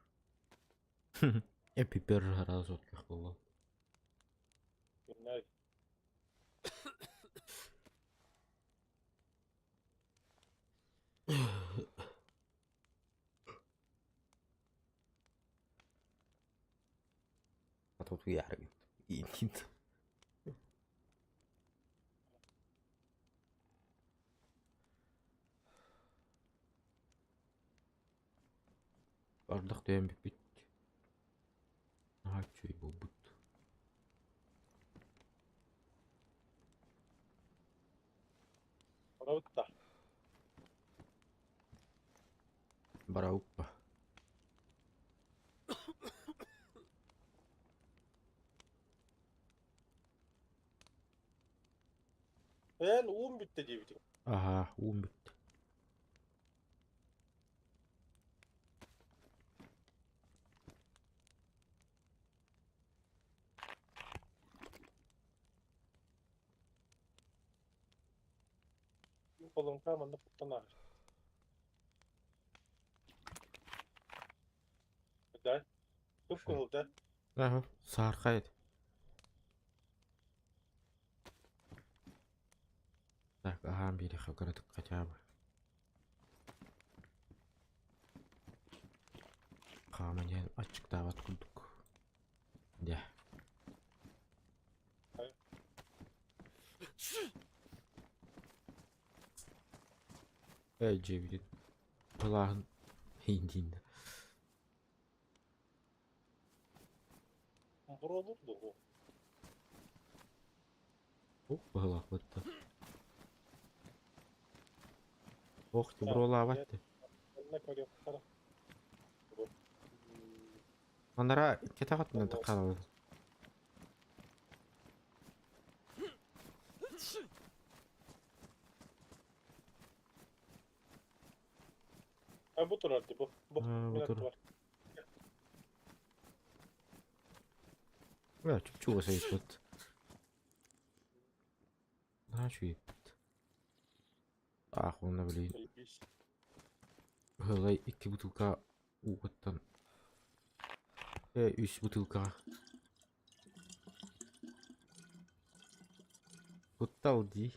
Эпипер араас оттох буолла.
Күннэй.
Атутуйааргын. Иинтин. Ардах түһэн бүппүт. Наһаа үчүгэй буолбут.
Барабыт да.
Барауппа.
Эн уум бүттэ диэбитиҥ.
Аһаа, уум бүттэ.
Холоҥхоо манна куттан ааһар. Да? Тух кыһылда?
Аха, саархай этэ. Так, аһаан биэриэххэ кыратык хотя бы. Хааман иһэн аччыктаабат курдук. Дьэ. Эй, дьиэбитин былааһын ииндиин да.
Буруолур дуо?
Ох, быһылаахпыт да. Ох, ти буруолаабат да.
Онно көрүөхтэрэ.
Анара кэтэҕит хаалабыт.
А бу турар дии бу. Бу.
А, бу
Мин
турар.
аттыбар.
Бля, чугас эбиппит. Наһаа үчүгэйбит. Таах уонна блин
Заебись.
ыһылай икки бутылка уугуттан үс бутылкаҕа Куттал дии.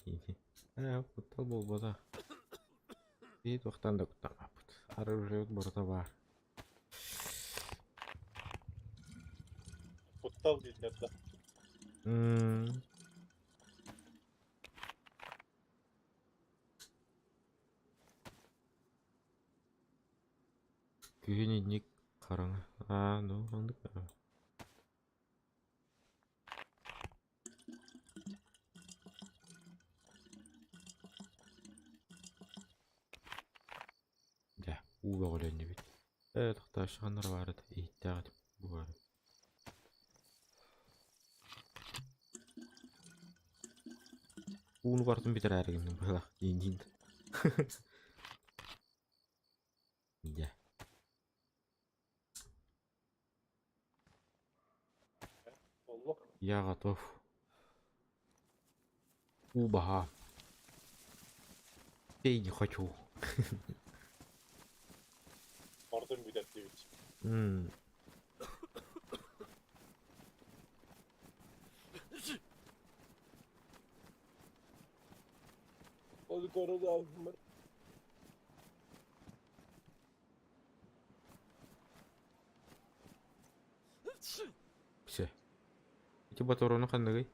Ээ, куттал буолбатах. Биһи туохтан да куттаммаппыт. Оружиебыт барыта баар.
Куттал дииллэр да.
М Күһүн инник хараҥа. Аа, ну, оннук аа. Дьэ, уу бөҕөлөннүбүт. Ээ, тохтооччу баар этэ, иһиттээх этим бу баар. Ууну барытын бүтэрээри гынным быһыылаах диин Дьэ.
Боллук.
Я готов. Уу баһаам. Пей не хочу.
Бардым бүтэрдибит.
М.
Ол көрө.
Ити боторону ханныгый?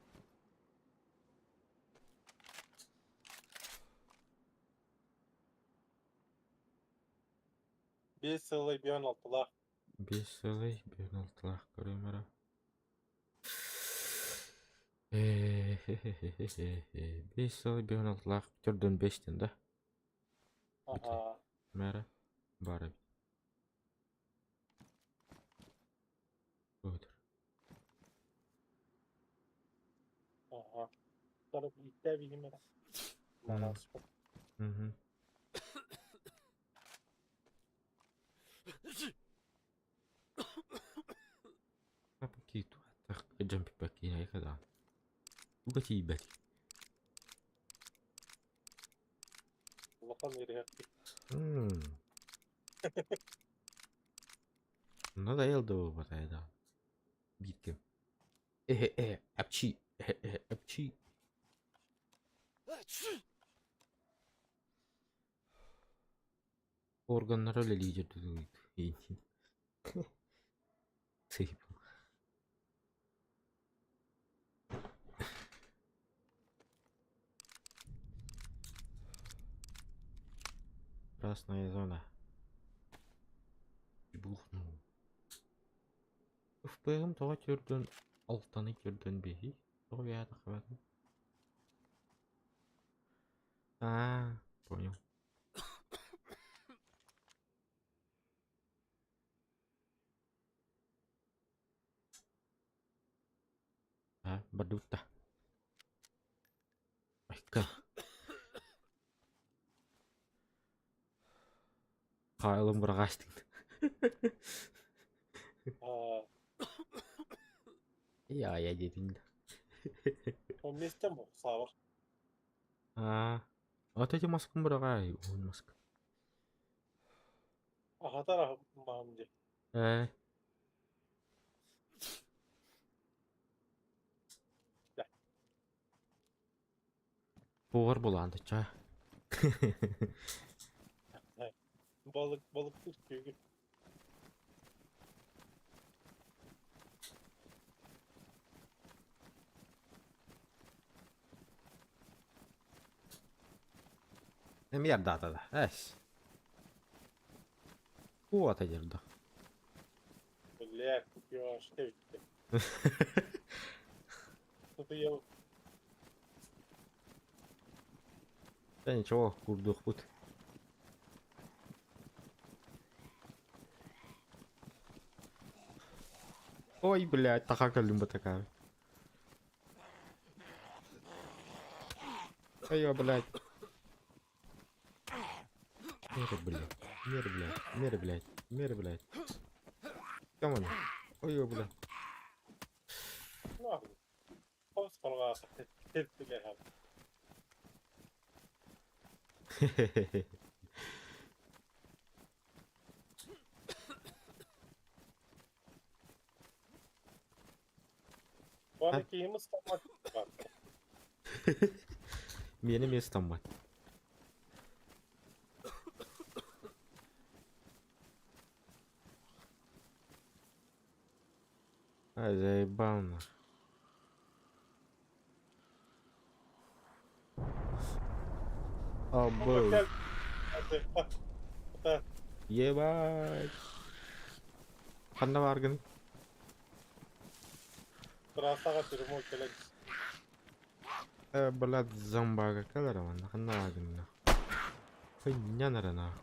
Биэс сылай биэн алтылаах.
Биэс сылай биэн алтылаах көрүм эрэ. Биэс сылай биэн алтылаах төрдөн бэстин да?
Аха.
Мэра баар эбит. Өтөр.
Аха. Тарап ииттээ биһим эрэ. Манаспыт.
Мгм. Туга тиийбэт.
Улахан ириһэхпит.
Надоел да буолбата да. Биир кэм. Эһэ апчи эһэ апчи. Органнара үлэлии дьөрдүгүйт. Красная зона. Бухнул. ФПМ тоҕо төрдөн алтаны төрдөн биһи тоҕо бэйээтэ хабатын. Аа, понял. А, бардутта. Айка. Хаалым быраҕаастыҥ.
Аа,
Я диэтиҥ да.
ол миэстэм саабар.
Аа, вот эти маскын быраҕаай, уһун маска.
Аһатар маһым дии.
Ээ, Повар булаан чаа.
Balık balıktır köyü.
Эмиэ ардаата да, эс. Куота дьэрдэ.
Бля, купюшка bitti. Тут
Да ничего, курдуохпут. Ой, блядь, таха кэллим такая. Ай, блядь. Меры, блядь. Меры, блядь. Меры, блядь. Меры, блядь. Кам он? Ой, блядь.
خمس فرغات تلها. وانا كي مستمر.
Миэнэ эмиэ ыстаммат. Ай, заебал нах. Обалдеть. Ебать. Ханна бааргын?
Трассаҕа тюрьму кэлэн
Э, блядь, зомбага кэлэр манна ханна бааргын нах. Хуйня эрэ нах.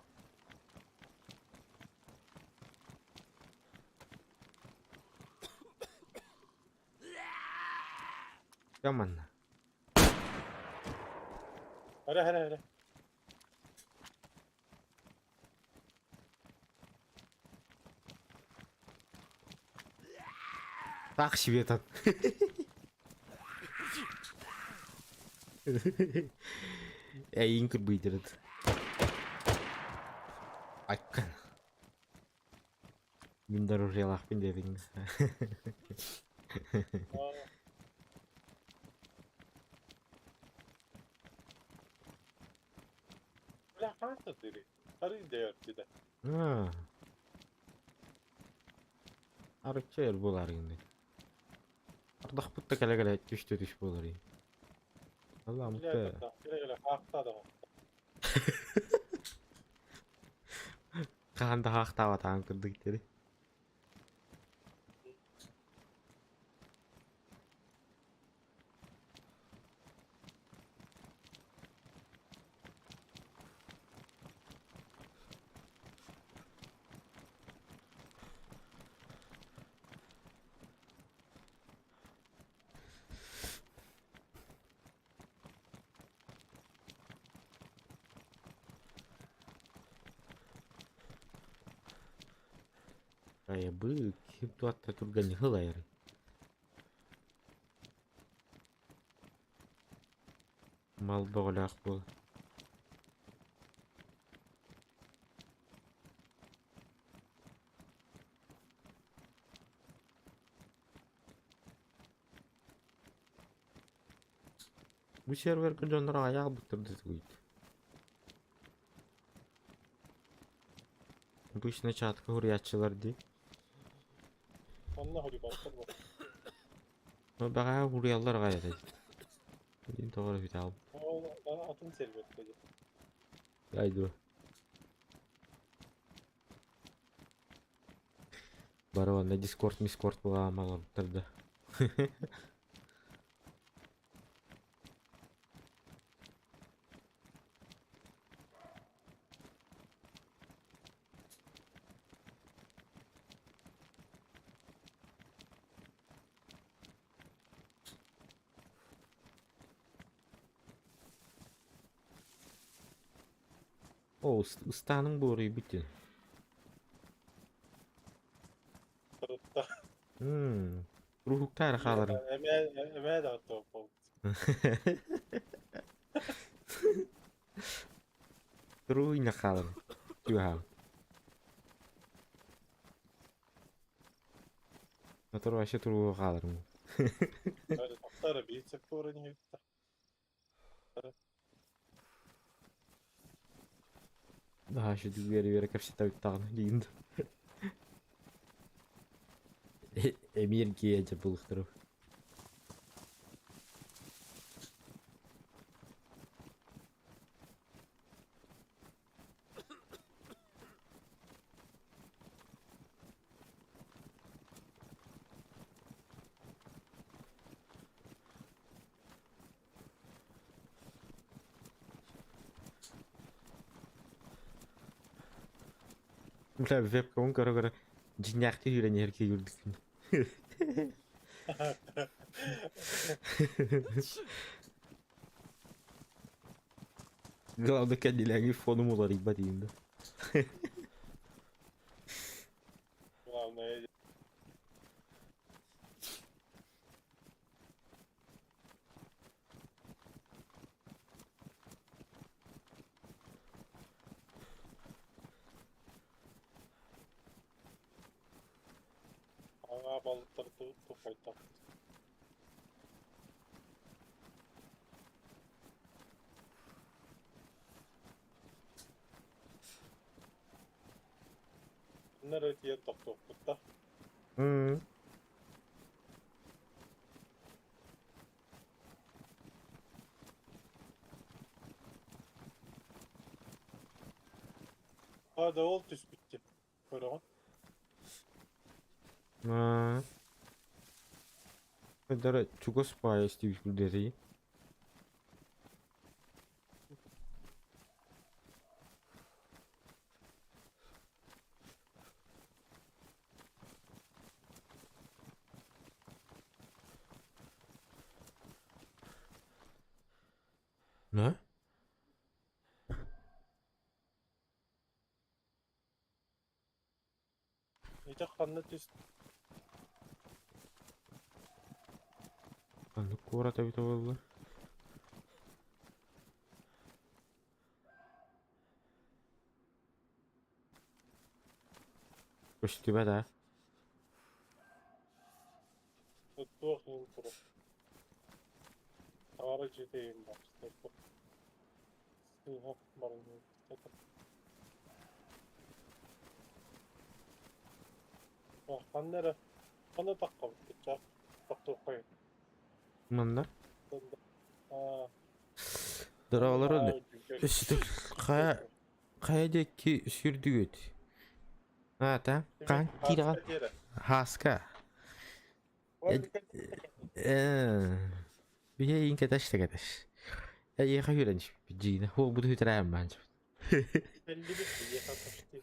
Ким манна?
Эрэ эрэ эрэ.
Так себе этот. Эйин кырбыйдырыт. Айкан. Мин дорожьялаахпын диэтиҥ.
Бля, хаата дири. Арый дэйэртидэ.
Аа. Арычча өр буолаарыгын. Тохтохпут да кэлэ-кэлэ түстэ түс буолар. Алла
Кэлэ хаахтаа да.
Хаһан да хаахтаабатаҕын курдук диэри. Айабы ким туатта турган хылайыр. Мал бөҕөлөөх буол. Бу сервергэ дьоннор аҕыйах буттар да тугуйт. Обычно чатка хуруйааччылар дии.
Онно хоруйбаттар бу.
Но бэҕэһээ хуруйаллар аҕай этэ. Билин тоҕо эрэ бүтэ хаалбыт.
Ол атын сервергэ дии.
Ай дуо. Бары онно дискорд мискорд буолаама олорбуттар да. О, ыстааның буоруйбут дии.
Сырытта.
Руһуктаары хааларын.
Эмээ эмээ да топ.
Руйна хааларын. Түһаал. Мотор вообще туруга хааларым.
Тохтар биир сектора не
Daha şu düzgün yere кэпсэтэ диин. Эмир киэдьэ булуктарып. Бля, вебка көрө-көрө дьиҥнээхтик үүрэн иһэр киһи үрдүкпүн. Главное кэннилээҥи фонум уларыйбат иин да.
Главное Ага балыктар тухайта. Bunlar öteye тохтуохпут Да ол түспүттү. Көрөҕүн.
Аа. Дара чугас паайыс диэбит курдук Ne?
Ити ханна түс
Ханнык куорат эбитэ буолла? Көстүбэт аа?
Туох иһин турар. Таҥара дьиэтэ иһин баар. Сыыһа баран Ханна эрэ ханна таххабыт тохтуоххайын.
Манна
Аа,
дороолорун өссө хайа хайа диэки сүүрдүгүт? Аата хаһан киирэҕин? Һааска. Э, биһи эйигин кэтэс да кэтэс. Эйиэхэ үөрэн испиппит дьиинэ. Уолбуту үтэрээм баан
Биллибит биһиэхэ почти.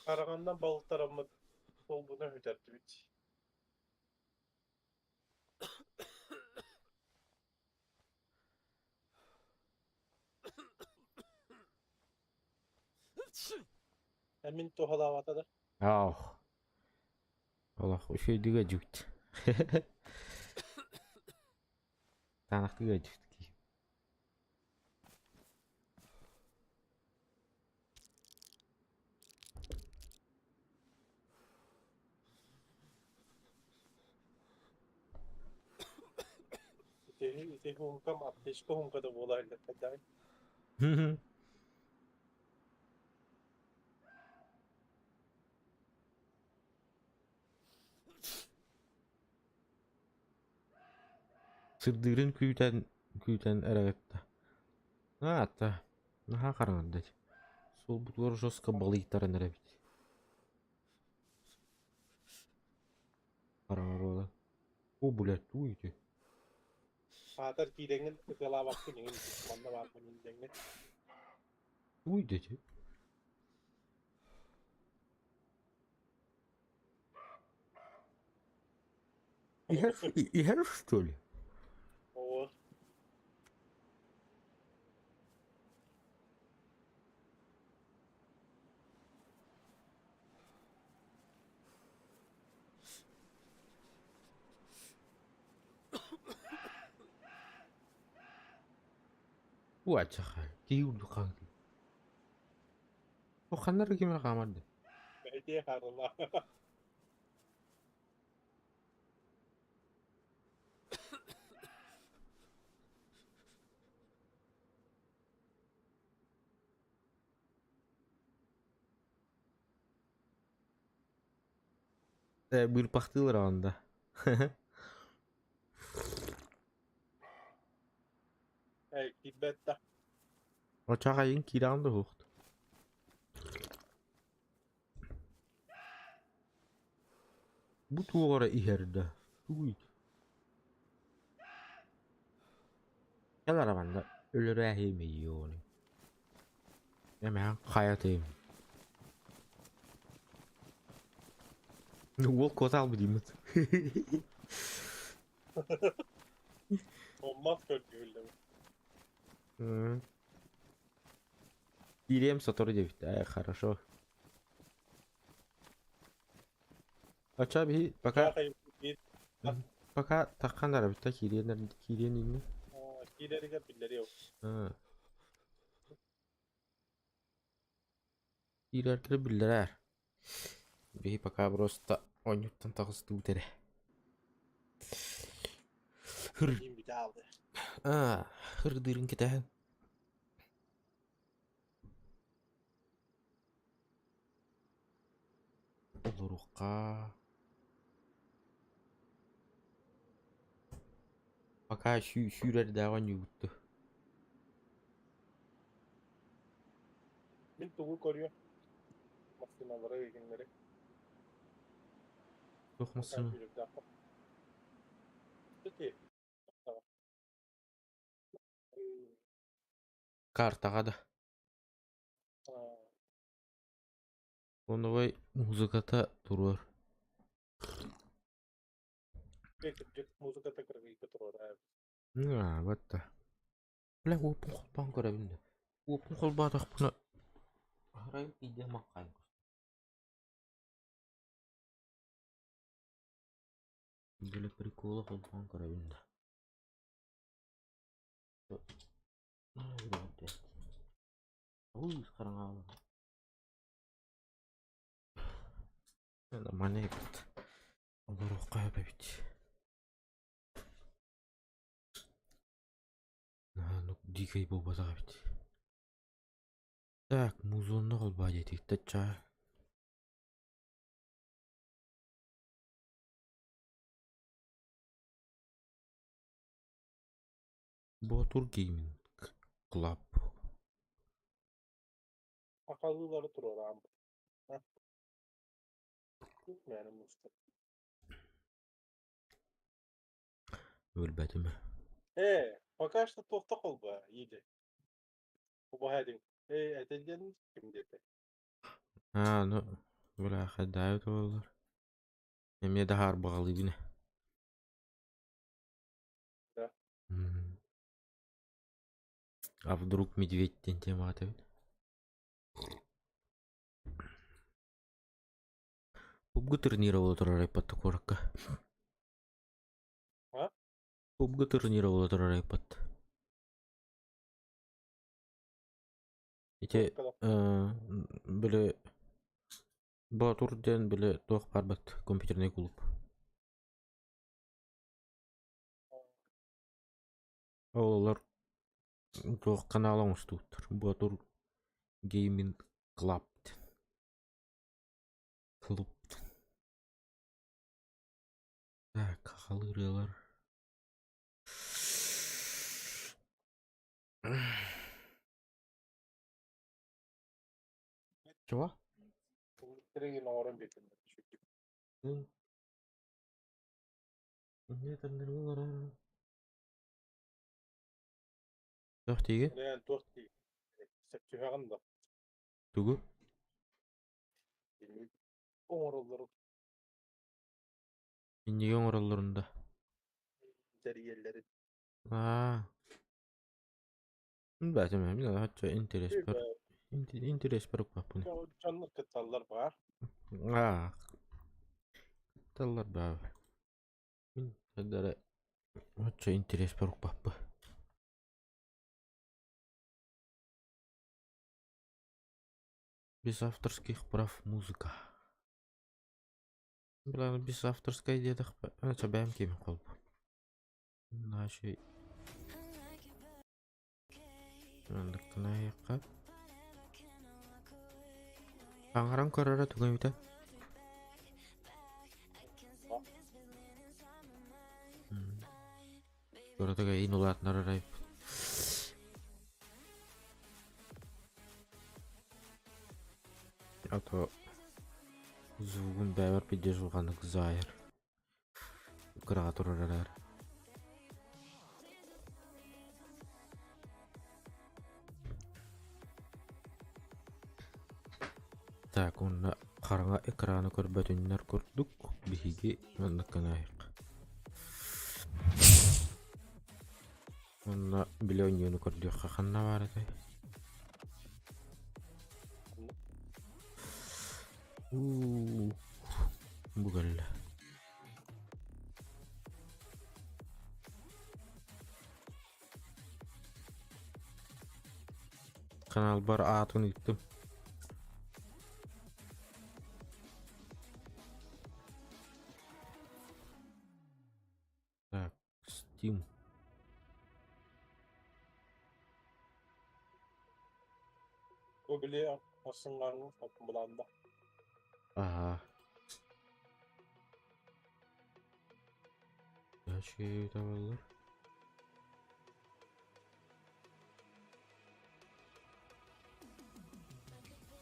Хараҕынан балтараммыт суолбуна сүтэрдибит. Эмин туһалаабата да?
Аах. Олох үчүгэйдик дьүкт. Таанахтыга дьүкт киһи.
Ити ити хумкам аптечка хумката буола илдьэппэтэҕин.
Сырдыырын күүтэн күүтэн эрэ гытта. Аата, наһаа хараҥарда ити. Суолбутугар жестко балыйтаран эрэбит. Хараҥа буолан. О, блядь, тугуй ити?
Саатар киирэҥҥин ытыалаабаккын иҥин манна баарбын диэҥҥин.
Тугуй да ити? Иһэр, иһэр что ли?
Оо.
Уачаха, киһи үрдүк хаҥыы. О ханна эрэ ким эрэ хаамар да.
Бэйдиэ харылаа.
Э, быырпахтыылар онда.
Эй, киирбэт да.
Оччоҕо айын киирэҕин да суохт. Бу туох эрэ иһэр да, тугуй? Кэл эрэ манна өлөрөөһүм ону. Эмэһэн хайатыым. Уол куотаал билиммит.
Olmaz көрдүүллэр.
Киириэм сотору диэбит. Ээ, хорошо. Оччо биһи пока пока таххан арабытта киириэн киириэн инни.
Киирэригэр биллэриэ.
Киирэртэрэ биллэрээр. Биһи пока просто оонньууттан таҕыстыбыт эрэ. Хыр Аа, хырдыырын кэтэһэн. Олоруохха. Пока сүүрэрдээҕи оонньуубут дуо?
Мин тугу көрүө? Массыыналары ыйгыннары.
Туох массыына? Картаҕа да. Фоновай музыката туруор.
Музыката кыргыйга туруора.
Аа, батта. Бля, уоппун холбоон көрөбүн да. Уоппун холбоотохпуна аһарайым тиийдэ маҥхайын Для прикола холбоон көрөбүн да. Ой, хараҥаҕа. Нормально эбит. Олоруохха сөп эбит. Наһаа дикэй буолбатах эбит. Так, музонно холбоо диэтик чаа. Боотур Gaming Club.
Акалыылары туруораан. Мээнэ муста.
Өлбөтүм.
Ээ, пока что туохта холба иди. Убаһадин. Ээ, этэллэн ким диэтэ.
Аа, ну, бля, хайдаабыт буоллар. Эмиэ да хаарбаҕалыыбын.
Да.
А вдруг медведь диэн темаҕа этэбин. PUBG турнира буола турар айпатта куоракка.
А?
PUBG турнира буола турар айпат. Ити били Боотур диэн били туох баарбат компьютерный клуб. Ол олор туох канал оҥостубуттар. Боотур Gaming Club диэн. Клуб. Так, хахалы ырыалар. Чего?
Оҥорон биэрдим.
Туох диигин?
Туох дии? Сөп түһэҕин да?
Тугу?
Оҥороллору.
Иннигэ оҥороллорун да?
Тэрийэллэрин.
Аа. Баатым мин хачча интерес бар. Интерес бар укпаппын.
Дьоннор кытталлар баар.
Аа. Кытталлар баар. Мин хадара хачча интерес бар укпаппы. Без авторских прав музыка. Бля, без авторской диэтэх бэйэм киэбин холбу. Наши Андыккынайыққа. Аңаран көрөрө тугу эбитэ? Көрөтөгө иин улаатынар А то звугун бэйэбэр поддерживалганык заайар. Кыраҕа турар эрээр. Так, уонна хараҥа экраны көрбөтүннэр курдук биһиги маннык гынаайык. Уонна били оонньууну көрдүөххэ ханна баар этэй? Уу, бу кэллэ. Каналбар аатын ыыттым. Так, Steam.
Бу били ахсыннарың буланда.
Ага. Дальше табаллар.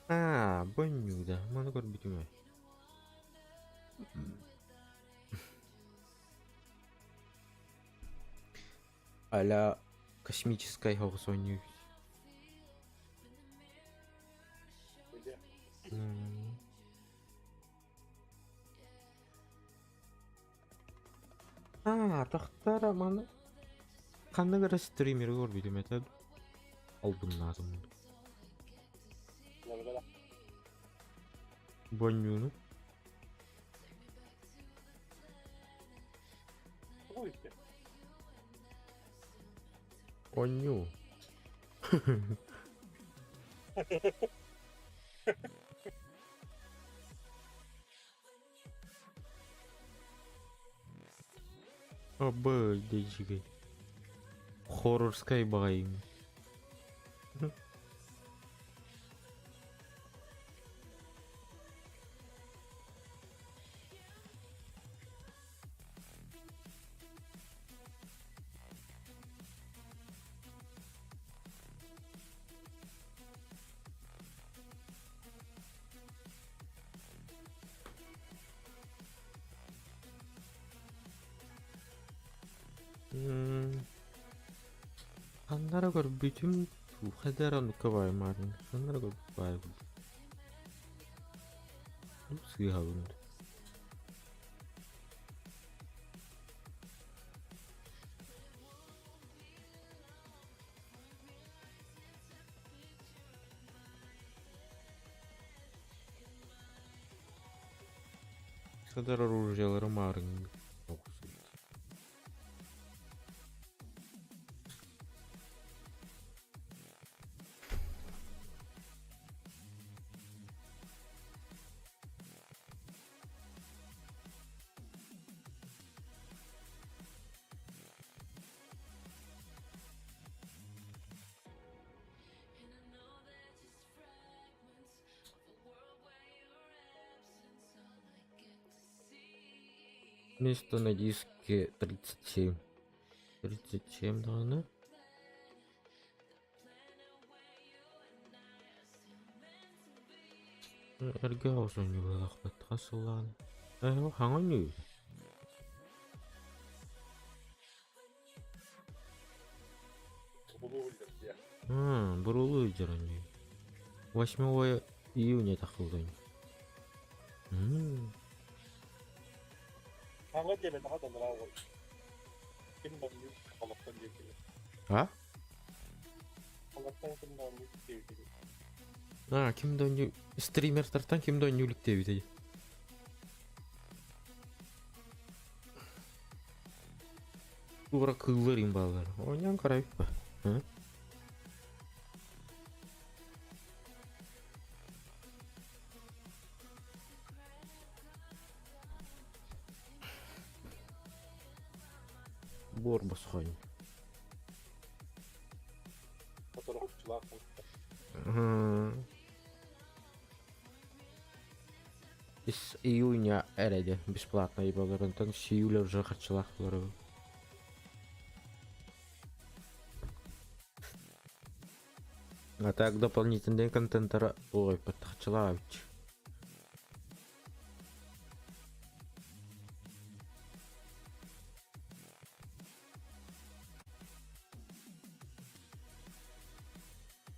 Аа, бонньууда. Маны көрбүтүм ээ. А-ля космическай соҕус оонньуу. Аа, тахтара маны ханнык эрэ стримери көрбүтүм этэ албыннаатым. Бонньууну. Оонньуу. Обалдеть. Хоррорскай баҕайым. Ханнара көрбүтүм хайда эрэ оннукка баайымаарын ханнара көрбүт баайбын сыыһабын. Kadar оружиелары маарыҥ Место на диске 37. 37 даҕаны. Эргэ оонньуу буоллахпыт хас сыллаан ээ хаҥа оонньуу. Буруулуу сылдьар оонньуу. 8 июня тахсыбыт.
Хаҥа диэбэтэҕэ да анараа Ким да олохтон диэки.
А?
Олохтон ким да оннук диэбитэ.
А, ким да оонньуу стримертартан ким да оонньуу илик диэбитэ. Туора кыыллар им бааллар. Оонньоон карайппа. Буор босхойн.
Fotoğrafçılar.
С июня эрэди бесплатно ебалар, онтон с июля уже харчылаах буолар. А так дополнительный контенттара ой харчылаабыт.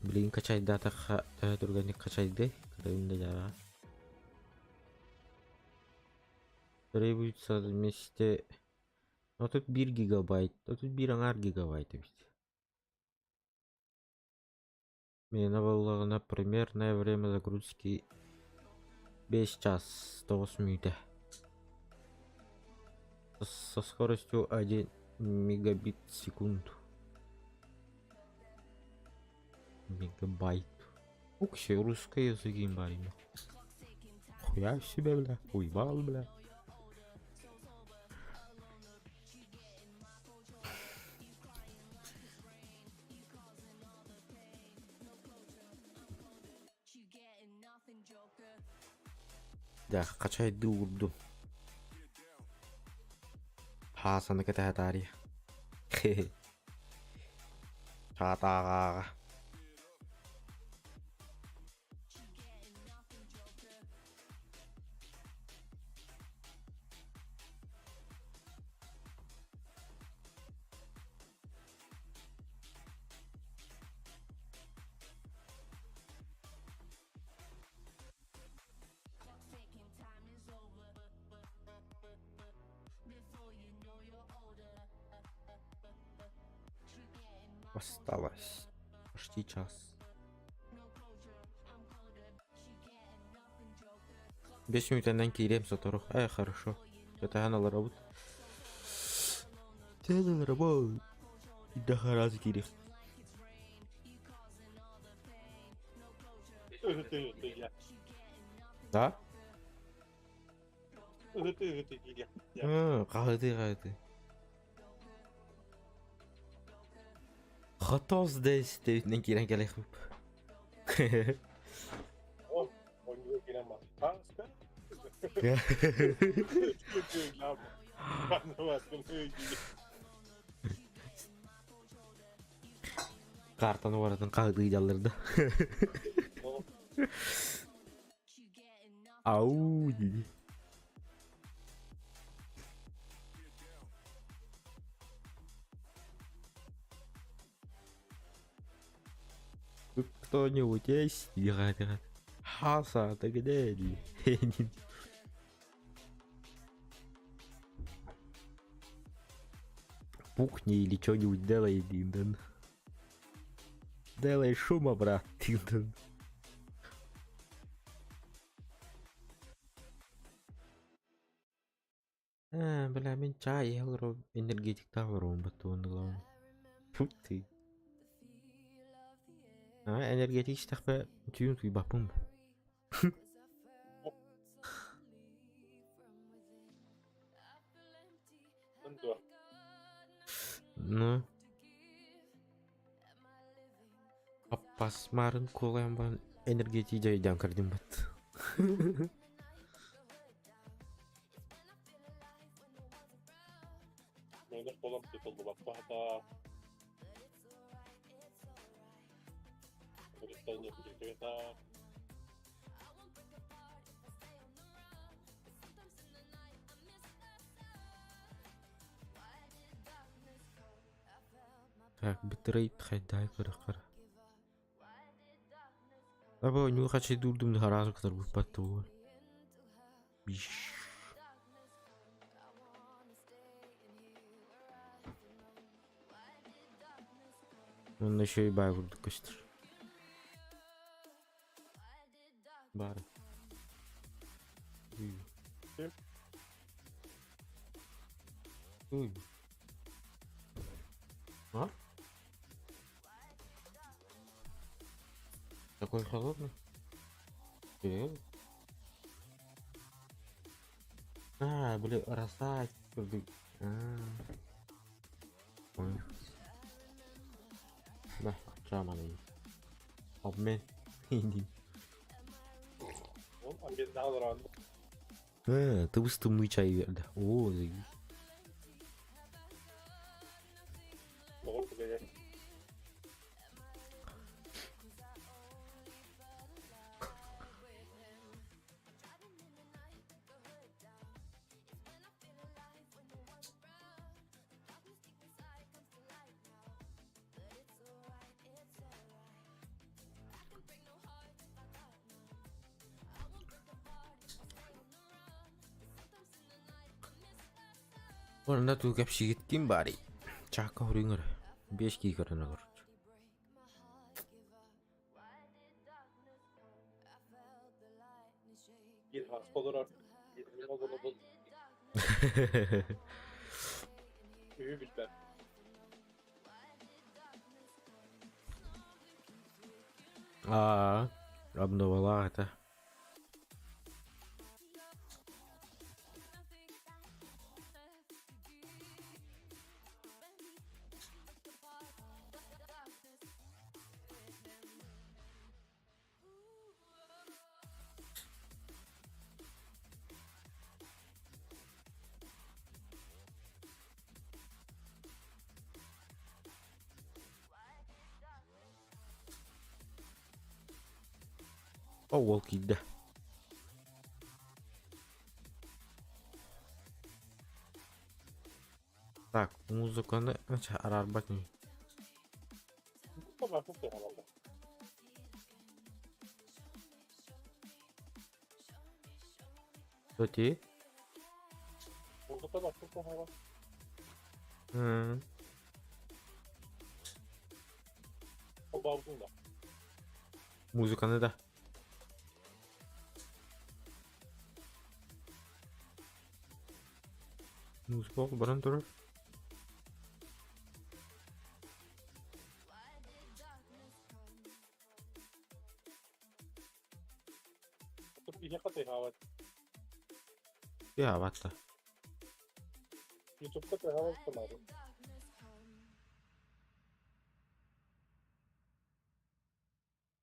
Билигин качайдаатахха төһө түргэнник качайдый, кырыйын да дьараҕа. Требуется вместе 31 гигабайт, 31 аҥаар гигабайт эбит. Миэнэ буоллаҕына примерное время загрузки 5 час 9 мүнүүтэ. Со скоростью 1 мегабит в секунду. Мегабайт. Ух, все русский язык им. Хуя себе, бля, уебал, бля. Да, качайды уурдум. Хаасаны кэтэһэ таарыйа. Чаатааҕааҕа. Осталось почти час. 5 мүнүүтэнэн киириэм сотору. Э, хорошо. Кэтэһэн олоробут. Кэтэһэн олоробут. Да хараас киириэх.
Ыһыты ыһыты
Да?
Ыһыты ыһыты диye.
Хаһытыы хаһытыы. Хотос дэс диэбитинэн киирэн кэлиэхпит.
Oyuncuya giren var. Ha sen? Ben de
Картаны барытын хаһытыы дьалларда. Ау дии. Кто-нибудь есть? Диҕа Хаса, ты где? Пукни или что-нибудь делай, Диндон. Делай шума, брат, Диндон. Ээ, бля, мин чаай иһэ олорор энергетиктаах олоробун баттыбын ылабын. Фу ты. Аа, энергетик истэхпэ түүн утуйбаппын.
Дуо?
Ну. Аппас маарын куолайан баран энергетик дьайдаан көрдүм бат.
Мэнэх буолан тутуллубакка хата
Так, битрейт хайдаай көрөххөр. Аба нью хачи дурдум харазы кытар буппатты буол. Биш. Онно еще и бай курдук көстөр. Баар. Уй. Уй. А? Такой холодный? Серьезно? А, бля, роса. А. Ой. Да, чаманы. Обмен. Иди.
Ол обменнаах олорон
Тыбыс-тымныы чай биэрдэ. Оо,
тоҕо түгэнэ
Онно туу кэпсиигит ким баарый? Чаакка хоруйуҥ эрэ. Биэс киһи көрөн олорор.
Биир хаска олорор, биир олоробун үһү билбэт.
Аа, обновалаах этэ. О, уол киирдэ. Так, музыканы араарбат ини. Өти? М. Музыканы да. Музыка баран турар. Тыаһаабат да.
Ютубка тыаһаабат.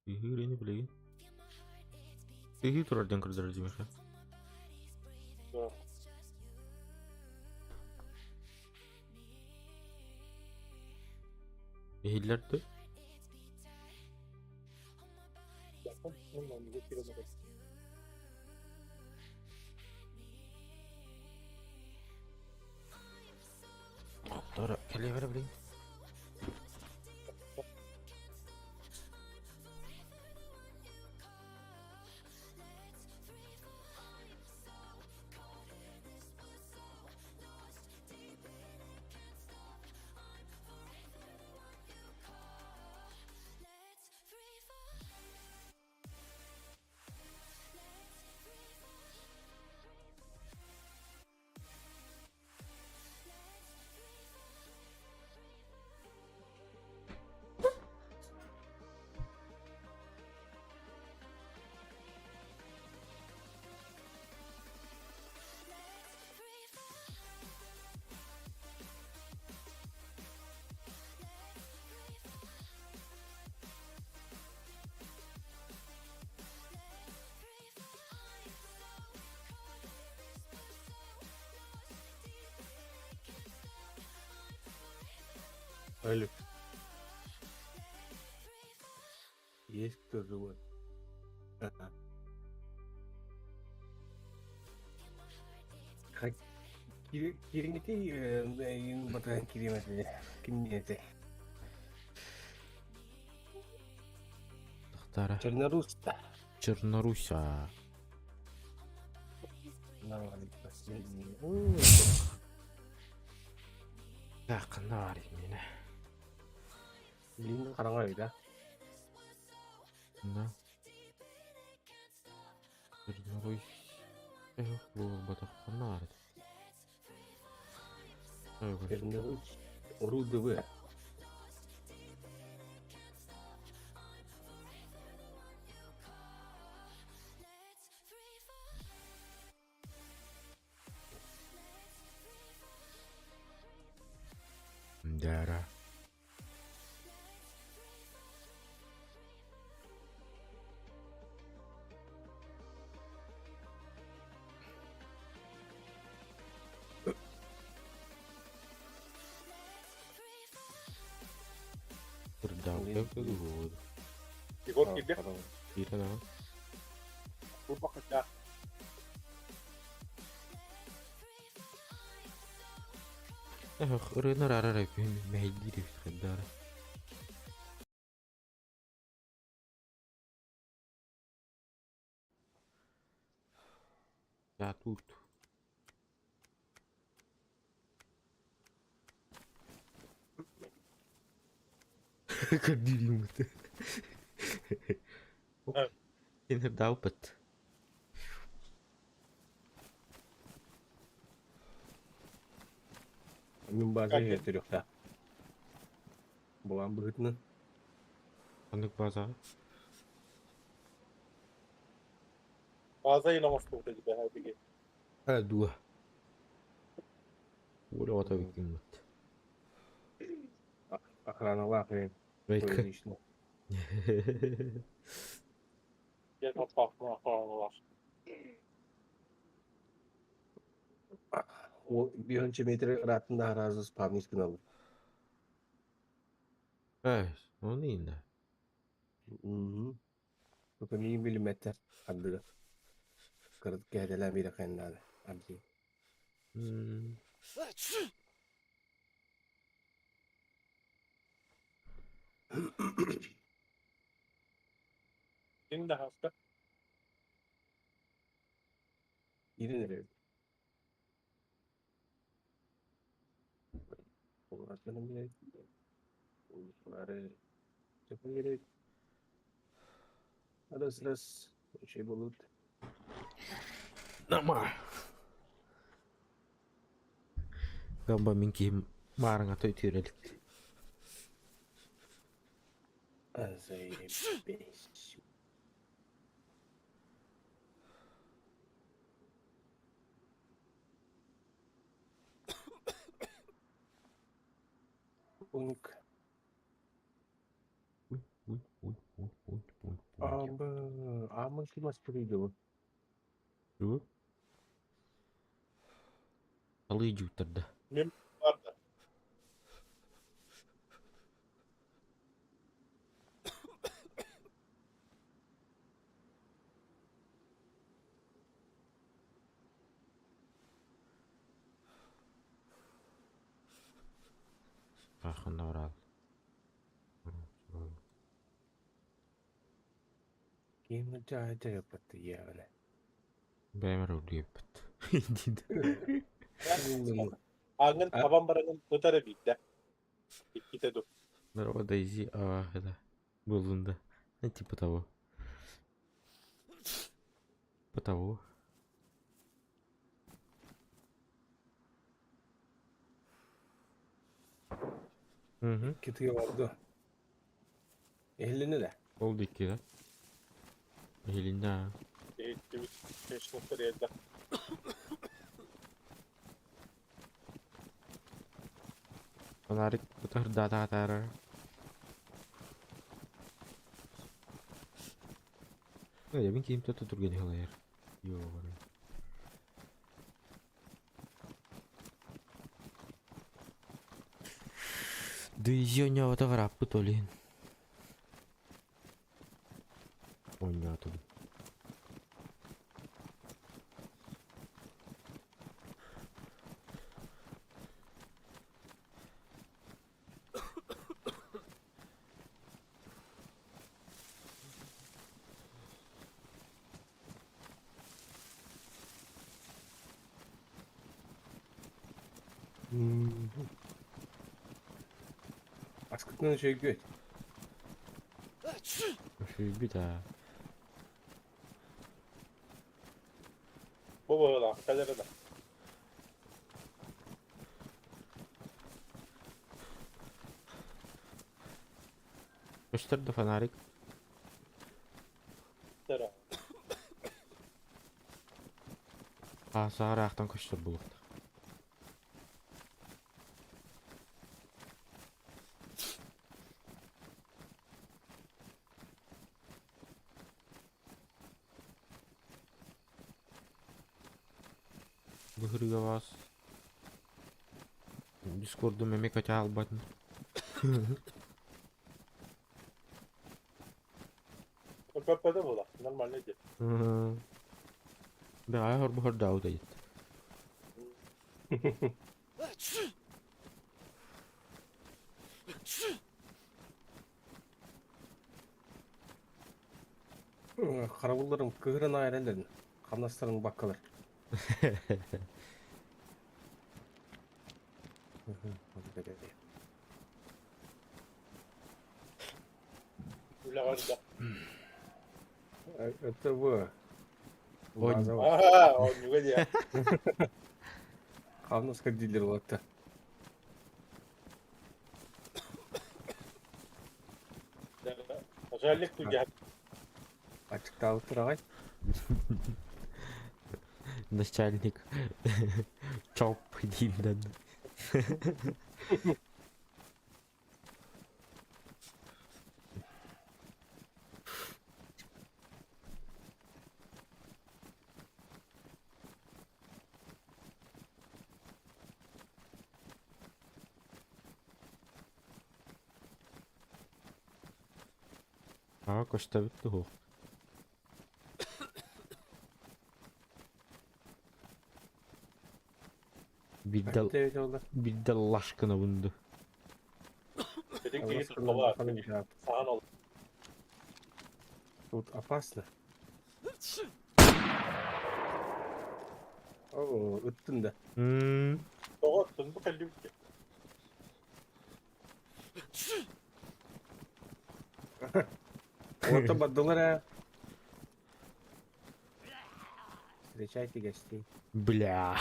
Тыаһыыр ини билигин. Тыаһыы турар диэн көрдөрөр дии
Да.
Иһиллэр дуо? Тора кэлиэбэрэ билигин.
Алло. Есть кто живой? Ага. Кириҥити батаан кириэмэтэ кимниэтэ?
Тахтара.
Черноруста.
Черноруся. Так, ханна баар именно?
Блин, хараҥа эбит
На. Чернорусь. Эх, буолбатах ханна баар этэ?
Чернорусь. Ру-ДВ.
Дара.
Егор киирдэ.
Киирэн аҕай.
Курбахыта.
Эх, ырыынар арар мэһэйдиир эбит хайдара. Я тут. Көрдүүрүүм Инырдаабыт.
Мин база иһэ Булан быһыытынан.
Ханнык база?
База иһин оҥостубута дии
Ээ дуо. Оля оҕото эбиккин
Охраналаах иһин.
Байка.
Лично.
Дьэ охраналаах.
Ол 5 метр ырааттын да аразы спавнить гыналар.
Ээ, оны инна.
Мгм. Только миигин билиммэттэр ардыгар. Кыратык кэһэтэлээн биэриэххэ наада ардыы.
Ким да хаста.
Киирэн эрэбит. Улаатан биэрэбит. Бары Раз, раз, үчүгэй буолуут.
Нама. Гамба мин киһим маарыҥата үтүөрэ илик.
Заебись. Пунк. Аамын ким аспытый дуу?
Тугу? Алыы дьууттарда.
Мин барда.
Ханна бараал.
Ким дьаһайдьайаппат ийэҕинэ.
Бэйэм эрэ үрдүгэппит.
Ааҥҥын хабан бараҥын ыт эрэ биирдэ. Иккитэ ду.
Здорово, Дейзи. А, это... Был да. Ну, типа того. Типа того. Угу.
Икки тыа олордо. Иһилиннэ да?
Ол диэки да. Иһилиннэ аа.
Иһиттибит. Кешнуктар элбэх.
Фонарик утардаатаатаара. Ой, мин киһим тото түргэн иһэлэйэр. Йоо. Дыйзи оонньооботох ырааппыт ол иһин. Оонньоотум.
Аскытынан үчүгэйгит.
Үчүгэйбит аа.
Бу быһыылаах кэлэрэ да.
Көстөр да фонарик.
Тера.
Саараахтан көстөр булуохтаах. Быһырыга вас Дискордум эмиэ көтө хаалбатын.
Көппөтө була. Нормально дии.
Бэҕэһээ хорбуһордообут эбит.
Харабылларым кыһыран аайралларын, хамнастарын баккалар.
Үлэҕэр да.
Это вы.
Аа, оонньууга диэ.
Хамнаска дииллэр улатта.
Начальник туйа.
Ачыктаабыт тураҕай.
Начальник чоп дииннэн. Аҕа көстөбүт дуо? Биирдэ биирдэ лаш гынабын дуу.
Ити киһи тутталаах. Саһан ол.
Тут опасно. О, ыттын да.
Тоҕо ыттын бу кэллибит.
Уота бардылар ээ. Встречайте гостей.
Бля.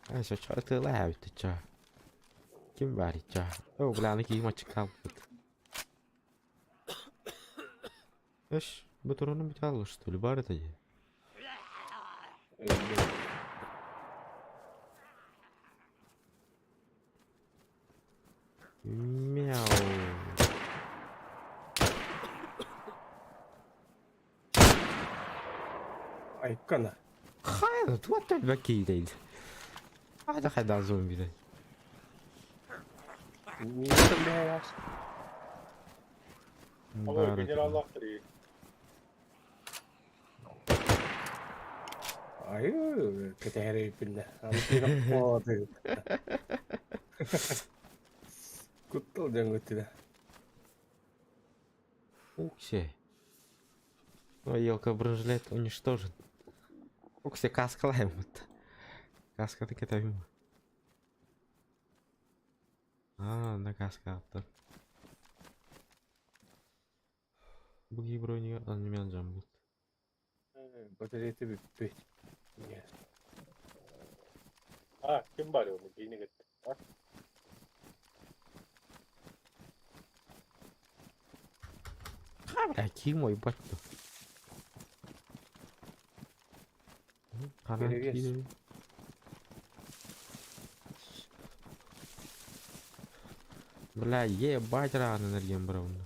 А, чо тыла эбит чо. Ким баар чо? О, бля, аны киһим ачыктаабыт. Эш, бу туруну бүтэ что ли, бар это дии? Мяу.
Айкана.
Хайа, туох элбэх киһитэй? Хайда хайда зомбидай.
Миигин бэйэҕэ.
Ой, генераллаахтар
Айыы, кэтэһэр эбиппин да. Аны Куттал дьон көттүлэ.
Уксе. Ой, елка бронежилет уничтожен. Уксе каскалаем вот. Каскаты кэтэбим. А, на каска аттар. Бу киһи бронига анньымыан дьаммыт.
Батареята бүппүт.
А, ким бар оны киини кытта? А?
Бля, ким ойбат дуо? Ханан
Перевес.
киирэр? Бля, ебать рано эргиэн барабын.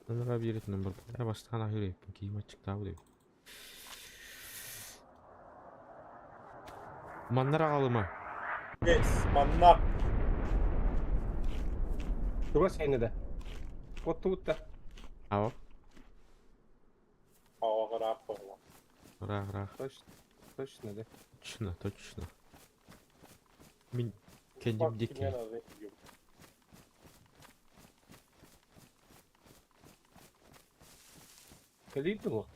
Анараа биэритинэн барбыт. Бастаан аһыыр эбиппин, киһим аччыктаабыт эбит. Маннар аҕалыма.
Yes, манна.
Туга сиэнэ да? Оттубут да.
Ау.
Аҕыраах буолла.
Ыраах, ыраах.
Точно. Точно да.
Точно, точно. Мин кэнним диэки.
Кэлиир дуо?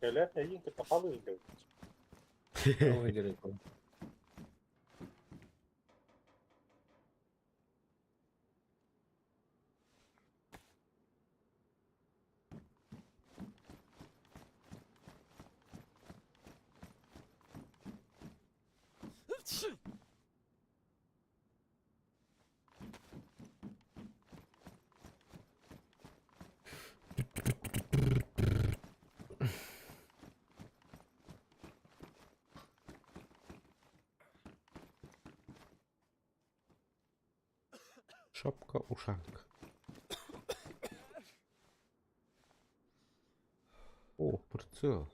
Кэлэр эйиин кытта халыырдыбыт.
Ол иһигэр
Шапка-ушанка. О, прицел.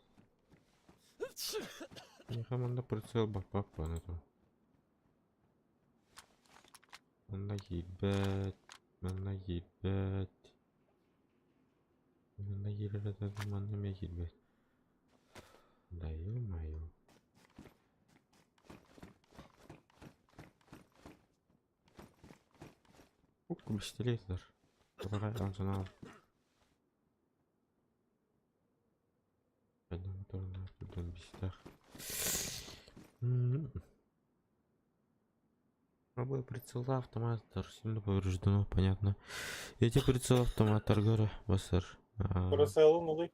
Нехай манна прицел баппаппан это. Манна киирбэт, манна киирбэт. Манна киирэр этэ, манна эмиэ киирбэт. Да ё-моё. Ук пистолеттар. Давай, он Пробую прицел автомат, сильно повреждено, понятно. Эти прицел автомат Таргара, Басар.
Прицелын ылый.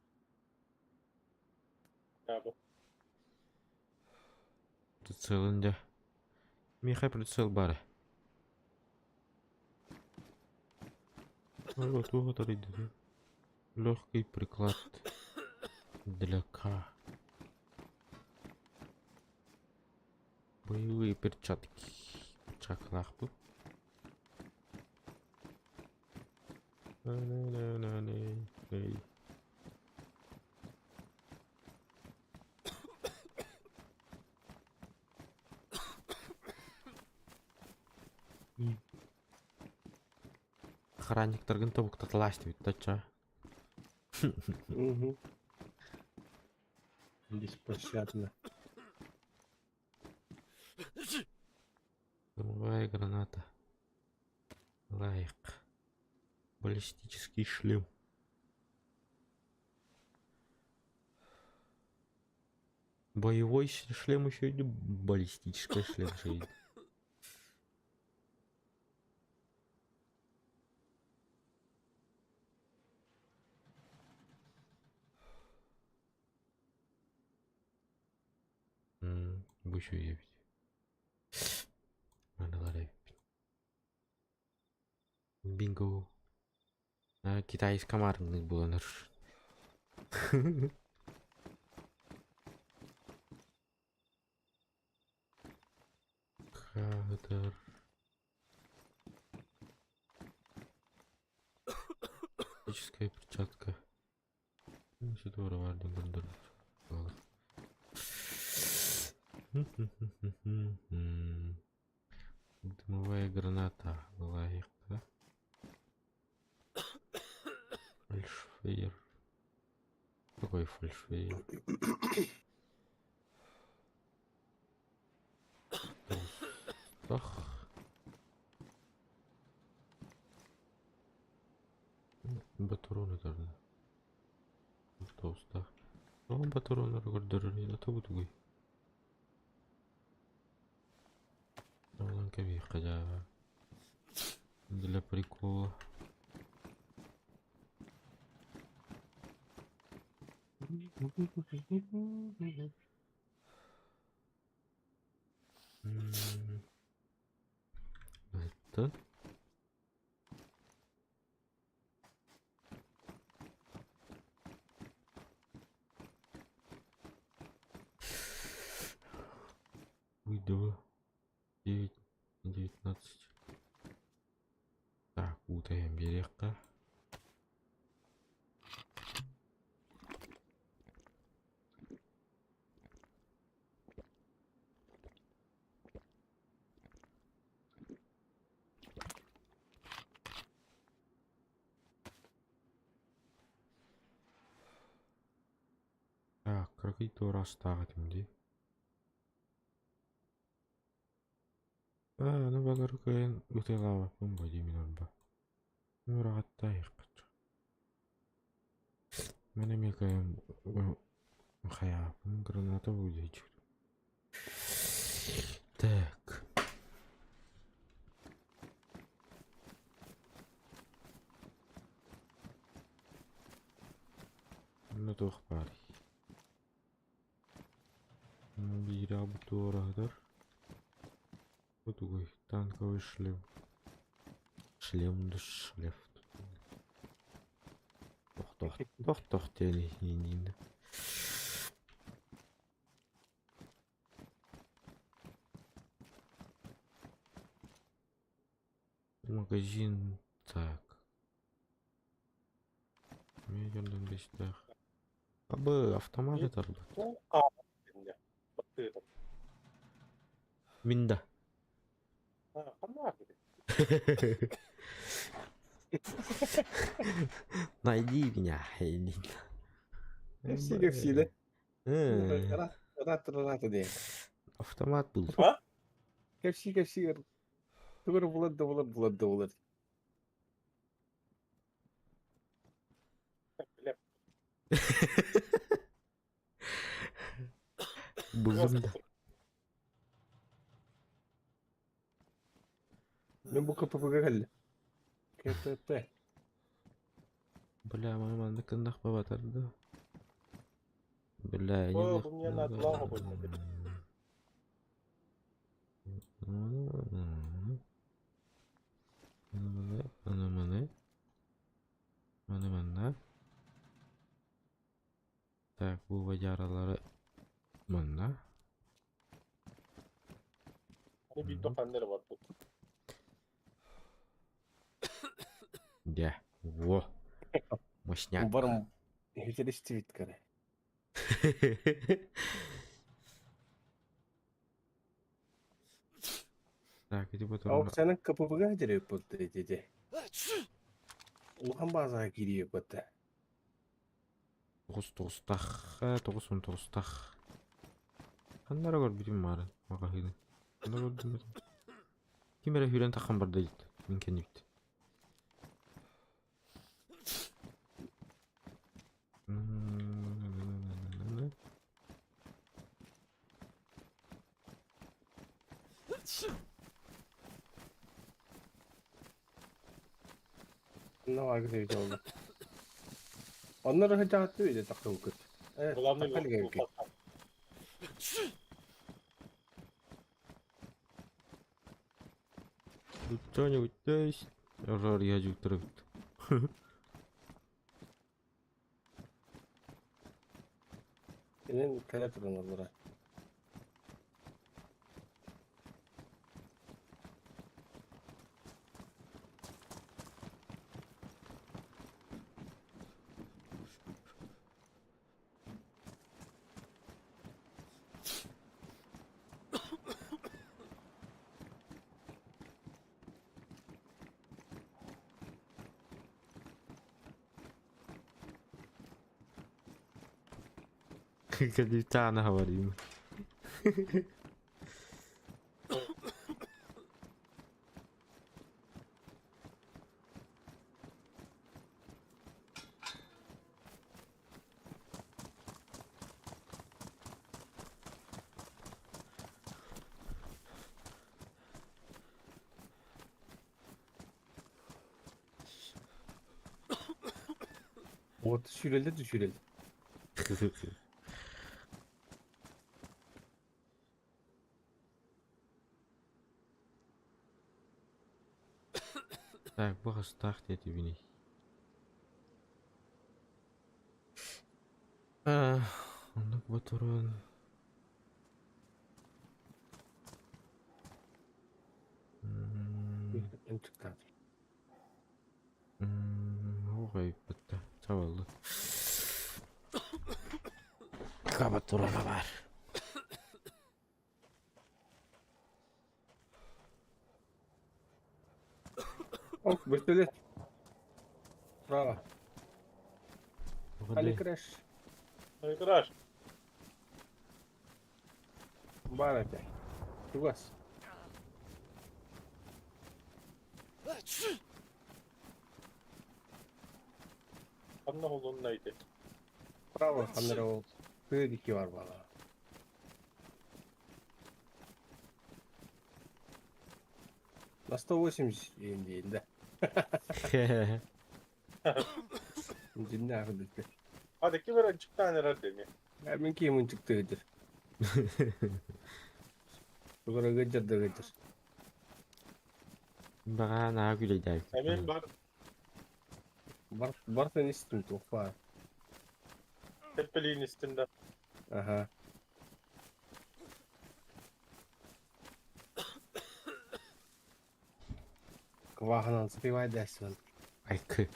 Кабы.
Прицел инде. Михай прицел бары. Вот, вот, Легкий приклад для К. Боевые перчатки. Перчаткалаах бу. Охранниктаргын тобуктаталаастыбыт тача.
Угу. Беспощадно.
Дымовая граната. Лайк. Баллистический шлем. Боевой шлем еще и баллистический шлем еще и. Бу үчүгэй эбит. Маналар эбит. Бинго. А, китайская марнык буоланар. Кадр. Баллистическая перчатка. Ну, здорово, Дымовая граната. Лайк, да? Фальшфейер. Какой фальшфейер? Ах. Батуроны должны. Толстах. Ну, батуроны көрдөрөр тобутугуй. Хотя для прикола. Это. Ой, 2, 9, 19. Так, утайым берекка. Бля, кыракый туораастаах этим дии. Аа, аны балары кыайан ытыалаабаппын бо дии мин орбо. Мураҕаттаайыахпыт. Мин эмиэ кыайан хайаабаппын граната будет. Так. Онно туох баарый? Биир туораһытар. Бу тугуй? Танковый шлем. Шлем да шлеф. Тохтох, тохтох диэн иһиниин. Магазин. Так. Миллиондан бэстээх. Абы автомат ытарбыт. Мин да. Найди меня,
Кэпсии кэпсии да. Ырааттар диэн.
Автомат был.
Кэпсии кэпсии тугу эрэ булар да булар булар да булар.
Буллум да.
Мин бу КПП-га кэллим. КПП.
Бля, маны маннык гыннах батар да. Бля,
О, бу мне надо лава будет.
Аны маны. Маны манна. Так, бу водяралары манна.
Аны биир доханнары бар бу.
Дьэ, во. Мощняк.
Барым иһитилистибит кэрэ.
Так, ити
Ол
потом
сенин КПП-га дирекпут дии Улахан баазаҕа киириэхпит
тоҕус тоҕустах, 99-тах. Ханна эрэ көрбүтүм маарын маҕаһыыны. Ханна көрдүм этим? Ким эрэ сүүрэн таххан барда диит, мин кэннибит.
Онно буолла. Онно ыһыдьаҕыттыы илэ тахсыбыккыт. Э,
Главный
тахха илик
Кто-нибудь есть? Жар я дюктырыбыт.
Кинин кэлэ туран оллара.
Капитана говорим.
Вот сүүрэллэр да сүүрэллэр.
Так, бу хастаах диэтибиний? Оннук ботурун. Оҕойбут да чабыллы. Кабатурана баар.
Ок, вертолет. Справа. Хали краш.
Хали краш.
Баар этэ. Чугас.
Ханна холунна ити?
Право ханна эрэ ол тыа диэки бар буолла. На 180 диэн да. Дьиннээх бүттэ.
Hadi ким эрэ ынчыктаан эрэр деми.
Мин киим ынчыктыыр. Тугара ыгыдьар да ыгыдьар.
Баҕа наһаа күлэйдээбит.
Эмин бар
Бар бартан истим туох баар.
Терпелиин истим да.
Аха. Кваханан спевай дэсвэн.
Айкы.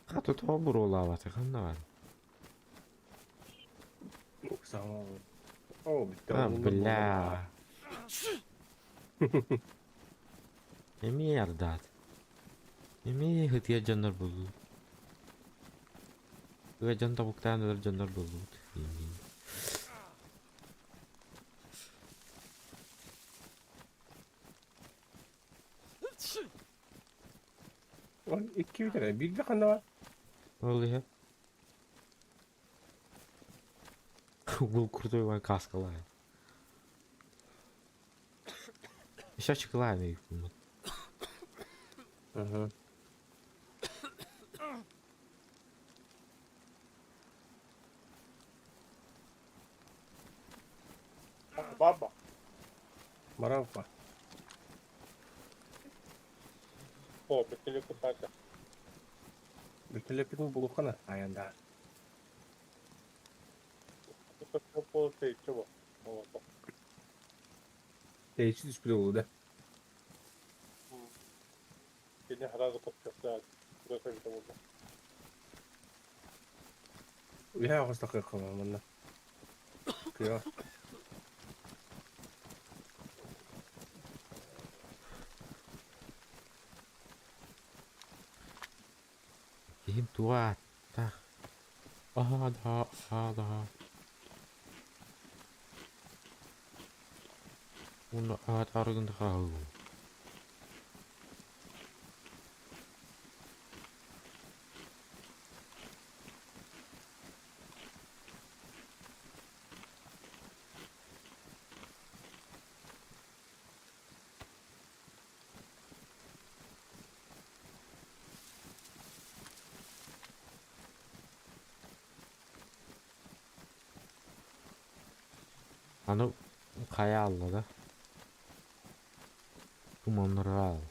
Хата тоҕо буруолаабата ханна бар?
О, бүттэ.
А, бля. Эмиэ ардаат. Эмиэ ытыа дьоннор буллубут. Ыа дьон тобуктаан ылар дьоннор буллубут.
Икки бүтэрэ. Биирдэ ханна бар?
Ол иһэ. Угул крутой ван каскалаан. Еще чыкылаан
Ага.
Баба.
Маравка.
О, бөтөлөкү таата.
Бөтөлөкүтүн булухана аянда. Тэйиччи түспүт буолуо да.
Кини сразу подтверждает. Буолла.
Үһэ оҕус такыахха манна. Кыа.
Киһим туга ааттаах. Аһаа да, аһаа да. Уонна аат арыгын хаһыы. Аны хайа аалла да? Туманнары аал.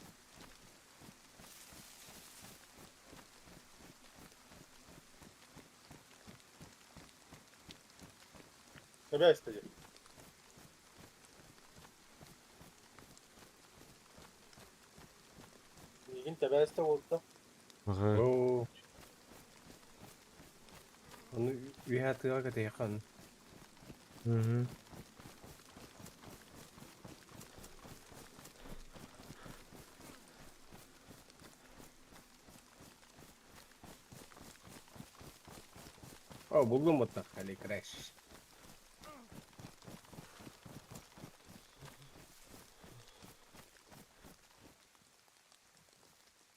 Эбээстэйэ. Миигин тэбээстэ буолта.
Аҕа
Оо. Ону үөһэ тыаҕа кэтэһиэххэ
Мгм.
О, буллум вот Хали Крэш.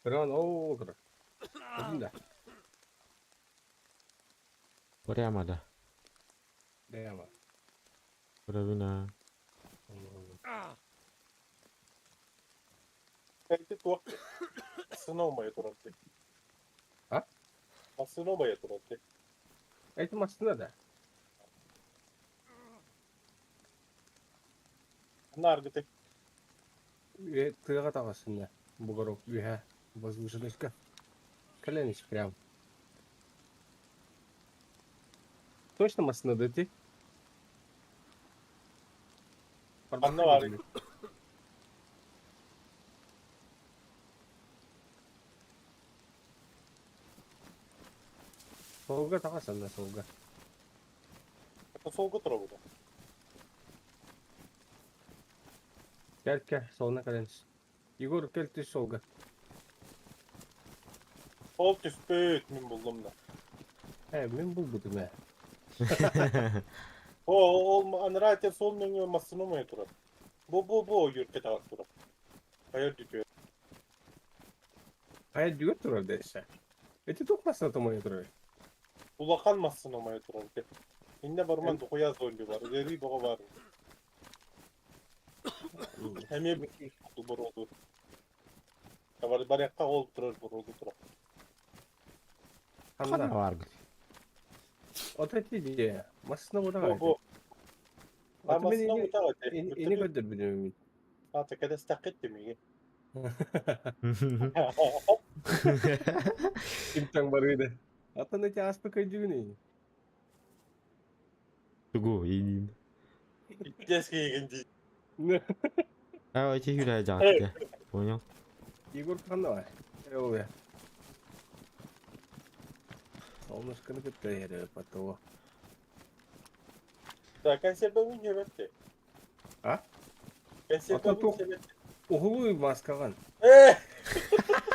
Дрон оо турар. Көрдүм да.
Прямо да.
Прямо.
Правильно.
Эти туох Массыына турар дии.
А?
Массыына умайа турар дии.
Эти массыына да.
Ханна аргыты?
Тыаҕа таҕысынна. Бугорок үөһэ возвышенностька. Кэлэн ис прям. Точно массыына да ти?
Ханна баарый?
Суолга таҕыс анна суолга.
Это суолга турабыт.
Кэл кэл суолна кэлэн ис. Егор кэл түс суолга.
Ол түспүт мин буллум да.
Ээ мин булбутум ээ.
О, ол анараа этэр суол нөҥүө массыына умайа турар. Бу ойуур кэтэҕэр турар. Хайа үрдүтүөр.
Хайа үрдүгэр турар дэсэ. Эти туох массыына умайа турар?
Улахан массыына умайа турар ити. Иннэ барман дохуя зомби бар. Ыарыы бөҕө бар. Эмиэ боруоду. Барыахха ол турар боруоду турар.
Ханна бааргын?
От эти дии. Массыына
Бу
буолар.
бу.
Аты мен
Массыына утаа
ини көрдөрбүтүм мин.
Ата кэдэстэххит тимиги.
Кимтэн барыыда. Атын эти ааспы көйдүгүн
Тугу иинин.
Иккиэс киһигин дии.
А, эти хүрэ дьаатты. Понял?
Егор ханна бар? Ой. Солнышканы кытта иһэрэ потоо.
Да, консервабын жебетти.
А?
Консервабын жебетти.
Уһулуй маскаҕын.
Э!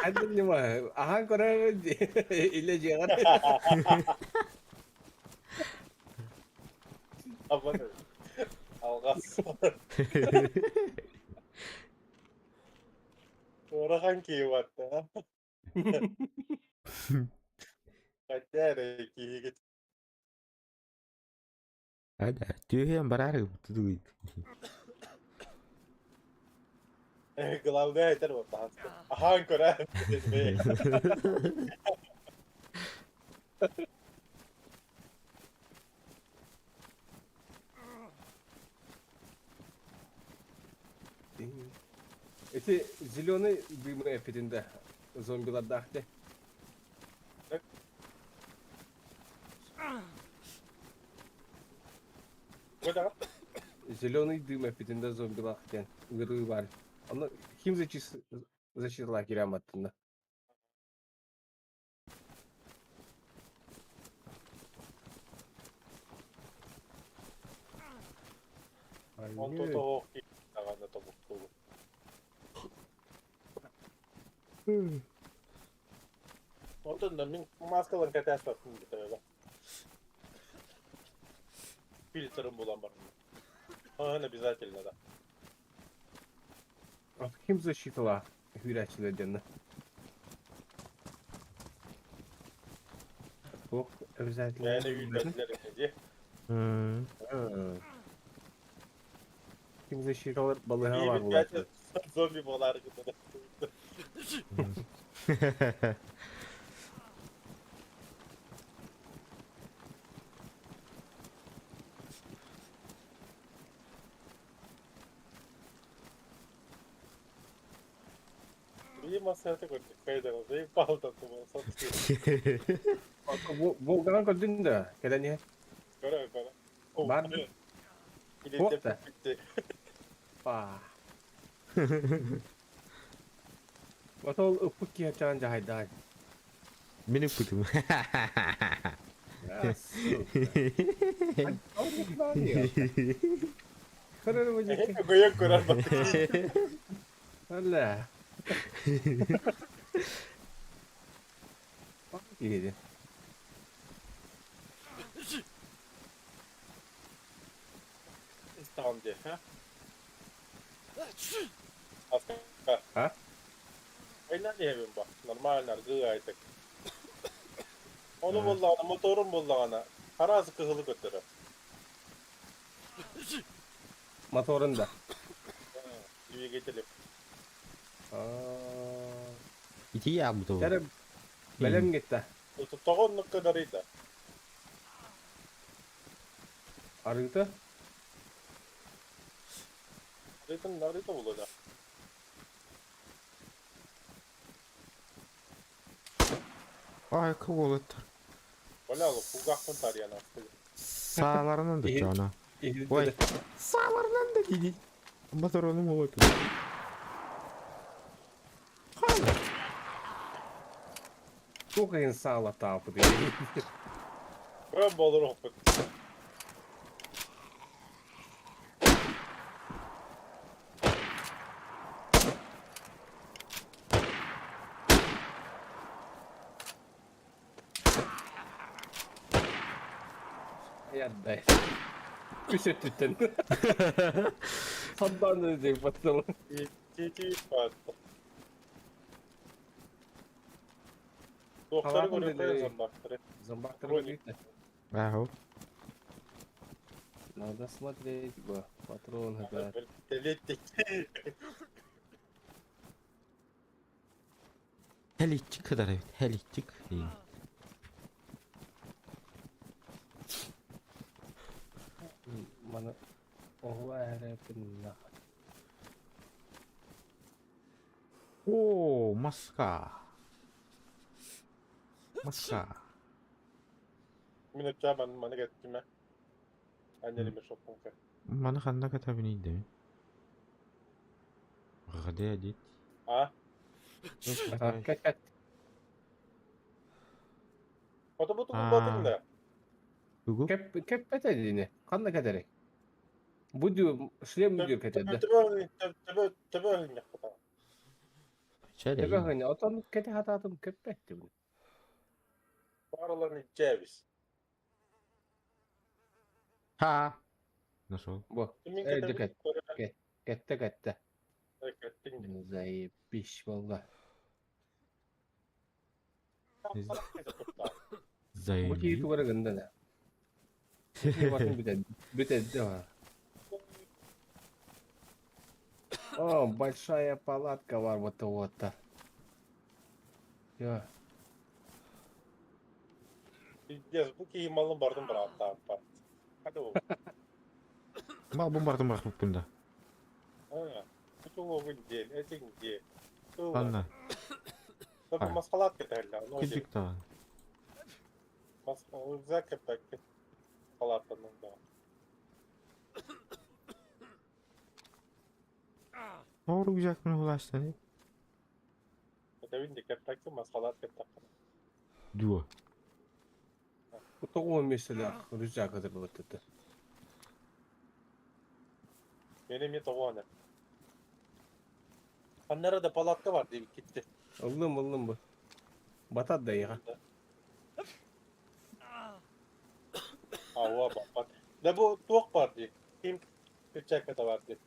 Ханна нема. Ахан көрөр иле жиҕар.
Абан. Алҕас. Урахан киһи барда. Хотя эрэ киһигит.
Ада, түөһүөн бараары тудугуй.
Главное этэр буоллаҕа. Аһаан көрөөн.
Эти зеленый дымы эппитин да зомбилардаах де. Зеленый дым эппитин да зомбилаах диэн ыарыы баар. Ону ким защитила кираматтына.
Онто тоһоох даҕаны тобуктуубут. Онтон да мин маскаларын кэтээспэппин бүтэрэ. Фильтрын булан барым. Аны обязательно да.
А ким защитала hűrәчилер диэн Туох обязательно
Мээнэ үүрбэтилэр этэ дии.
Ким защиталар балыһа бар
Биибит
буолааччы.
зомби буолаары гынна. Биир массыната көрдүк кайдаҕа палтан сотки.
Волгаҕа көрдүн да кэлэн иһэр.
Көрө көрө.
Бар.
Илиитэ
да.
бүттэ.
Па. Отол ыппыт киһи чаан дьаһайдаай.
Мин ыппытым.
Көйөн көрөр баттык.
Алла. Киһи.
Там где, а? Аска.
А?
Айна диэбин ба. Нормально аргы айтык. Ону буллаҕына, моторун буллаҕына, араас кыһылы көтөрө.
Моторун да.
Двигатели.
Ити яабыт
Кэрэ бэлэм гитта.
Тоҕо оннук кыдарыйда?
Арыыта?
Арыытын арыыта буолуо да.
Ай, куолуттар.
Оля, кулгаахпын таарыйан астыгын.
Сааларынан да чаана. Ой, сааларынан да дии. Моторунум уоту.
Туох иһин саалатаапыт
Көрөн буолар оппут.
отдай. Үс өттүттэн. Санданы диэн баттал.
Тити баатта. Туохтары
Халаатын
көрүөххэ
дэлэрэй.
зомбактары.
Зомбактар
Броник.
видно.
Аһо.
Надо смотреть бы. Патрон это.
Телеттик.
Хелитчик кытар эбит. Хелитчик.
Маны оҕо эрэпин
О, маска. Маска.
Мин өттө маны маны кэттиме. Аннелиме шоппунка.
Маны ханна катабын идemi? Где одеть?
А?
Кэт
Фото буту
А.
булбатың да.
Тугу?
кэп кэппэтэ дине. Ханна кэтэри? Бу дүү шлем дүү кэтэдэ.
Төбө төбө төбө хыннякта.
Чere.
Төбө хыны отон кэте хатаатым кэппэтти бу.
Барыларын ичебиз.
Ха. Нашел.
Бу.
Кимин
Э,
кетебин?
кэт. Кэтте кэтте.
Кеттиң.
Заебись болла. Бу кии
Заебись.
тугара гында да. Батын бүтэ бүтэ да. О, большая палатка бар вот вот. Я.
Пиздец, бу кии малын бардым брат бар. Hadi oğlum.
Мал бомбардым бак бunda.
А, это где? Это где?
Анна.
Tabi maskalat keterler. Ne olacak?
Küçük tağ.
Maska, güzel köpek. Maskalatlarının da.
Doğru güzel mi ulaştın?
Tabii de köpek maskalat köpek.
Дуо.
Тоҕо миэстэлээх рюкзак ытырбыт
Benim yet o ne? Nerede palatka var diye gitti.
Ыллым ыллым бу. Батат да иха.
Ава bak bak. Ne bu tuğuk var diye. Kim Türkçe de var diye.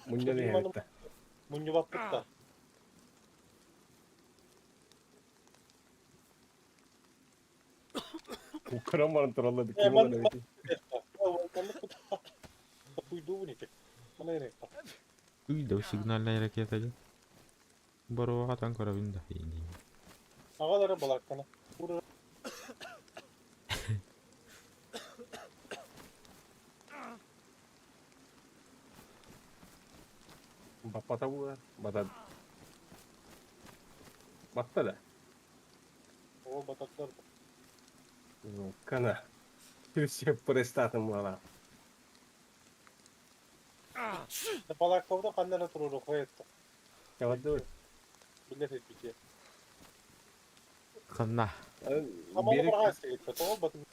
Мунньан иһэбитте.
Muncu battık da.
Кыран баран туралла
Э,
ким
ман-
олар эбит. Bana ne?
Uydu сигнальная ракета. Баруға таң көрәбін да.
Ağalara balakkana. Vurur.
Баппата буолар. Батат. Батта да.
O bataklar.
Кана. Все престатым буолар.
Balakka da kannara turur koyetta.
Кавадды.
Millet etbiti.
Ханна.
Ama
Бери
o baraka gitti. Tamam batın.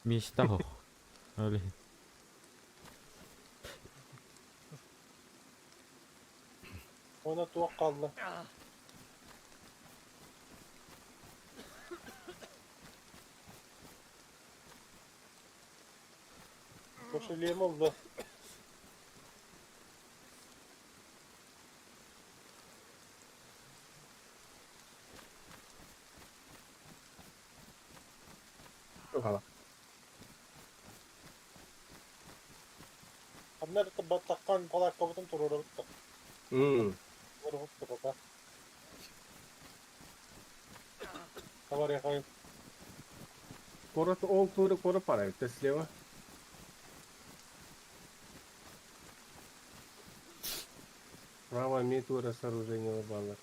Мечта хох. Öyle.
Ona tuğuk kaldı. Koşuliyem oldu.
Хала.
Onlar da batakkan balakka batın turur bitti.
М.
Vurur bitti baka. Tavar yakayım.
Город ол туры город пара битте слева. Право ми тура сооружение баллар.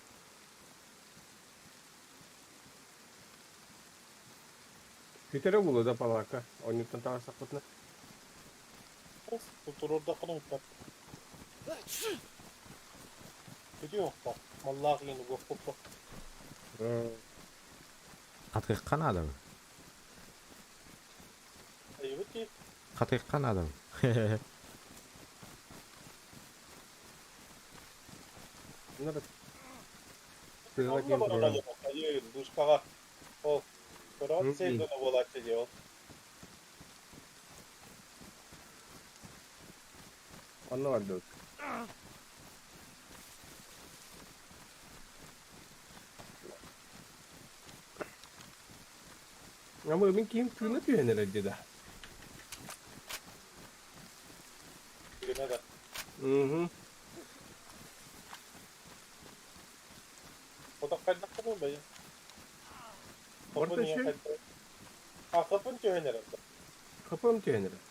Питере було да палака. Оннуттан таҕасахпытына.
Turur da kanı bitti. Gidiyor bak. Vallahi yine gok gok.
Қатқиқ адам.
Evet.
Қатқиқ адам.
Надо. Тыаҕа
Онно
киирэн
баран
турара.
олоруоххайын, вышкаҕа. Ол, көрөҕүт
М.
сир дьоно буолааччы дии ол.
Онно бардыбыт. Ama мин киһим тыына түһэн эрэр дии да.
Гына да.
Угу.
Ота хайдах гынын бэйэ?
Барыта
Хопун ийэ
үчүгэй.
хайдах? А хопун түһэн эрэр да.
Хапам түһэн эрэр.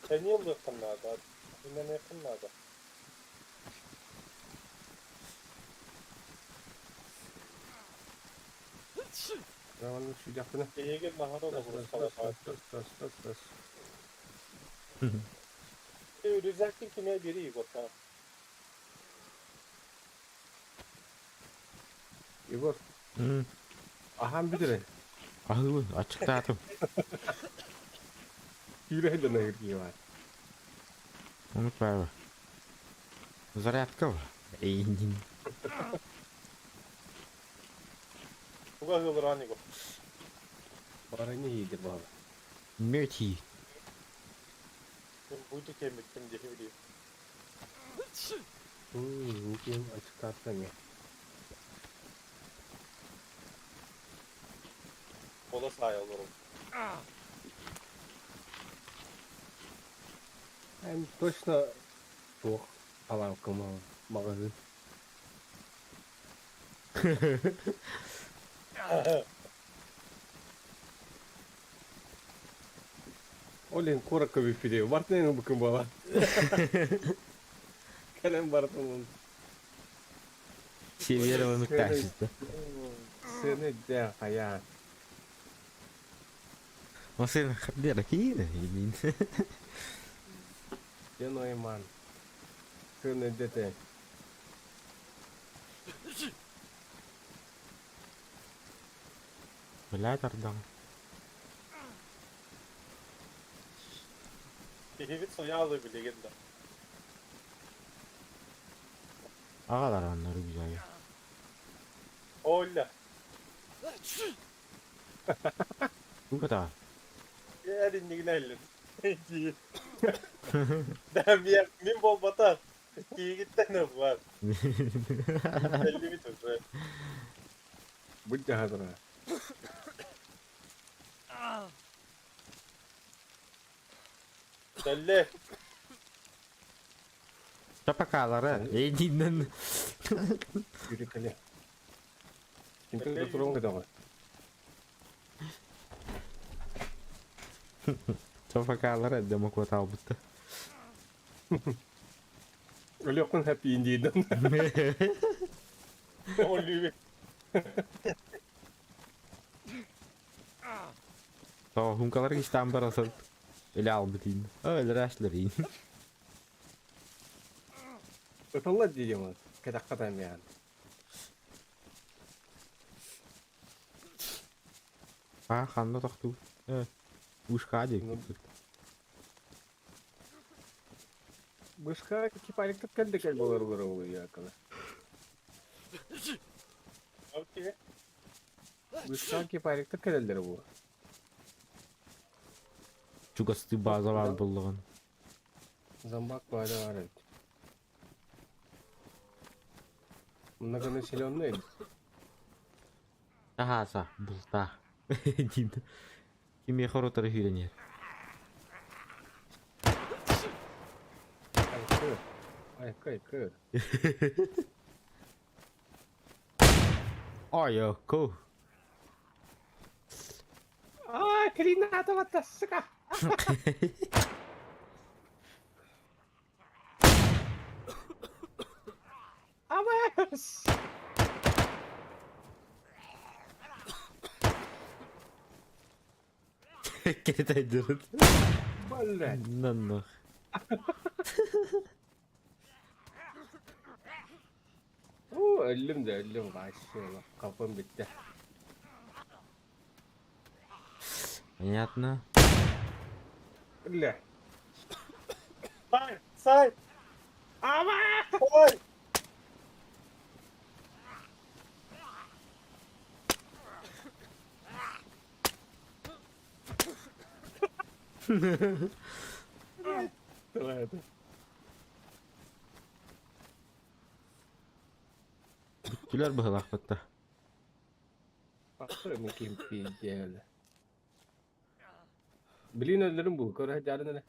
Сэниэ ылыаххын наада, иннэниэххин наада.
Роман сүйдэхпинэ.
Эһиги наһаа да
Тас
бурус
тас тас
халатаат.
тас тас тас тас тас.
Рюкзактын кимэ бири Егорка.
Егор,
М,
аһаан бүтэрэн.
Аһыыбын, аччыктаатым.
Киирэ сылдьан аһыыр баар.
Ону право. Зарядка бар. Эйинин.
Туга ыалыраан Егор.
Бары не иһиидир баҕала.
Мөти.
Мин бу кэммиттим диэхи билиим.
Мм, киһим аччыктаата эмиэ.
Ола саайа олорор.
Эм точно туох палаакка маҕаһыын. Ол иһин куоракка бүппүтэ. Бартын ылбыккын буола. Кэлэн бартын.
Северованы
Сыана
тащит.
сыана үрдээх хайаан.
Он сын хардера киирэ. Эйинин.
Дьон оймаан. Сыана үрдэтэ.
Бля тардан.
Киһибит сояалы билигин да.
Аҕалар анна рюкзагы.
Оля.
Туга
Эр иннигин эллин. Да мин буолбатах. Киигиттэн ылбат. Эллибит уже.
Будь дьаһадыра.
Кэллэ.
Чапакалара. Эйинин.
Yürü кэлэ. Кимтэн да туруон көтөҕө.
Чапакалара демократ албытта.
Өлүөххүн хэппиин диидэн.
Олюбит.
То хункалар кистан барасат. Эле албытын. Өлөр ашларын.
Ытылла диим. Кэтэххэ эмиэ.
А ханна тохту. Э. Ушка деп.
Бышка кипарик кэлдэ кэл болар олор якала.
Окей.
Бышка кипарик кэлэллэр бу.
Чугасты база бар буллыгын.
Зомбак баар бар эбит. Многонаселенный.
Ахаса, булта. Дин. Киме хоротары үйренер.
Ай, көр. Ай, көр, көр.
Ой, ко.
А, граната сука! Абас!
Кетайдырыт.
Блядь.
Наннах.
О, өллүм да өллүм вообще. Капым битте.
Понятно.
Бля.
Сай! Сай!
Абас!
Ой!
Давай это.
Күлэр быһылаахпыт да.
Ахтар ким пиздели. Блин, өлөрүм бу, көрө дьарын эле.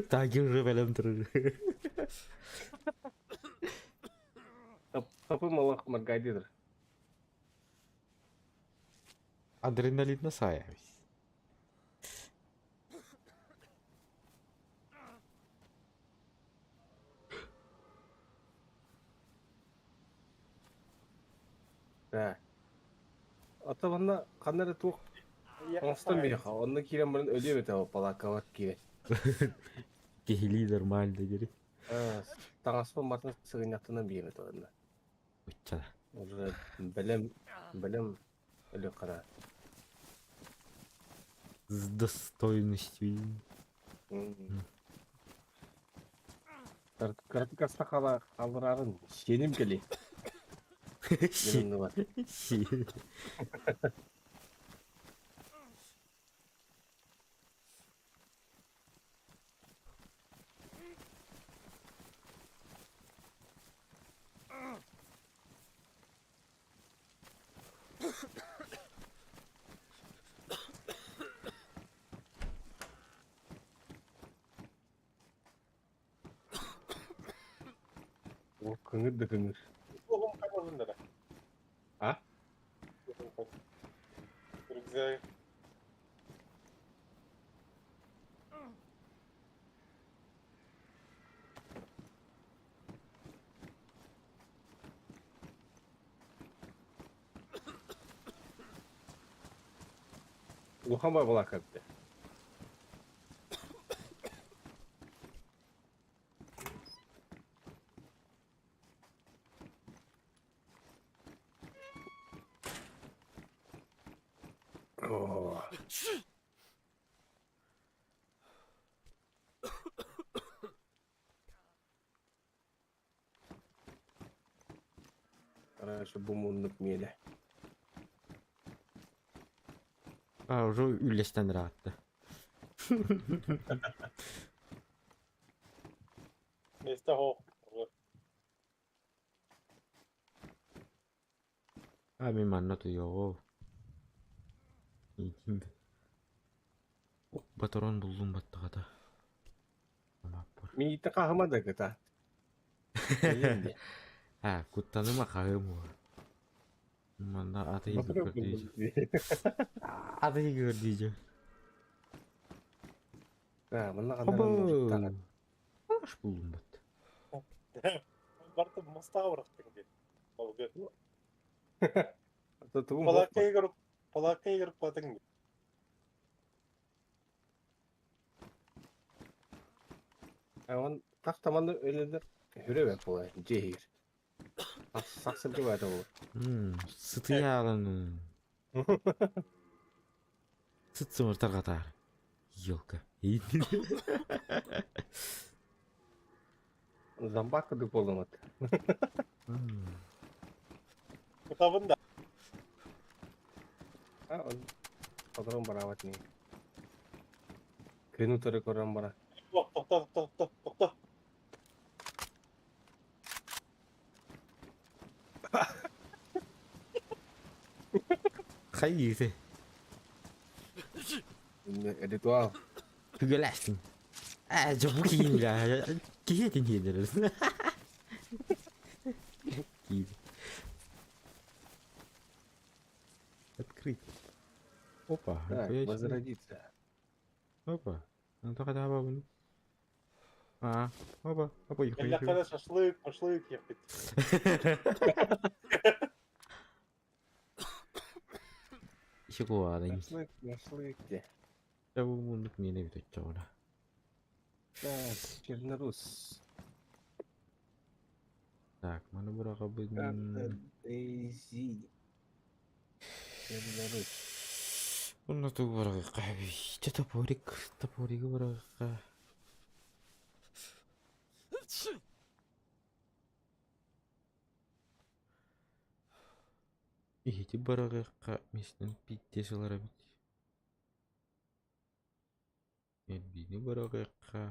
Таги уже бэлэм турар.
Тапы малах маргайдыдыр.
Адреналинна саайабыз.
Да. Ата манна ханна эрэ туох оҥостон миэхэ, онно киирэн баран өлүөм этэ ол палааккабар киирэн.
Киһилии нормально дири.
Таҥаспын барытын сыгынньахтанан биэм этэ онно.
Уччала.
Уже бэлэм, бэлэм өлүөххэ наада.
С достоинством.
Кыратык аста хаалларарын сиэним кэлиэ. Дьоннубар. Ол кыҥыр да кыҥыр.
Оҕом хабылыннара.
А?
Рюкзак.
Улахан бабалаах эбит. Оо. Короче, бу муннук миэнэ.
А, уже үллэстэн ыраатта.
Миэстэ суох.
А мин манна туйоҕу. Батарон буллум баттаҕата.
Миитэ хаһыма да кыта.
А, куттаныма хаһыым уо. Манна аты көрдүүжү. Аты көрдүүжү.
А, манна
Хобо. Аш буллум бат.
Барты мостаға бырақтың дей. Балгы.
Тугум
Палакка көрүп, палакка көрүп батың.
Он так таманны өлелер хүребе була жehir. Саксыргы бата болар.
Сытыялын. Сыт сымыртар катар. Елка.
Зомбак кыдык болдум ат.
Кытабын да.
А, он Патрон барабат не. Күн утары көрөн бара.
Тохто, тохто, тохто, тохто.
Хайы.
Ритуал.
Күгеләсің. Ә, жоқ бұл кейін бля. Киетін кейін. Кейін. Открыть. Опа,
Так,
нихуя себе.
возродиться.
Опа. Ну только давай бұны. А, опа, опа, нихуя
Эллэ
себе.
кара шашлык, машлык ехать.
Еще ладно.
Шашлык, шашлык. Где?
Я бұл мені бит өтчі
Так, Чернорус.
Так, маны бұраға
Карта
бүгін...
Дейзи. Чернорус.
Бұны ту бұраға Че топорик, топоригі бұраға. Иһити быраҕыахха миэстэн пииттиэ сылар эбит. Эрбиини быраҕыахха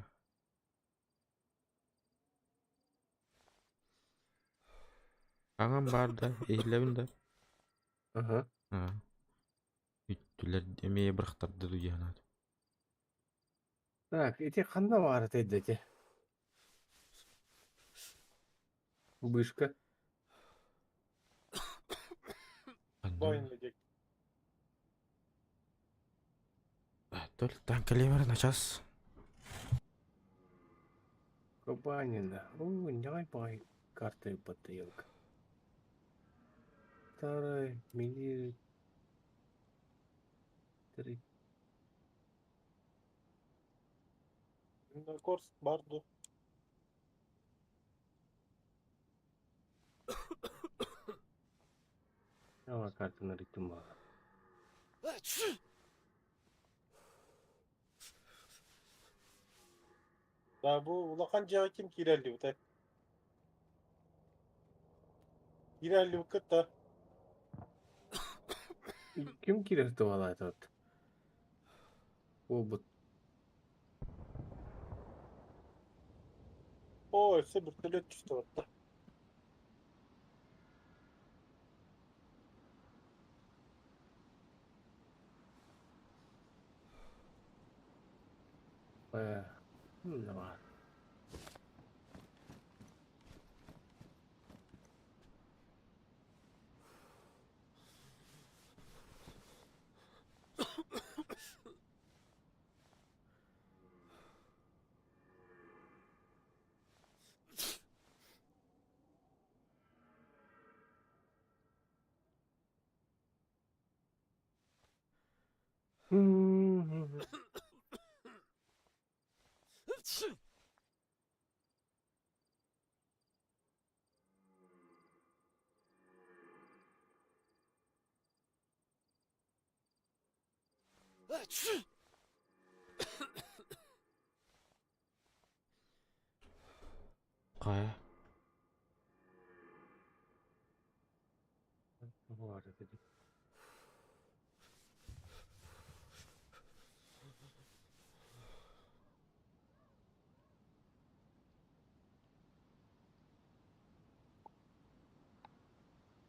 Аҕам баар да, иһиллэбин да?
Аха.
Аа. Бүттүлэр эмиэ бырахтарда дуу дии санаатым.
Так, ити ханна баар этэй да ити? Вышка.
Ханна?
Бойно диэки.
Тан кэлиэмэр начаас.
Кабанина. О, ньай бай карта баттайылка. Старая мили три.
Корс бар дуу?
Ава картаны ритм баар.
Да бу улахан дьиэҕэ ким киирэллибитэй? Киирэллибиккит да?
Ким киирэр туһалаатыбыт? Буолбут.
Оо, өссө бүртөлүөт түстэ барда.
Э, давай. М-м-м.
Хайа?
Баар этэ.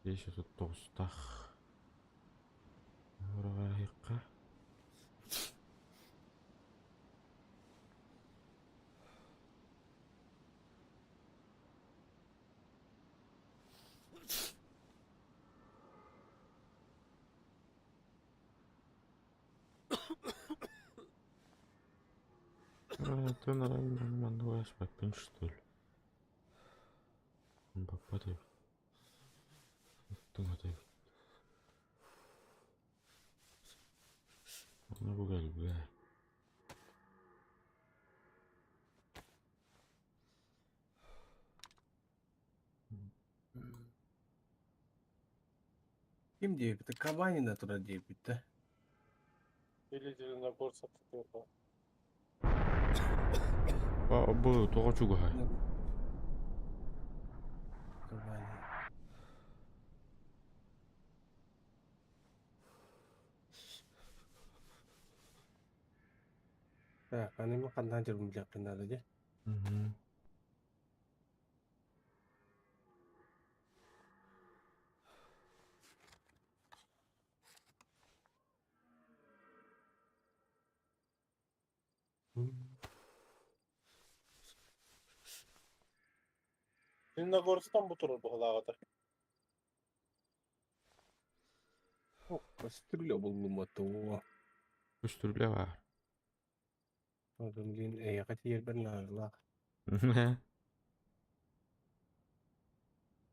Еще тут тоҕустаах. Ураҕайыкка. Маннык ааспаппын что ли? Баппат эбит. Оттуҥата эбит. Ону бу кэлбэ.
Ким диэбитэ? Кабанина турар диэбит да?
Или Зеленогорск сатыырга.
А бу тоҕо чугаһай?
Кабанина. Так, аны мен ханнаан дьарбын билиэхпин наада дии.
Мгм.
Зеленогорсктан бу турар быһылааҕыта.
Ох, кастрюля буллум ото.
Көстүрүлэ баар.
Одун диэн эйиэхэ тиийэрбэр наадалаах.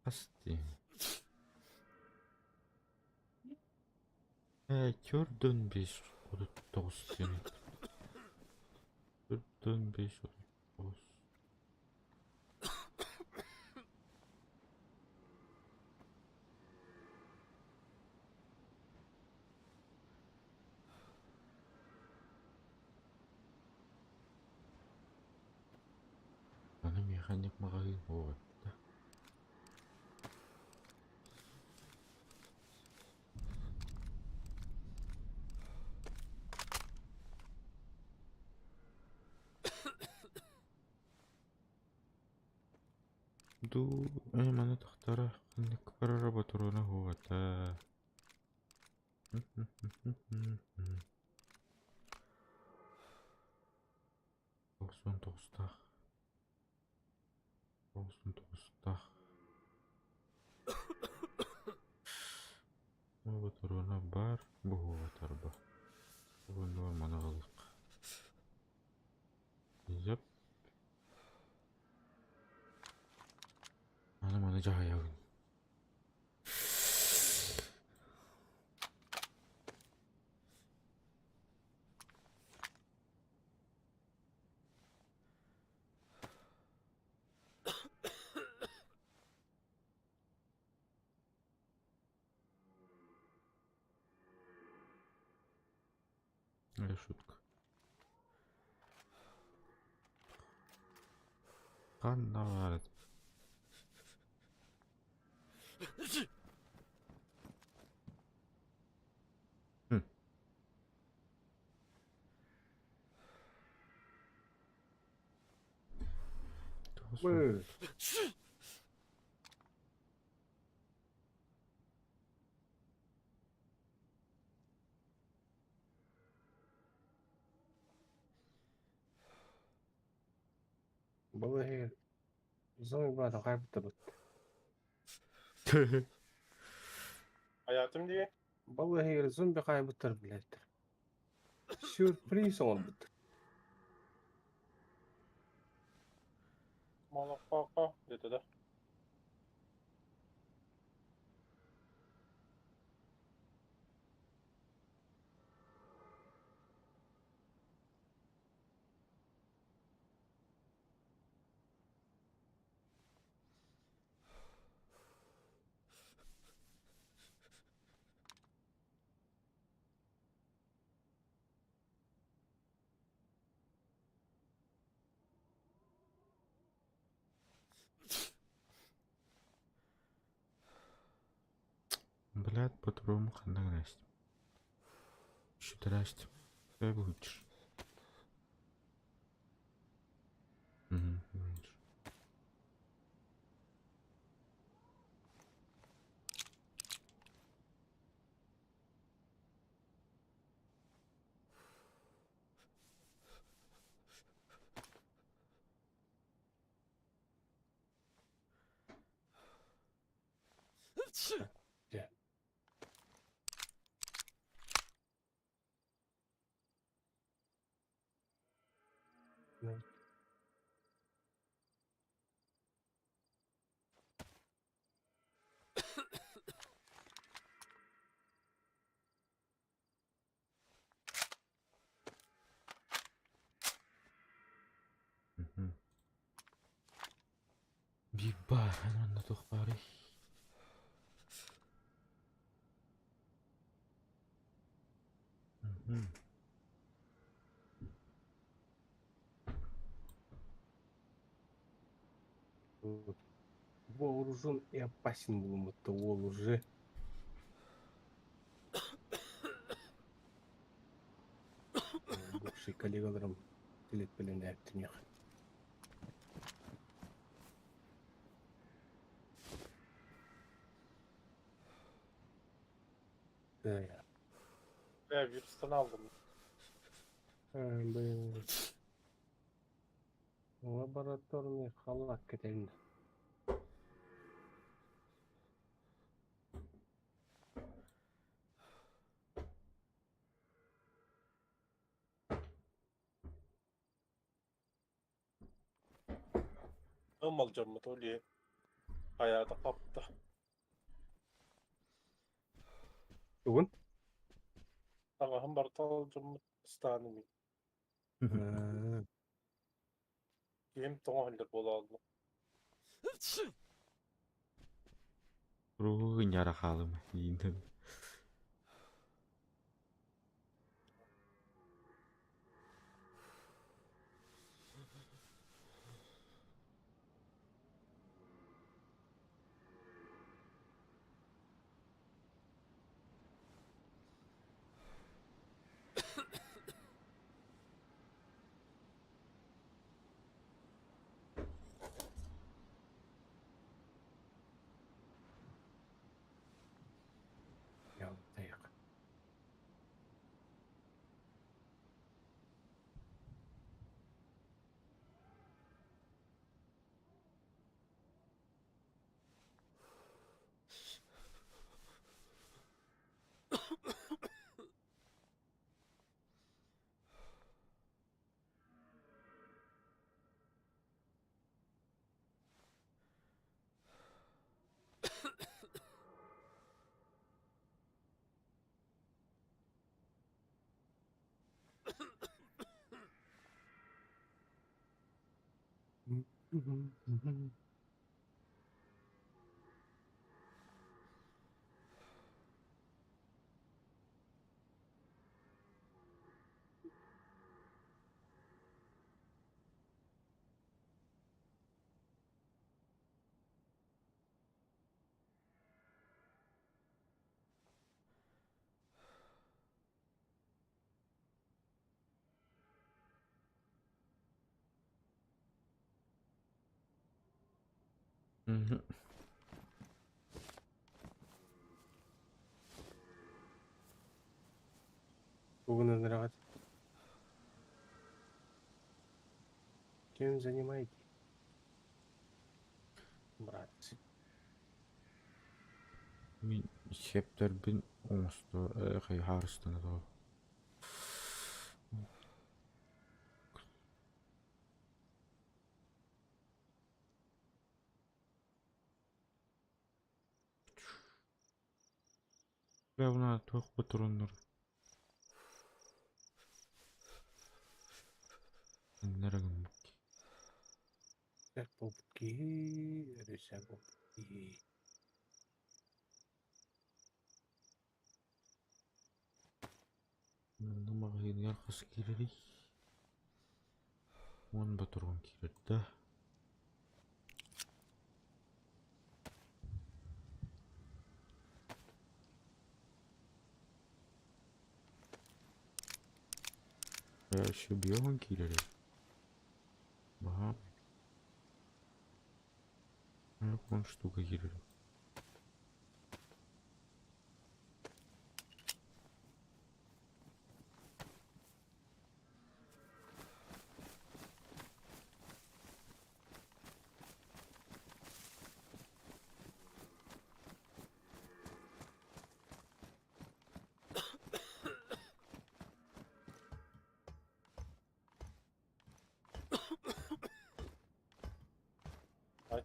Хас дии. Ээ, төрдөн бес 39 диэн. Төрдөн бес 39. Аны механик маҕаһыын суох эбит да. Дуу, маны тахтара ханнык барара ботуруона уһугата. 99-таах. 99-таах. Ботуруона баар, буһугатарба. Уонна маны ылыахха. Yep. Аны маны дьаһайабын. Или шутка. Ханна баар
Быы. Балаһы зомби баата хайбыттабыт.
Hayatım diye.
Балаһы зомби хайбыттар билэттэр. Сюрприз оҥорбуттар.
Malafaka dedi de.
Блядь, по-другому ханна гынастым. Шүтэрээстим. Бэбүһүччүр. Биир баар, манна туох баарый?
Вооружен и опасен был это уол уже. Бывший коллегаларым билет билен Да.
Ve virüsten aldım.
Блин. Лабораторный халат кэтэрин.
Im alacağım mı Toli'ye? Hayata kaptı.
Бүгүн?
Allah'ım barta alacağım mı? İstanım. Kim тоңо бола алды.
Ругу гынньара хаалыма иинтэн. Мгм.
Бүгүн ынырыгыт. Чем занимаетесь? Братцы.
Мин сиэптэрбин оҥосто хайыһаарыстана тоҕо. Бля, туох ботуруоннар иннэрэ гыммыт.
Сэр буолбут киһи, өрүсэ буолбут киһи.
Манна маҕаһыыныгар хас киирэрий? 10 ботуруон киирэр да. Өссө 50 киирэрий? Баһаам. 10 штука киирэр.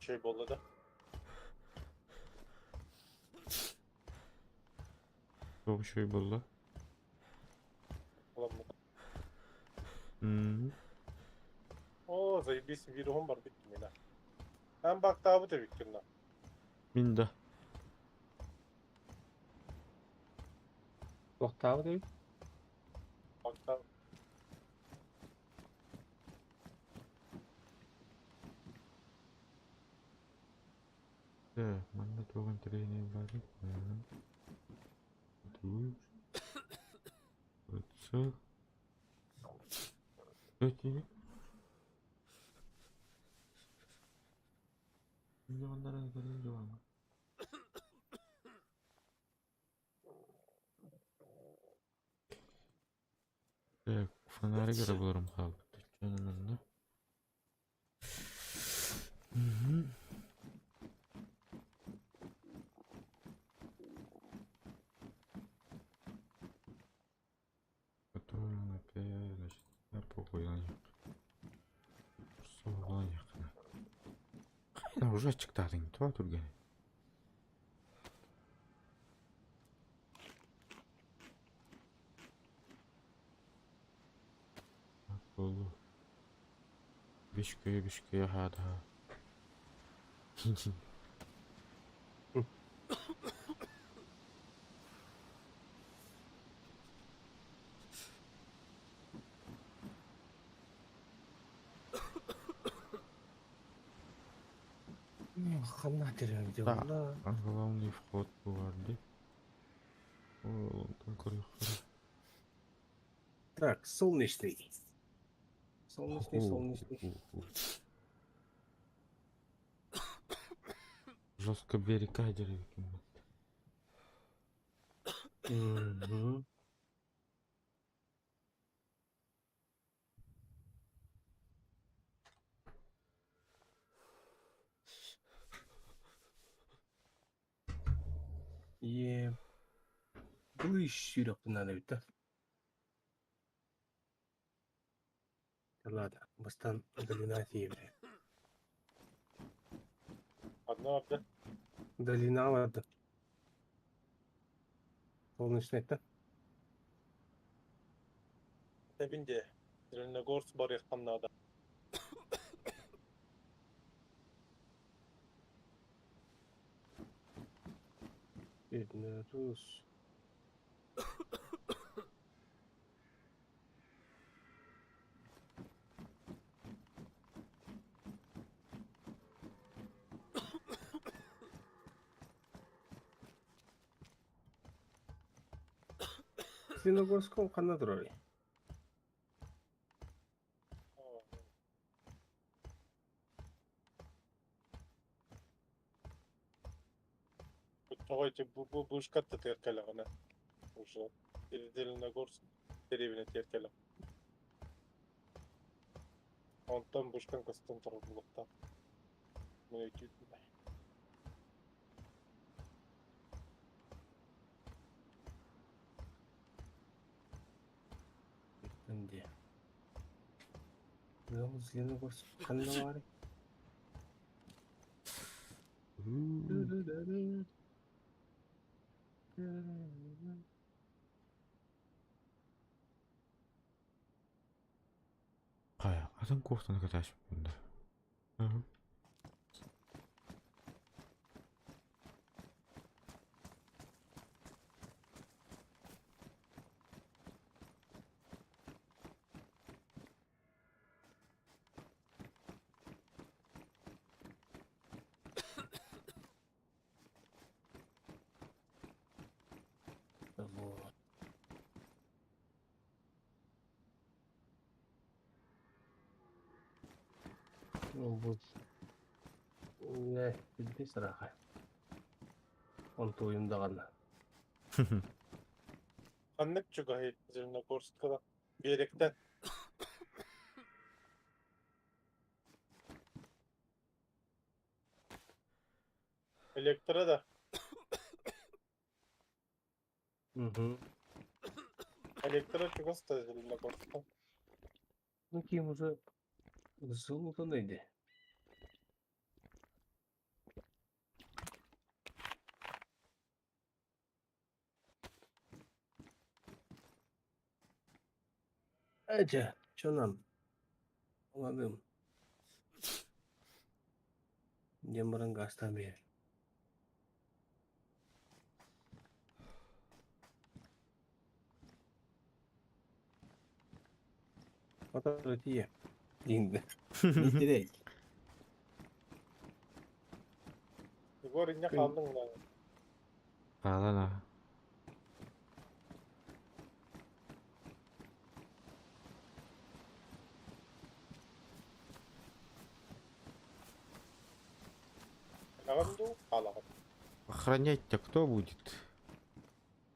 Чөй буолла да?
Туох үчүгэй буолла?
Буламмыт.
М.
Оо, заебись, вируһум барбыт мина. Эн бактаабыт эбиккин да.
Мин да.
Туохтаабыт эбит?
Бактаабыт.
Так, манна туох интэриэһинэй баарый? Прицел. Эти. Так, фонарик эрэ буларым хаалбыт. Дьон манна. Мгм. Потом опять, значит, на похуй. Хайна уже чыктаатыҥ, тоҕо түргэнэй? Буолуо. Бишкөйө бишкөйө хаада.
Ханна терем
Да,
дьолла.
главный вход баар дии. Онтон көрүөххэ.
Так, солнечный. Солнечный, солнечный.
Жестко берега эбиккин.
Мгм. Е, Былыш сүрөхпүн наада эбит да. Ладно, бастан долина тиийбит.
Одно барда.
Долина барда. Солнечный да?
Тэбин дии. Зеленогорск барыахтан наада.
Bilmiyoruz. Зеленогорском ханна турарый?
Тоҕо ити бу бу бушкатта тиэркэлэҕинэ уже Зеленогорск дэриэбинэ тиэркэлэх. Онтон бушкан көстөн турар булуохтаах. Мин өйдүүрбүн.
Дии. Зеленогорск ханна баарый?
Хайа, атын куохтаны кэтээспиппин да.
Вот. Бу билбит сараха. Онтуйум даҕаны.
Ханнык чугаһый Зеленогорскка биэрэктэн? Электро да?
Угу.
Электро чугас да Зеленогорска.
Ну ким уже золото найди. Эти, что нам? Ладым. Диэн баран гаастаан биэрэр. Батары тиийэ диин Миитэрэй.
Егор инньэ хааллыҥ да?
Хаалан аа.
Аҕам дуу, хаалаҕын?
Охранять-то кто будет?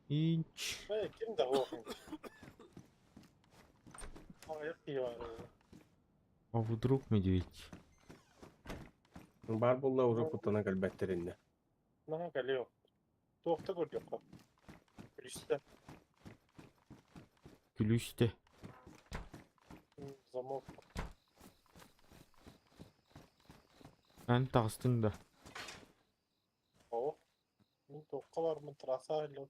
Инч.
Ээ, ким да суох инч. Аҕыйах киһи баар буолла.
А вдруг медведь?
Баар буолла уже куттана кэлбэттэр иннэ.
Наһаа кэлиэ. Туохта көрдөххө? Күлүстэ.
Күлүстэ.
Замок.
Эн таҕыстыҥ да?
Оо. Мин туохха бармын трасса илин.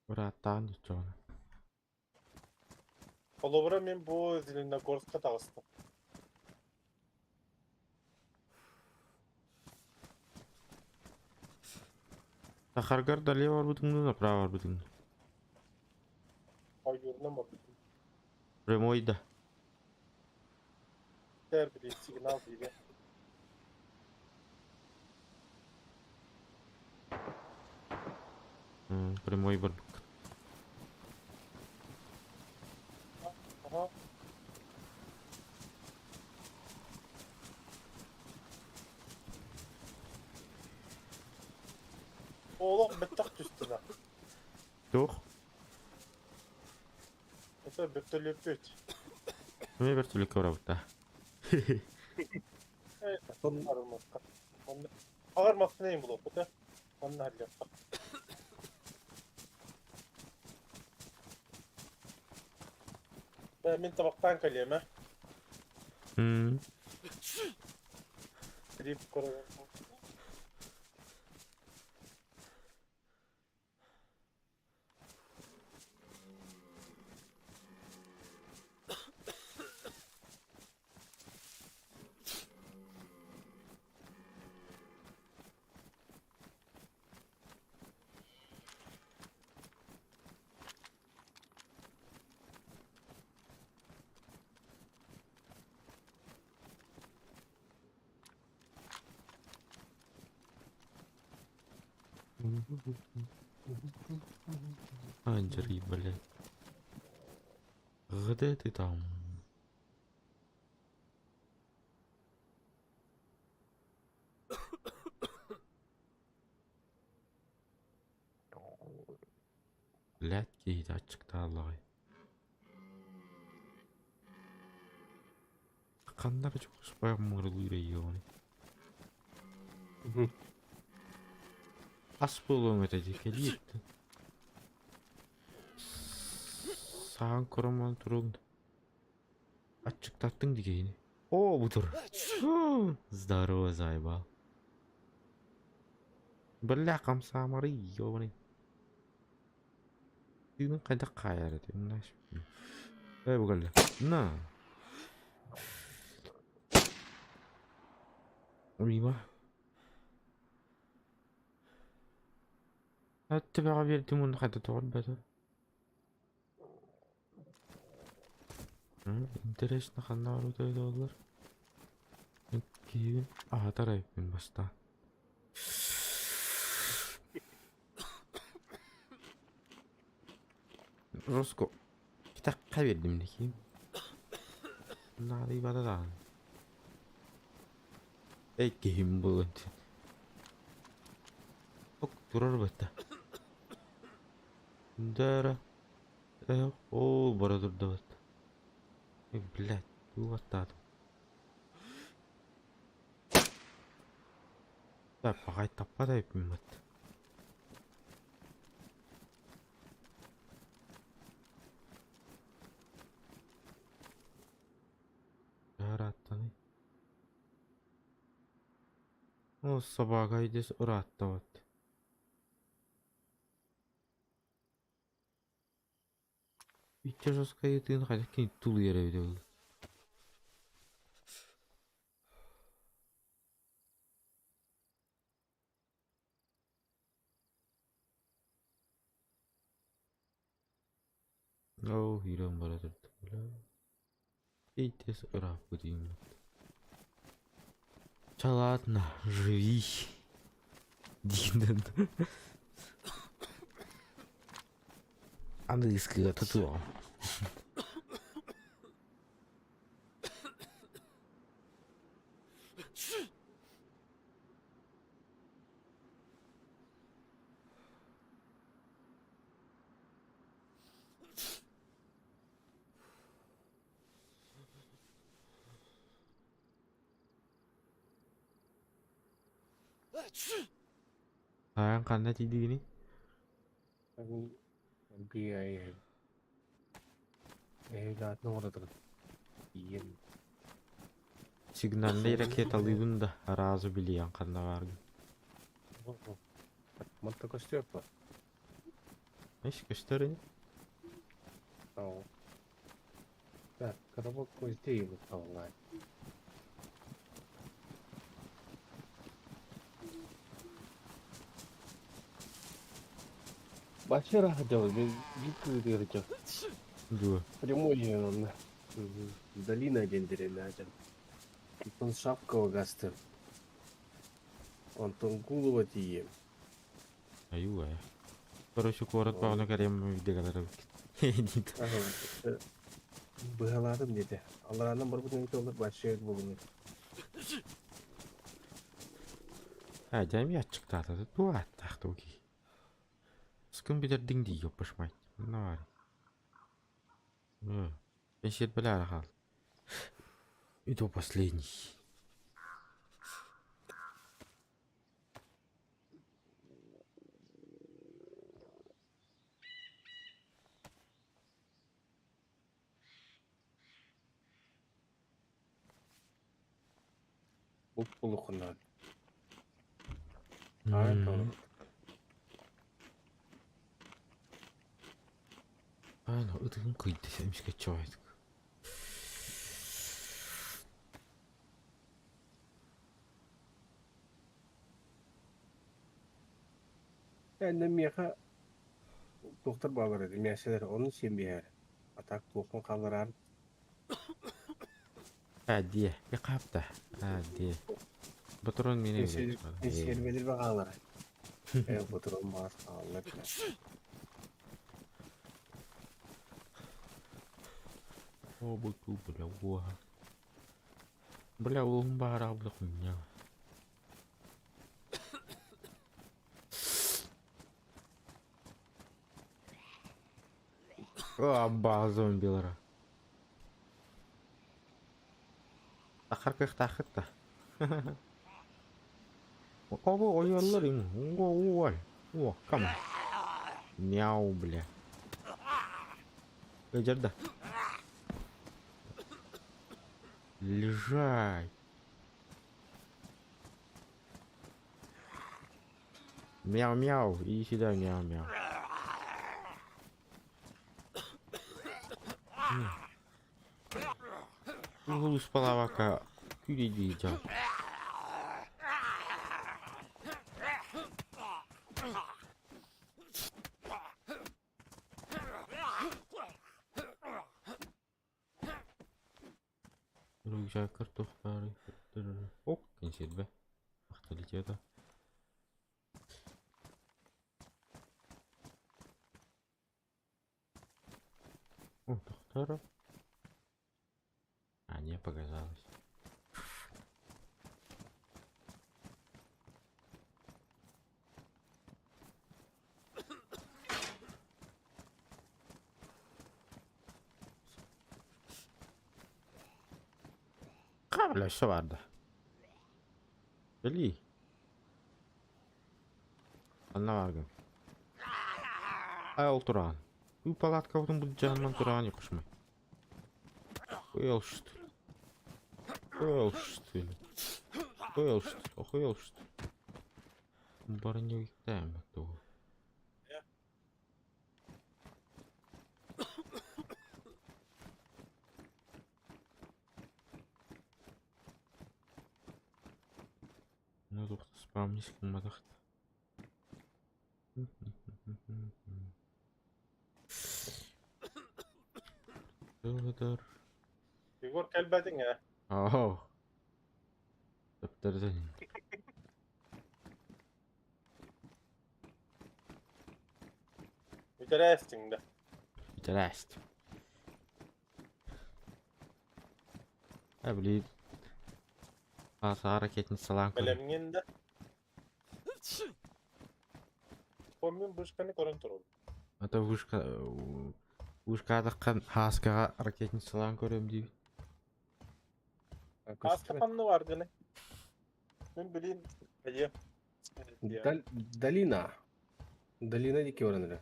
Бырааттаан дьоччоҕуна.
Холобура мин бу Зеленогорска таҕыстым.
Сахаргар налево барбытыҥ дуу, направо барбытыҥ дуу?
Ойуурунан барбытым.
Прямой да.
Тэр били сигнал диибэ.
Прямой барбыккын.
Аха. Олох бэттэх түстүнэ.
Туох?
Это бөртөлүөппүт.
Эмиэ бөртөлүөккэ барабыт да.
Арылмакка. Онно Ağır makineyim булуохпут ээ. Онно аллыахха. Мин табахтаан кэлиэм ээ. Грипп көрөр.
Андрей, блядь. Где ты там? Блядь, киһитэ аччыктааллаҕай. Ханна эрэ чугаспайах муҥуралыыр эйиэҕиний. Ас буолуоҥ этэ дии кэлииттэн. Саҕан коромон туруҥ да. Аччыктаттыҥ дии киһини. Оо, бу тур. Здорово, заебал. Бля, хамсаамарый, ёбаный. Тыынын хайдах хаайар этэ, Э, бу кэллэ. На. Мимо. Төбөҕө биэрдим уонна хайда тоҕорбото. Интересно, ханна барбыта буоллар? Киһибин аһатар эбиппин бастаан. Роско китэххэ биэрдим дии. Наадыйбата даҕаны. Эй киһим буолан Ок турар батта. Дара. Э, ол бара турда батта. Э, блядь, тугу баттаатым. Так, пахай таппат эбиппин батта. Ырааттаный. Ол собака идес ырааттабат. Иччэ жесткая тыын хайдах кини тулуйар эбитэ буолла. Оо, киирэн бара турда. Итис ырааппыт иҥмит. Ча ладно, живи. Диэн Аныгыскыга тутуоҕум. Хаһан ханна тиийдигиний? Сигнальнай ракеталыыбын да араазы билиэн ханна бааргын.
Манта көстүөп па?
Иш көстөр ини.
Так, коробок гвоздей выполняй. Бачара хотел, битвы хотел.
Дуо.
Прямой он. Долина один деревня. Онтон Шапкова гасты. Онтон Гулова тиийем.
Айуу ээ. Короче, куорат баҕана кэриэм видеолары эбит.
Быһалаатым диэтэ. Аллараанан барбытын эбитэ олор большой буолуҥ.
А, дьэ аччыктаата туох ааттаах тугий? Скын бүтэрдиҥ дии ёппашмайт. Манна баар. Эсиэт бэлэ хаал. И то последний.
Буп-булукунан. Ай,
Аны ытыгын кыйды эмискэччи баайдык.
Эннэ миэхэ туохтар баалар этэ, миэсэлэр ону сиэн биһээр. А так туохпун хааллараары
А диэ, хапта. А диэ. Батрон миэнэ
Сиэрбэлэр баҕаалара. Ботурум баар хаалла бля.
О, бу бля, уоһа. Бля, улуһум баара бля хуйня. Абба зомбилара. Тахар кыахтааххыт да. Оҕо ойуоллар им. Ой. О, кам. Мяу, бля. Ыдьар да. Лежать. Мяу-мяу. Иди сюда, мяу-мяу. Улуспалаабакка күүлэйдии дьон. Рюкзаккар туох баарый? Ок, кэнсиэрбэ. Ахталитета. О, доктора. А, не показалось. Бля, все баарда. Кэлиий. Ханна бааргын? Ай, ол тураҕын. Үй палаткабытын былдьаһынан тураҕын якушмай. Охуел, что ли? Охуел, что ли? Охуел, что ли? Охуел, что ли? Броневиктаем этого. Ну, тут спамнись кумадахт. Тылыдыр.
Егор кэлбэтиҥ ээ.
Оо. Таптардын.
Бүтэрээстиҥ да.
Бүтэрээст. А, блин. Саара ракетницалаан көрөн.
Бэлэмҥин да. Помним вышканы көрөн турабын.
Это вышка вышкаатаххан Хааскаҕа ракетницалаан көрөм диибит.
Хааска ханна бааргыный? Мин билим хайа.
Долина. Долина диэки баран эрэ.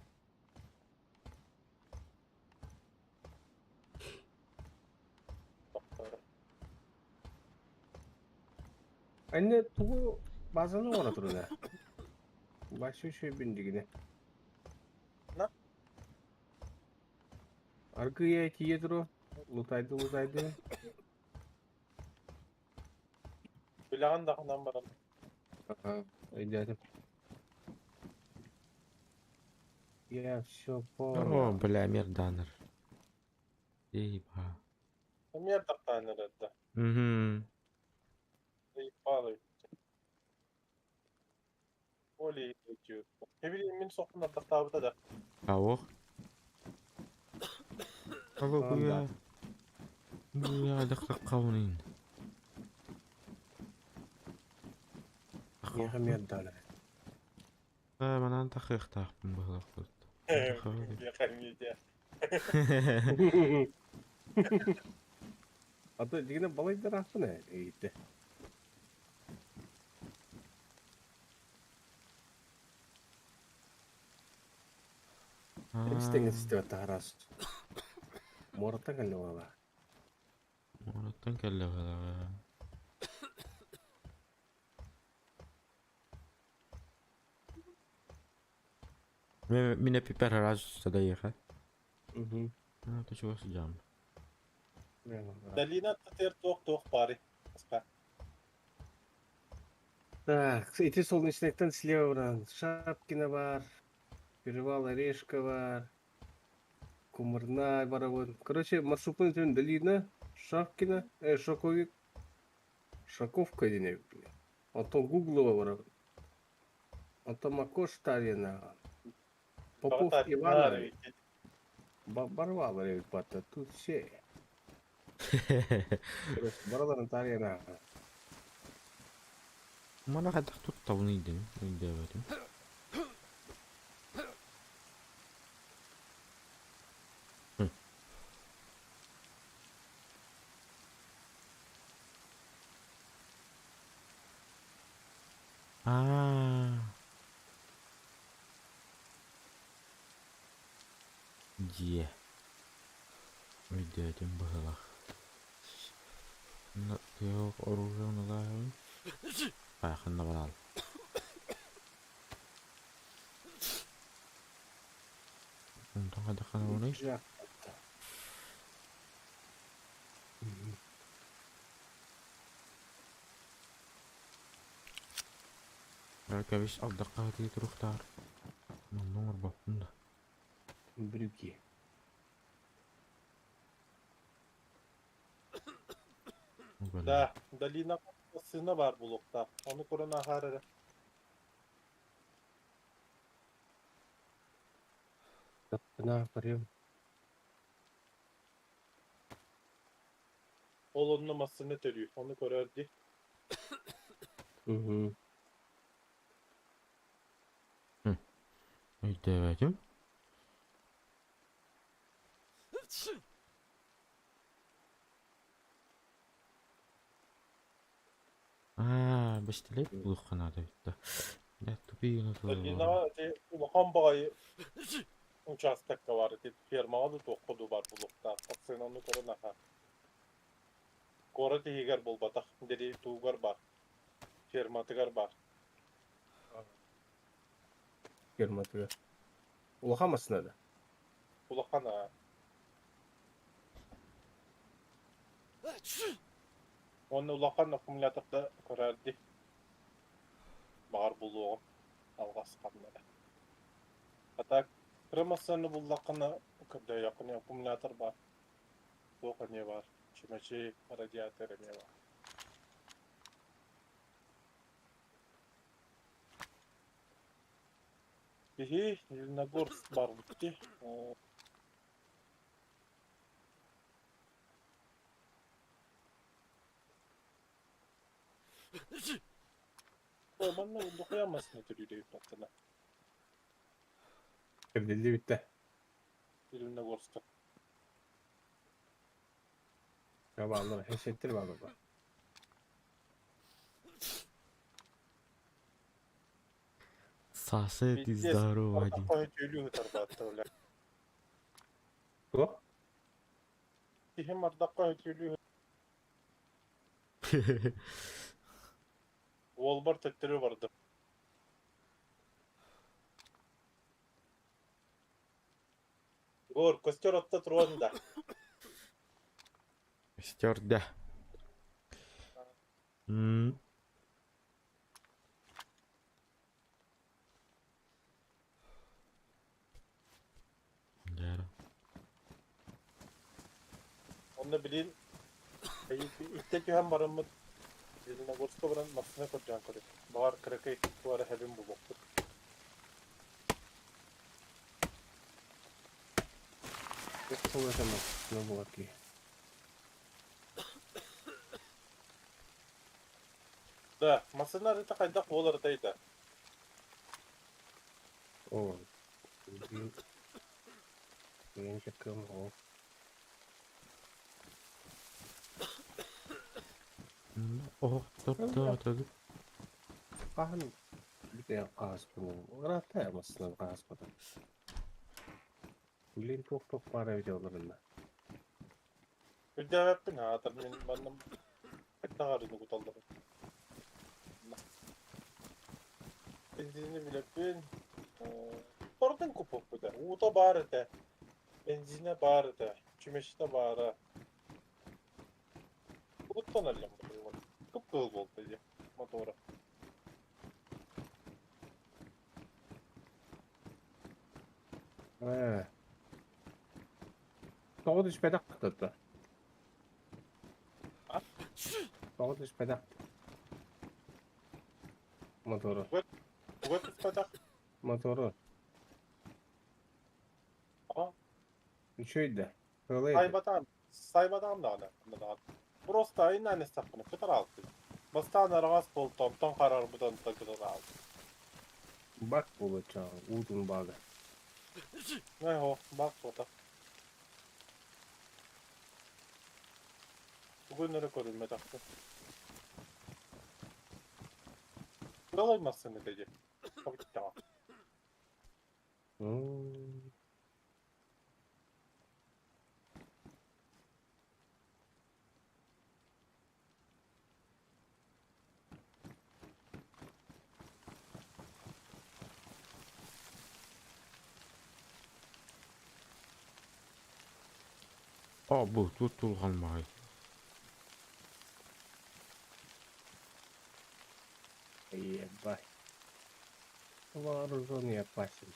Анне тугу базаны оҥоро турда? Бачча үчүгэйбин дигинэ.
На.
Аргыйа тиийэ туруо. Лутайды лутайды.
Билэҕин даҕанан баран.
Ага, өйдөөтүм. Я все
О,
понял.
бля, мерданер. Ейба.
Эмиэ тахтаан эрэр да.
Угу.
Заебало. Оли Не билим мин сохпун ардахтаабыта да.
Ауох. Алло, буя. Буя, дахтаххабынын.
Миэхэ мерданер.
Ээ, манан тахыахтаахпын быһыылаах
Миэхэ
А то дигинэ балайдараахпын ээ ыйытты. Эбис тэҥҥэ систибэт таһараас. Муораттан кэллэ буолла.
Муораттан кэллэ буолла. Мин эпиппэр араас садайыаха.
Угу.
А, чего сидям?
Долина тер туох-туох баарый? Аска.
Так, эти солнечныктан слева баран Шапкина бар, Перевал Орешка бар, Кумырна барабын. Короче, маршрутпын үтүн Долина, Шапкина, Шоковик, Шаковка диэн эбит. Онтон Гуглова барабын. Оттон Макош Тарина, Попов Иванович, Барвалар эбит батта тут все. Бараларын Тарина.
Мана хайдах туттабын ыйдым, өйдөөбөтүм. Аа. Дьиэ. Өйдөөтүм быһыылаах. Тыал оружие ылааһын. Ханна бараал. Онтон хайдах ханабыный? Кэбис алдахха хатыы туруктаар. Манна оҥорбоппун да.
Брюки.
Да, долина сына бар булуохтаах. Ону көрөн ааһаар эрэ.
На, көрүөм.
Ол онно массыына төрүүр, ону көрөөр дии.
Мгм.
Өйдөөбөтүм. Аа, бэстилиэт булуохха наада эбит да. Дьэ, тупигины
Долинаҕа ити улахан баҕайы учаастакка баар ити фермаҕа да туохха да баар буолуохтаах. Массыына ону көрөн аха. Куорат иһигэр буолбатах, дири туугар баар, ферматыгар баар.
Ферматыгар. Улахан массыына да?
Улахан аа. Уонна улахан аккумуляторда көрөөр дии. Баҕар булуоҕум алҕас ханна эрэ. А так кыра массыынаны буллаххына көрдөйөххүнэ аккумулятор баар. Туох эмиэ баар. Чүмэчи, радиатор эмиэ баар. Биһи Зеленогорск барбыт дии. Манна дохуя массыына төрүүр эбит баттана.
Кэрдиллибиттэ.
Зеленогорска.
Бааллар, хэсэттэр бааллар.
Саса, ты
Пиздец,
здорово, один.
ардахха төлүү ытарбааттар бля.
Туох?
Киһим ардахха төлүү Уолбар төттөрү бардым. Гор, костер отто туруон да.
Костер да. М. Дьэ.
Онно билин иттэ түһэн бараммыт Зеленогорска баран массыына көрдөөн көрүк. Баҕар кыракый туора хэбин булуохпут.
Ол это массыына буолар киһи.
Да, массыына арыыта хайдах буолар этэй да?
О, Мен кым ол.
Оһох таптаатады.
Хаһан бүтэ хааспын. Ыраатта массыынан хааспатым. Блин, туох-туох баара эбитэ олорунна.
Үрдээбэппин аатар мин манна хайдах арыыны куталларын. Бензини билэппин. Барытын куппуппут ээ. Уута баар этэ. Бензинэ баар этэ. Чүмэчитэ баара. Тугуттан өллөм бу Кып-кыһыл буолта дии мотора.
Ээ. Тоҕо түспэтэх да?
А?
Тоҕо түспэтэх? Мотора.
Туга түспэтэх?
Мотору.
Ага.
Үчүгэй да. Кыалай этэ.
Сайбатаҕым, сайбатаҕым даҕаны, онно даҕаны. Просто айнаан истэхпинэ көтөр аалтый. Бастаан араҕас буолта, онтон хараарбыт, онтон көтөр аалты.
Бак буолуоччаҕа, уутун баага.
Оо, бак буолта. Тугун эрэ көрүммэтэхпин. Кыралай массыына этэ дии. Побиттаҕа.
О, бу тут тулхан баҕайы.
Ебать. Вооружен и опасен.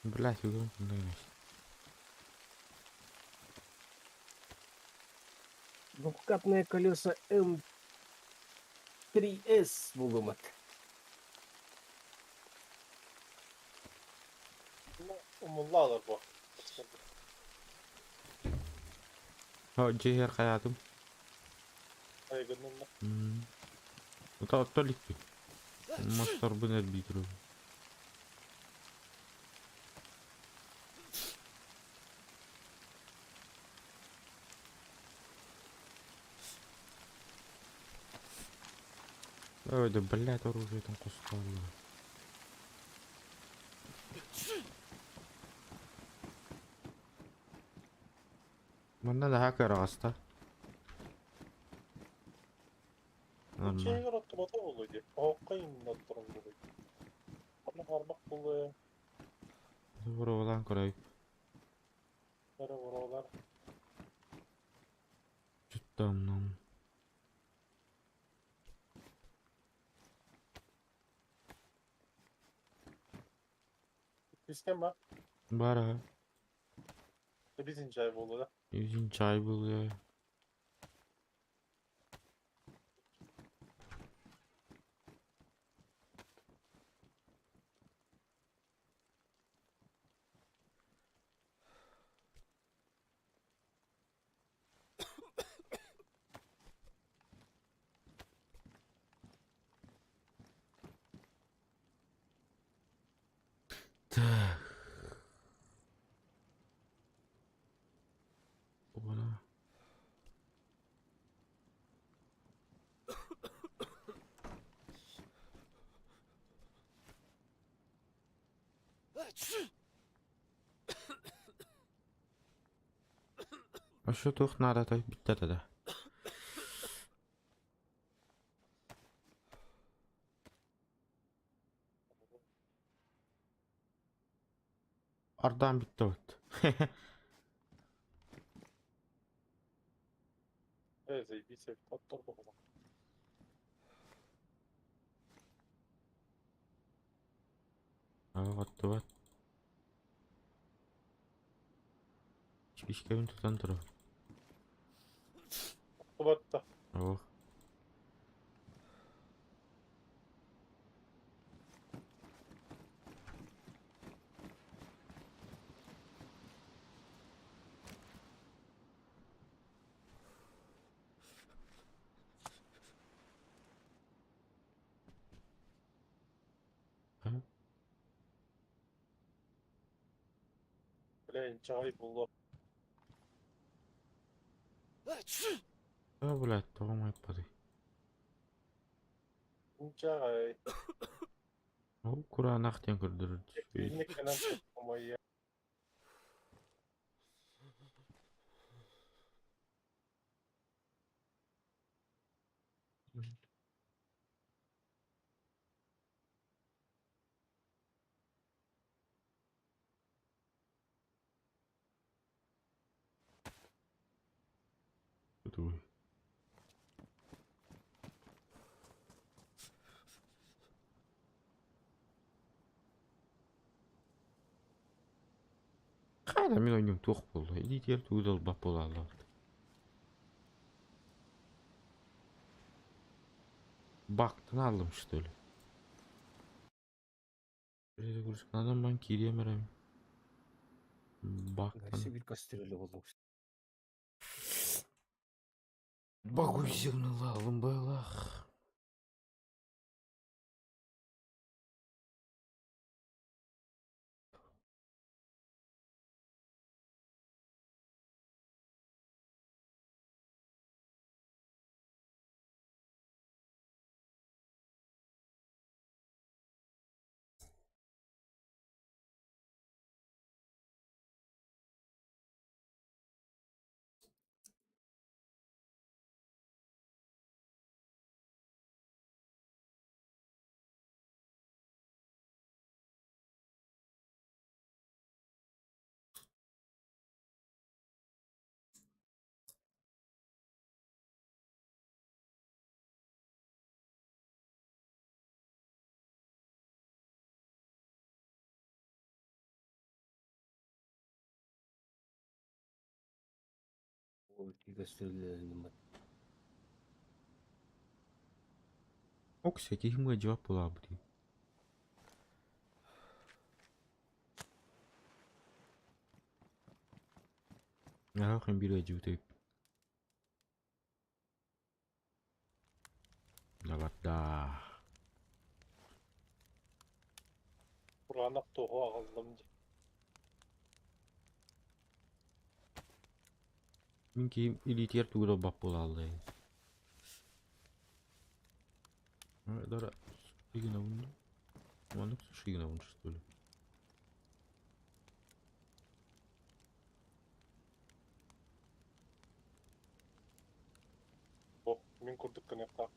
Блядь, угон куннагынай.
Двухкатные колеса М3С булумат.
Умуллаалар бу.
О, дьиэһэр хайаатым.
Айгыннынна.
Ута отто иликпин. Мастарбын эрбии турабын. Ой, да блядь, оружиетын хостооллор. Манна наһаа кыараҕаста. Нормально.
Чэйгэр оттубата буолуо дии. Оһоххо иҥнэ отторон буолуо. Онно харбах буолуо.
Боруобалаан көрөй.
Эрэ боруобалар.
Чуттамнам.
Искэн ба?
Баар аһа.
Bizim чай буолуо да.
Үзүн чай буолуо. Так. Оно. А что туох наадатай бүттэ да. Ардаан бүттэ вот.
Ээ, заебись, оттор буолла.
Аа, оттубат. Спичкабын тутан турар.
Оттубат да.
Ох.
Бля, чай буолуо.
А, блядь, тоҕо майппатый?
Чай.
Ол кураанах диэн көрдөрөр.
Инник кэнэн умайя.
Туй. Хайда мин ойнум туох буолла? Илиитигэр тугу да ылбат буолааллар. Бактан аллым, что ли? Перезагрузканан бан киириэм эрэ. Бактан.
Өссө биир кастрюля буллум.
Багуй сигналлаалым быһыылаах.
Ой, кастрюля.
Окся киһи мыадьыбат буолаабыт дии. Аһаах биир ыалдьыбыт эбит. Давардаах.
Кураанах туоһу аҕаллым дии.
Мин киһим илиитигэр тугу да ылбат буолааллай. Дара сушигинабын Маннык сушигинабын что ли?
О, мин курдук гыныахтаах.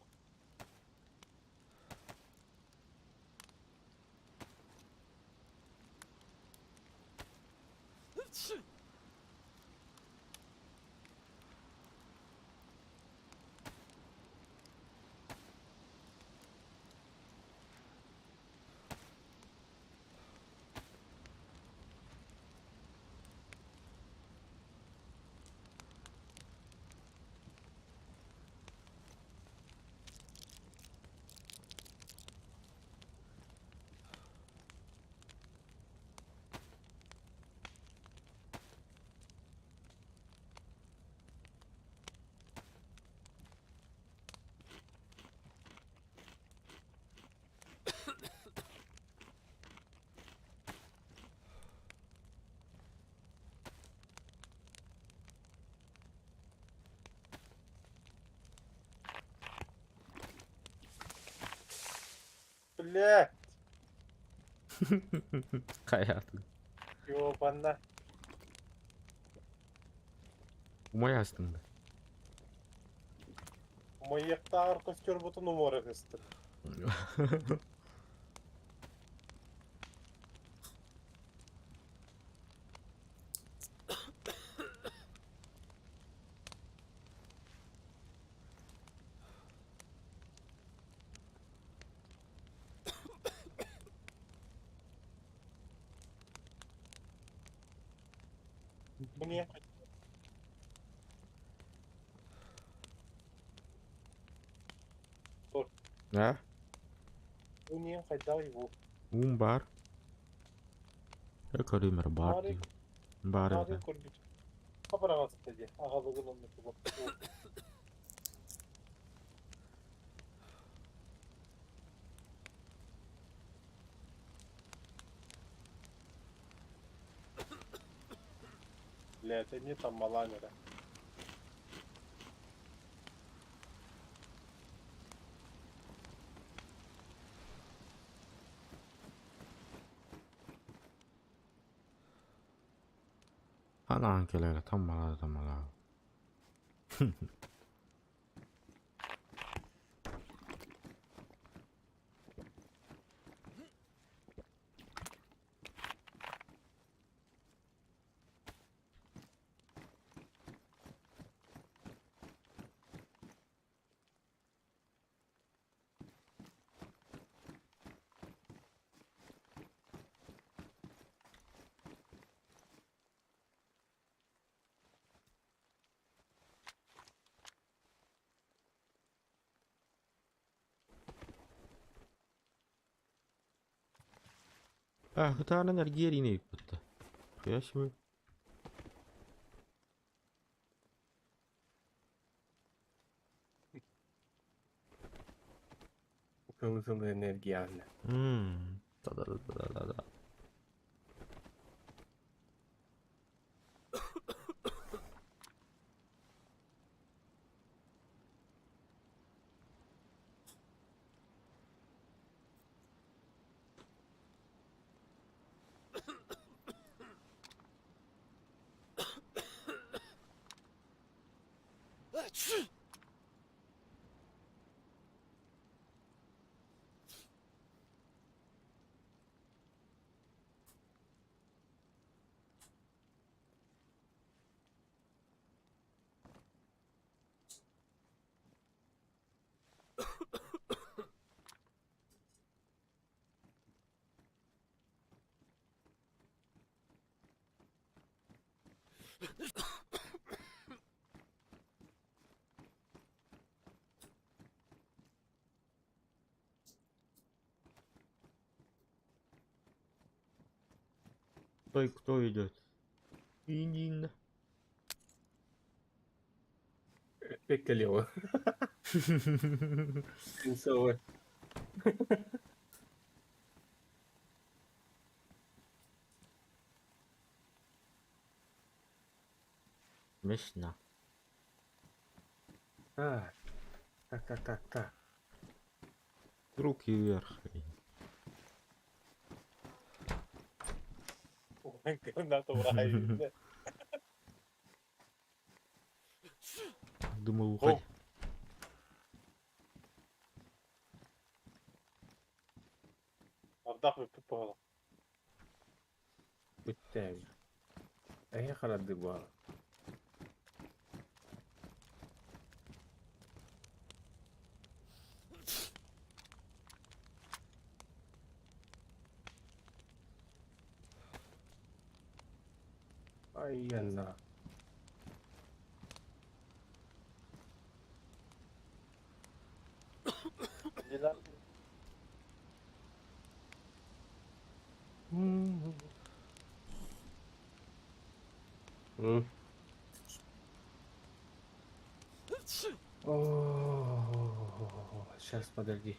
Блядь,
Хайаатын.
ёбана.
Умай астын да.
Умайыахтааҕар костюрбутун умуора сыстым. Бу niye?
А?
Бу niye хайдах бу?
Уум баар. Көрүмэр баар
Баары
дии. Баар
баары
эбит.
көрбүт. Хапараҕаста дии. Аҕалыгын онно тугу. Блядь, они там маланеры.
Ханаан кэлэрэ таммалаа таммалаа. А, кытаанан эргиэр ини ыыппытта. Хуя себе.
Тылы-тылы энергиянна.
Да-да-да-да-да-да. Стой, кто идет? Инин.
Пекалево. Свинцовая.
Смешно.
Так. Так, так, так, так.
Руки вверх.
Кына тура.
Думал, уходи.
Ардах бүппүт буолла.
Бүттэ. Эһи харады буолла. Айана.
Дилер.
М. О, сейчас, подожди.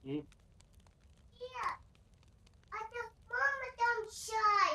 М?
А то мама там чай.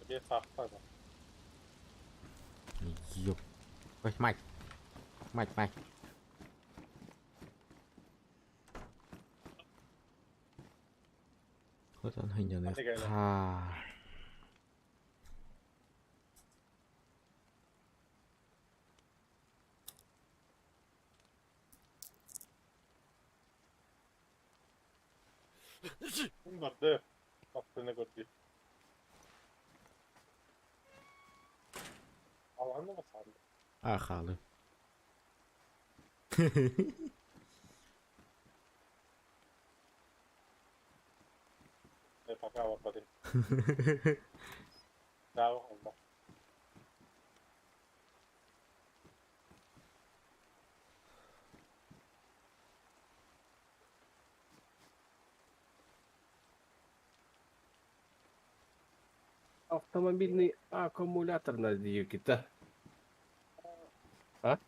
Где сахта?
Ёп. Ой, мать. Мать, мать. Вот он
Ханнык
А.
Барды. Аттыны көрдү. Аланы басарды.
А, халы.
Не пока барбады. Да, олда.
Автомобильный аккумулятор на Юки, да? А?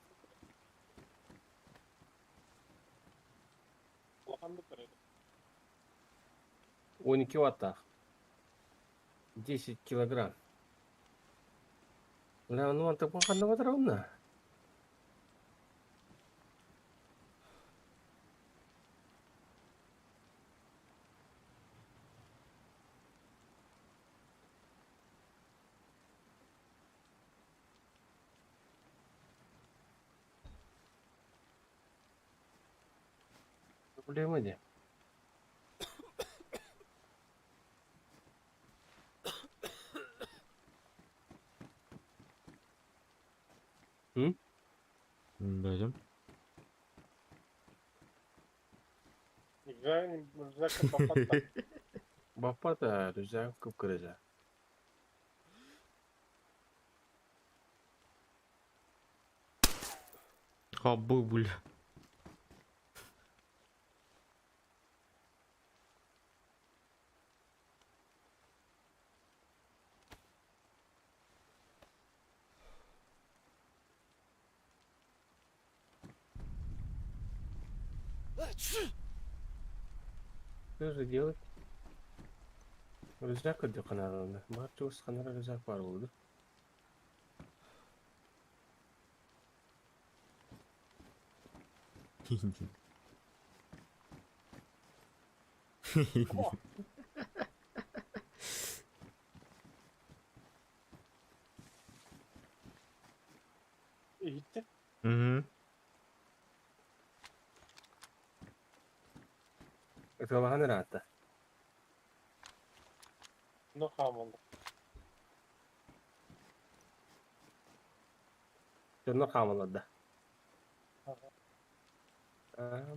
12 ваттаах. 10 килограмм. Бля, ну антыпын ханна батарабын Проблема дии. М?
Бөдüm.
Играем рюкзак баппат.
Баппат ээ, рюкзагым кып-кыра.
Хабы бля.
Что же делать? Рюкзак көрдөххө наада. Баар чугас ханна эрэ рюкзак баар буолуо дуу?
Иһиттин?
Мгм.
Ытыалаһан ыраатта.
Ну хаамаллар.
Дьоннор хаамаллар да? Аа,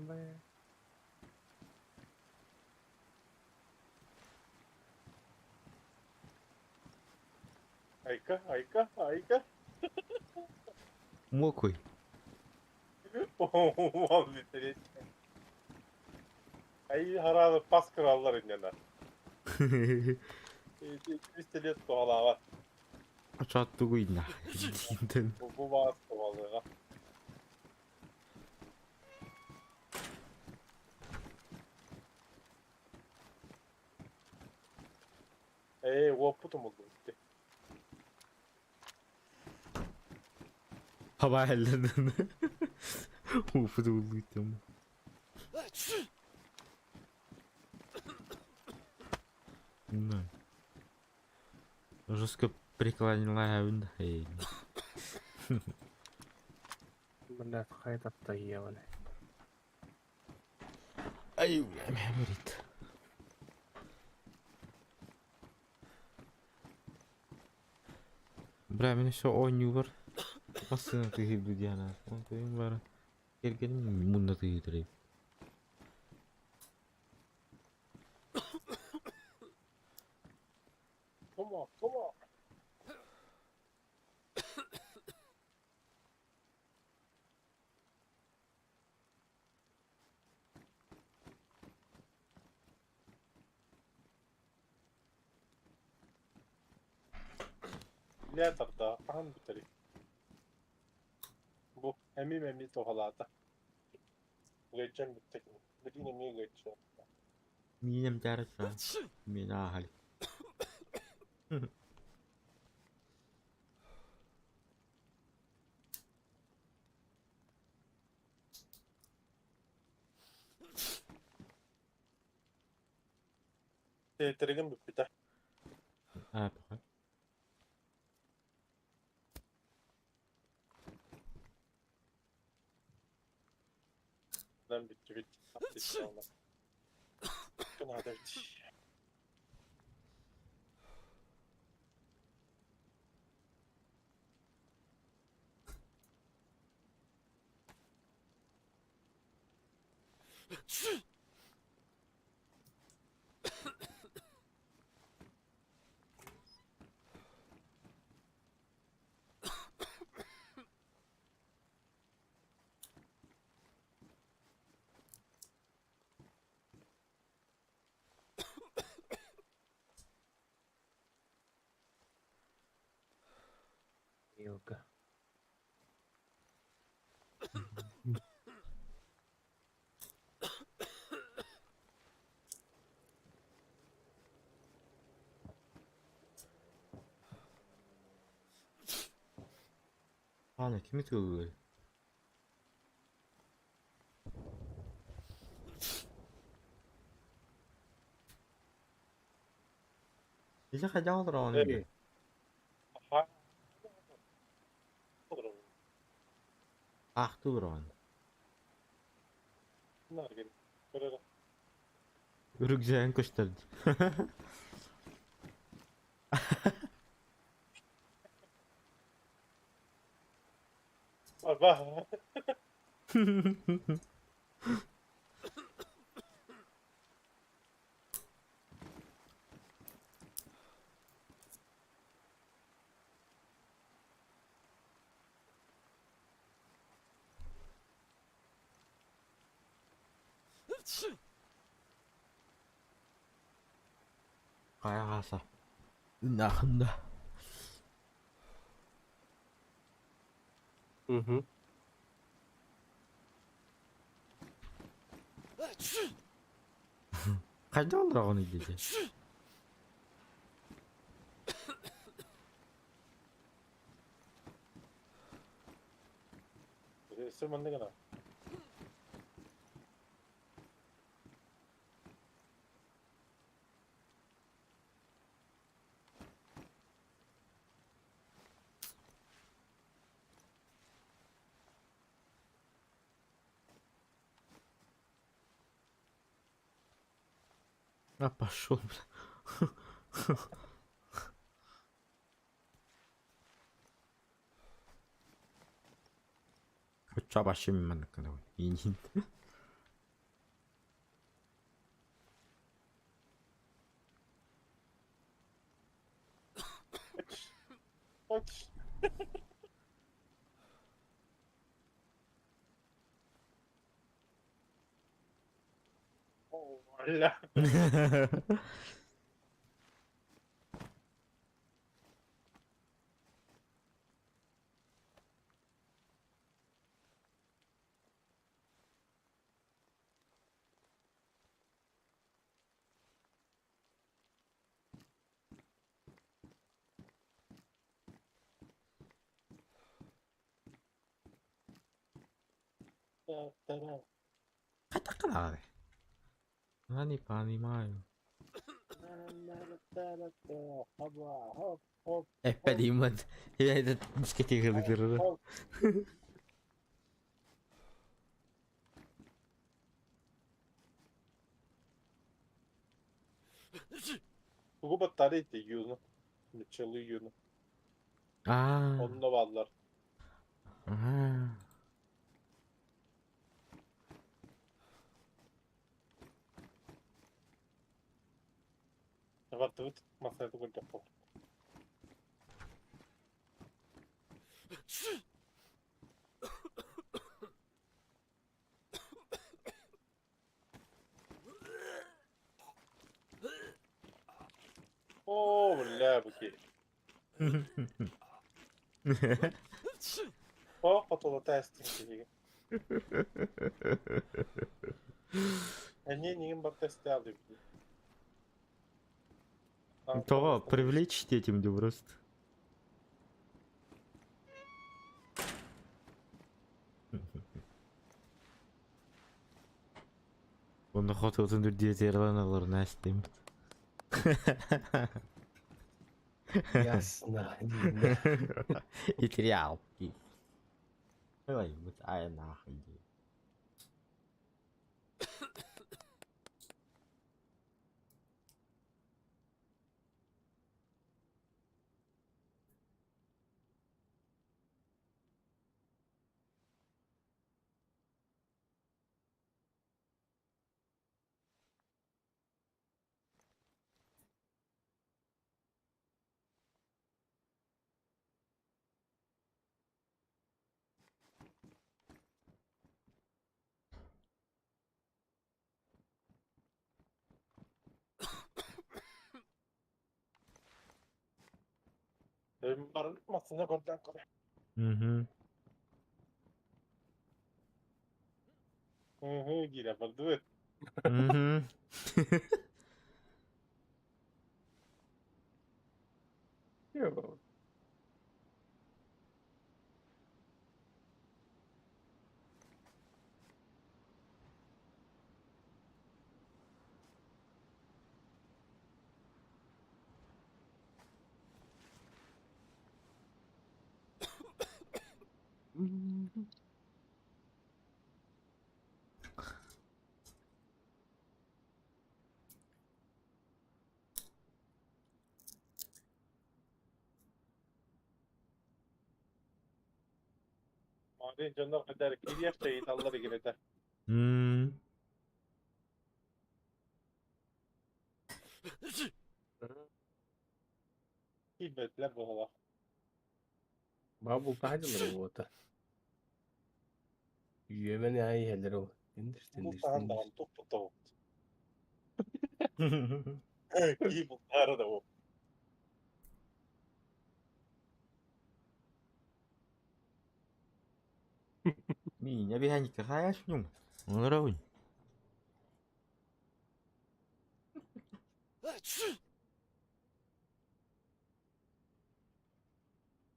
Айка, айка, айка.
Мокуй.
Ай харааны пас кыраллар инньэнэ. Пистолет туһалаабат.
Ачааттугуйна. Динтен.
Бу бу баас туһалыаҕа. Ээ, уоппут умуллубут дии.
Хаба эллен. Уфу улуйтым. Ну. Жестко преклонила Эй.
Блядь, хайа таптайыаҕын.
Ай, бля, говорит. Бля, мин все оонньуубар массыына тыаһыыр диэн Онтон бара кэргэним мунна тыаһыыр
Come on, come on. Илээ тарда, хаһан бүтэрий? Бу эмиим эмиэ туһалаата. Ыалдьан бүттэ кини. Билигин эмиэ ыалдьыа.
Миинем таарыса мин ааһал.
Тиэтэригин бүппүтэ.
Аа, похуй.
Lan бүттүбүт. Наада эбит.
Елка.
Аана кими тыаллыай? Ити хайдах олороҕун
Э, Аха.
Аахтыы олороҕун. Рюкзагын көстөрдө.
Арба.
Хайаҕааса Ынахында.
Угу.
Хайдах олороҕун диэтэ?
Өссө маннык гына.
А пошел, бля. Оччо башым маннык гынабын. Иинин.
Оч. Оля.
Хайдах гынаҕыный? Не понимаю. Эппэдииммин. Я этот дискотека ыытырыр.
Тугу баттаары ити юну. Нуччалыы юну.
Аа.
Онно бааллар.
Аа.
Бардыбыт масайды көрдөххө. Оо, бля, бу киһи. Оо, хотулата эстин киһигэ. Эмиэ нигин барта эстээх диэбит.
Того, привлечь этим просто. Онно хотуотун үрдүөтүөр ылан настым.
Ясно.
Итириал. Ой, вот ай нахуй.
Баран массыына көрдөөн көрө.
Мгм.
Ыһыы диирэ бардыбыт.
Мгм.
Маҕаһыын дьоннор хайдах эрэ киириэх да ыйыталлар игин этэ. Киирбэтилэр быһыылаах.
Баа бултаһа дьыллара буолта. Үөмэн аайы иһэллэр ол. Тиндир, тиндир,
Бултаһан
тиндир.
даҕаны туппут Киһи бултаара да ол.
Миинэ биһэниккэ хаайашнум. Олоробун.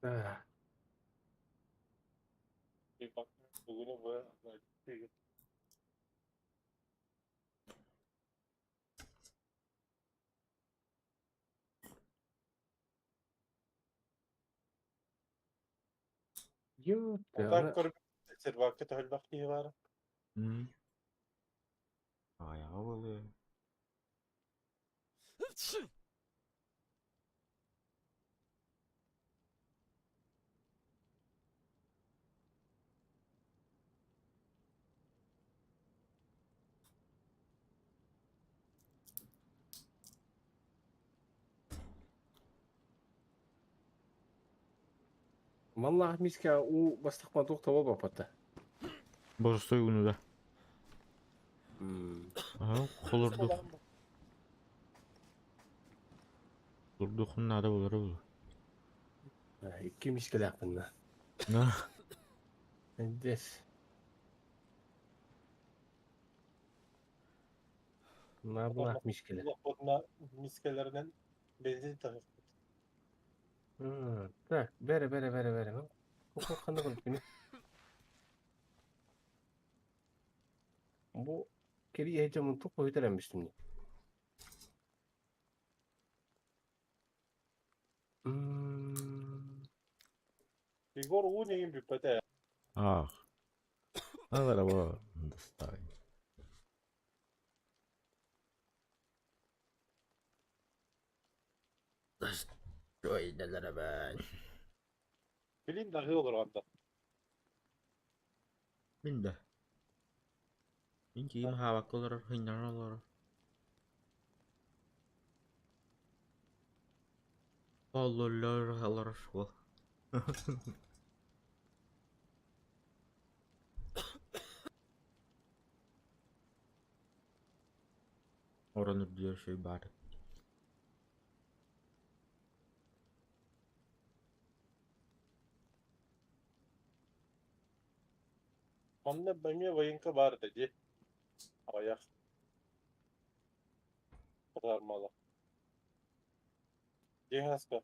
Ah,
Бүгүнү бу
Ёпта,
Отан
ана
көрбүт сервакка төһөлбөх киһи баара.
Аҕайаҕа буолуо.
Маллаах миискэ уу бастахпына туох да буолбаппыта.
Боростуой ууну да. Аһа, холордух. Холордуоххун наада буолара буолуо.
Икки миискэлээхпин да. Эдес. Наабылаах миискэлэр.
Олохпутуна мискэлэринэн бензин таһыахпыт.
Так, бэрэ, бэрэ, бэрэ, бэрэ. Ханна көрбүнүй? Бу кирии дьоммун туох көһүтэлэммистим дии.
Егор уу нигин бүппэтэ.
Ах. Алара бу доставить. Ой,
Билин даҕыы олорон да.
Мин да. Мин киим хаабакка олорор, сынньанан олорор. Оллоллор олорор суол. Орон үрдүгэр үчүгэй баар.
Манна эмиэ военка баар этэ дии. Аҕыйах. Кытармала. Дьиҥ аска.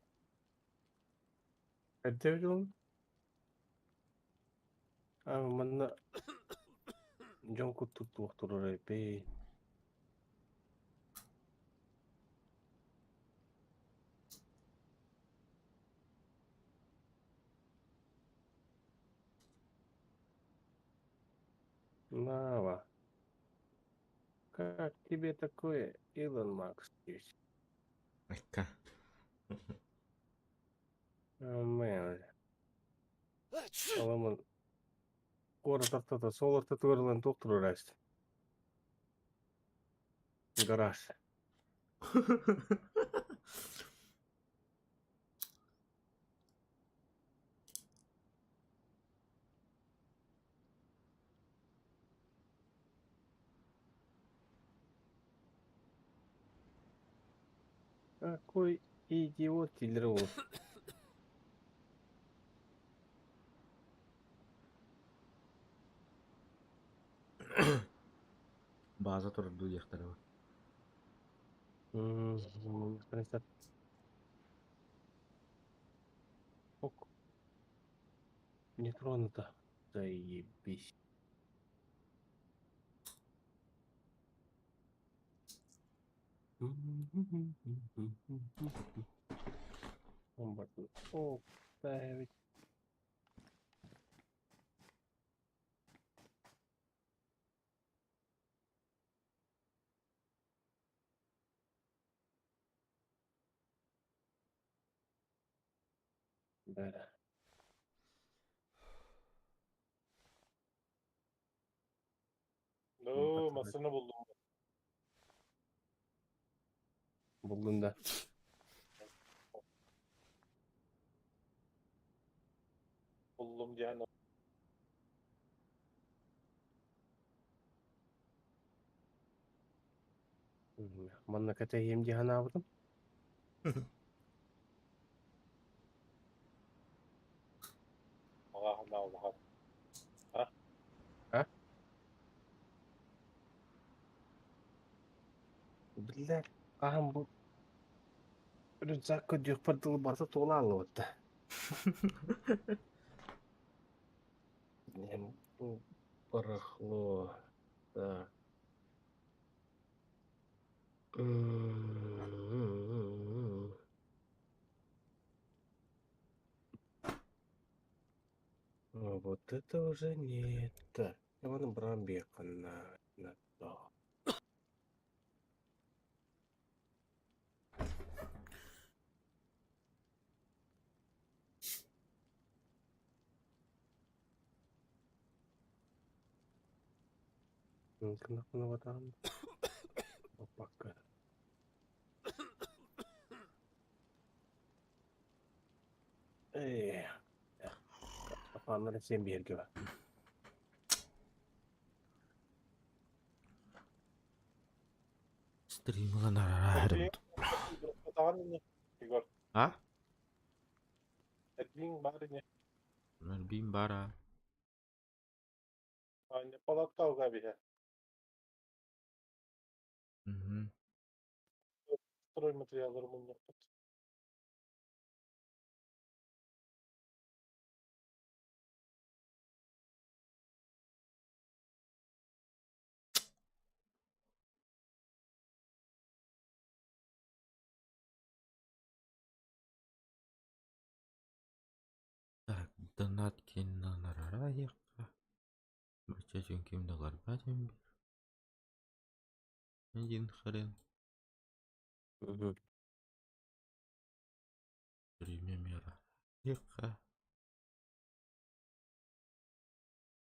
Эрдэ билим. А манна дьон куттук туох турар эбээ. Лава. Как тебе такое, Илон Макс?
Айка.
Амен. Аламын куорат ортото суол ортотугар ылан туох туруорааччы? Гараж. Какой идиот дииллэрэ буолуо.
Бааза турар дуу диэхтэрэ бу.
Ок. Не тронуто. Заебись. О, ставить. Да.
Ну, массыына буллум.
Буллун да.
Буллум диэн.
Манна кэтэһиэм дии санаабытым.
Аҕа улахан.
А? Биллэр, хаһан бу рюкзак көрдүөхпэр дылы барыта туола ааллыбыт да. Бу барахло. Так. А вот это уже нет. Так, Иван Брамбека на то. Гынахтан Опака. Эй, Апаннары сен биэргэ бар.
Стримылан араарым.
Егор,
А?
Эдвин бар ини.
Бим бара.
Аня палатка уга биһэ.
Мгм.
Стройматериаллары мунньахпыт.
Так, донат киннанарарайыққа. Бача кимді қарбатым бір. Один хрен.
Мгм.
Время мира. Яққа.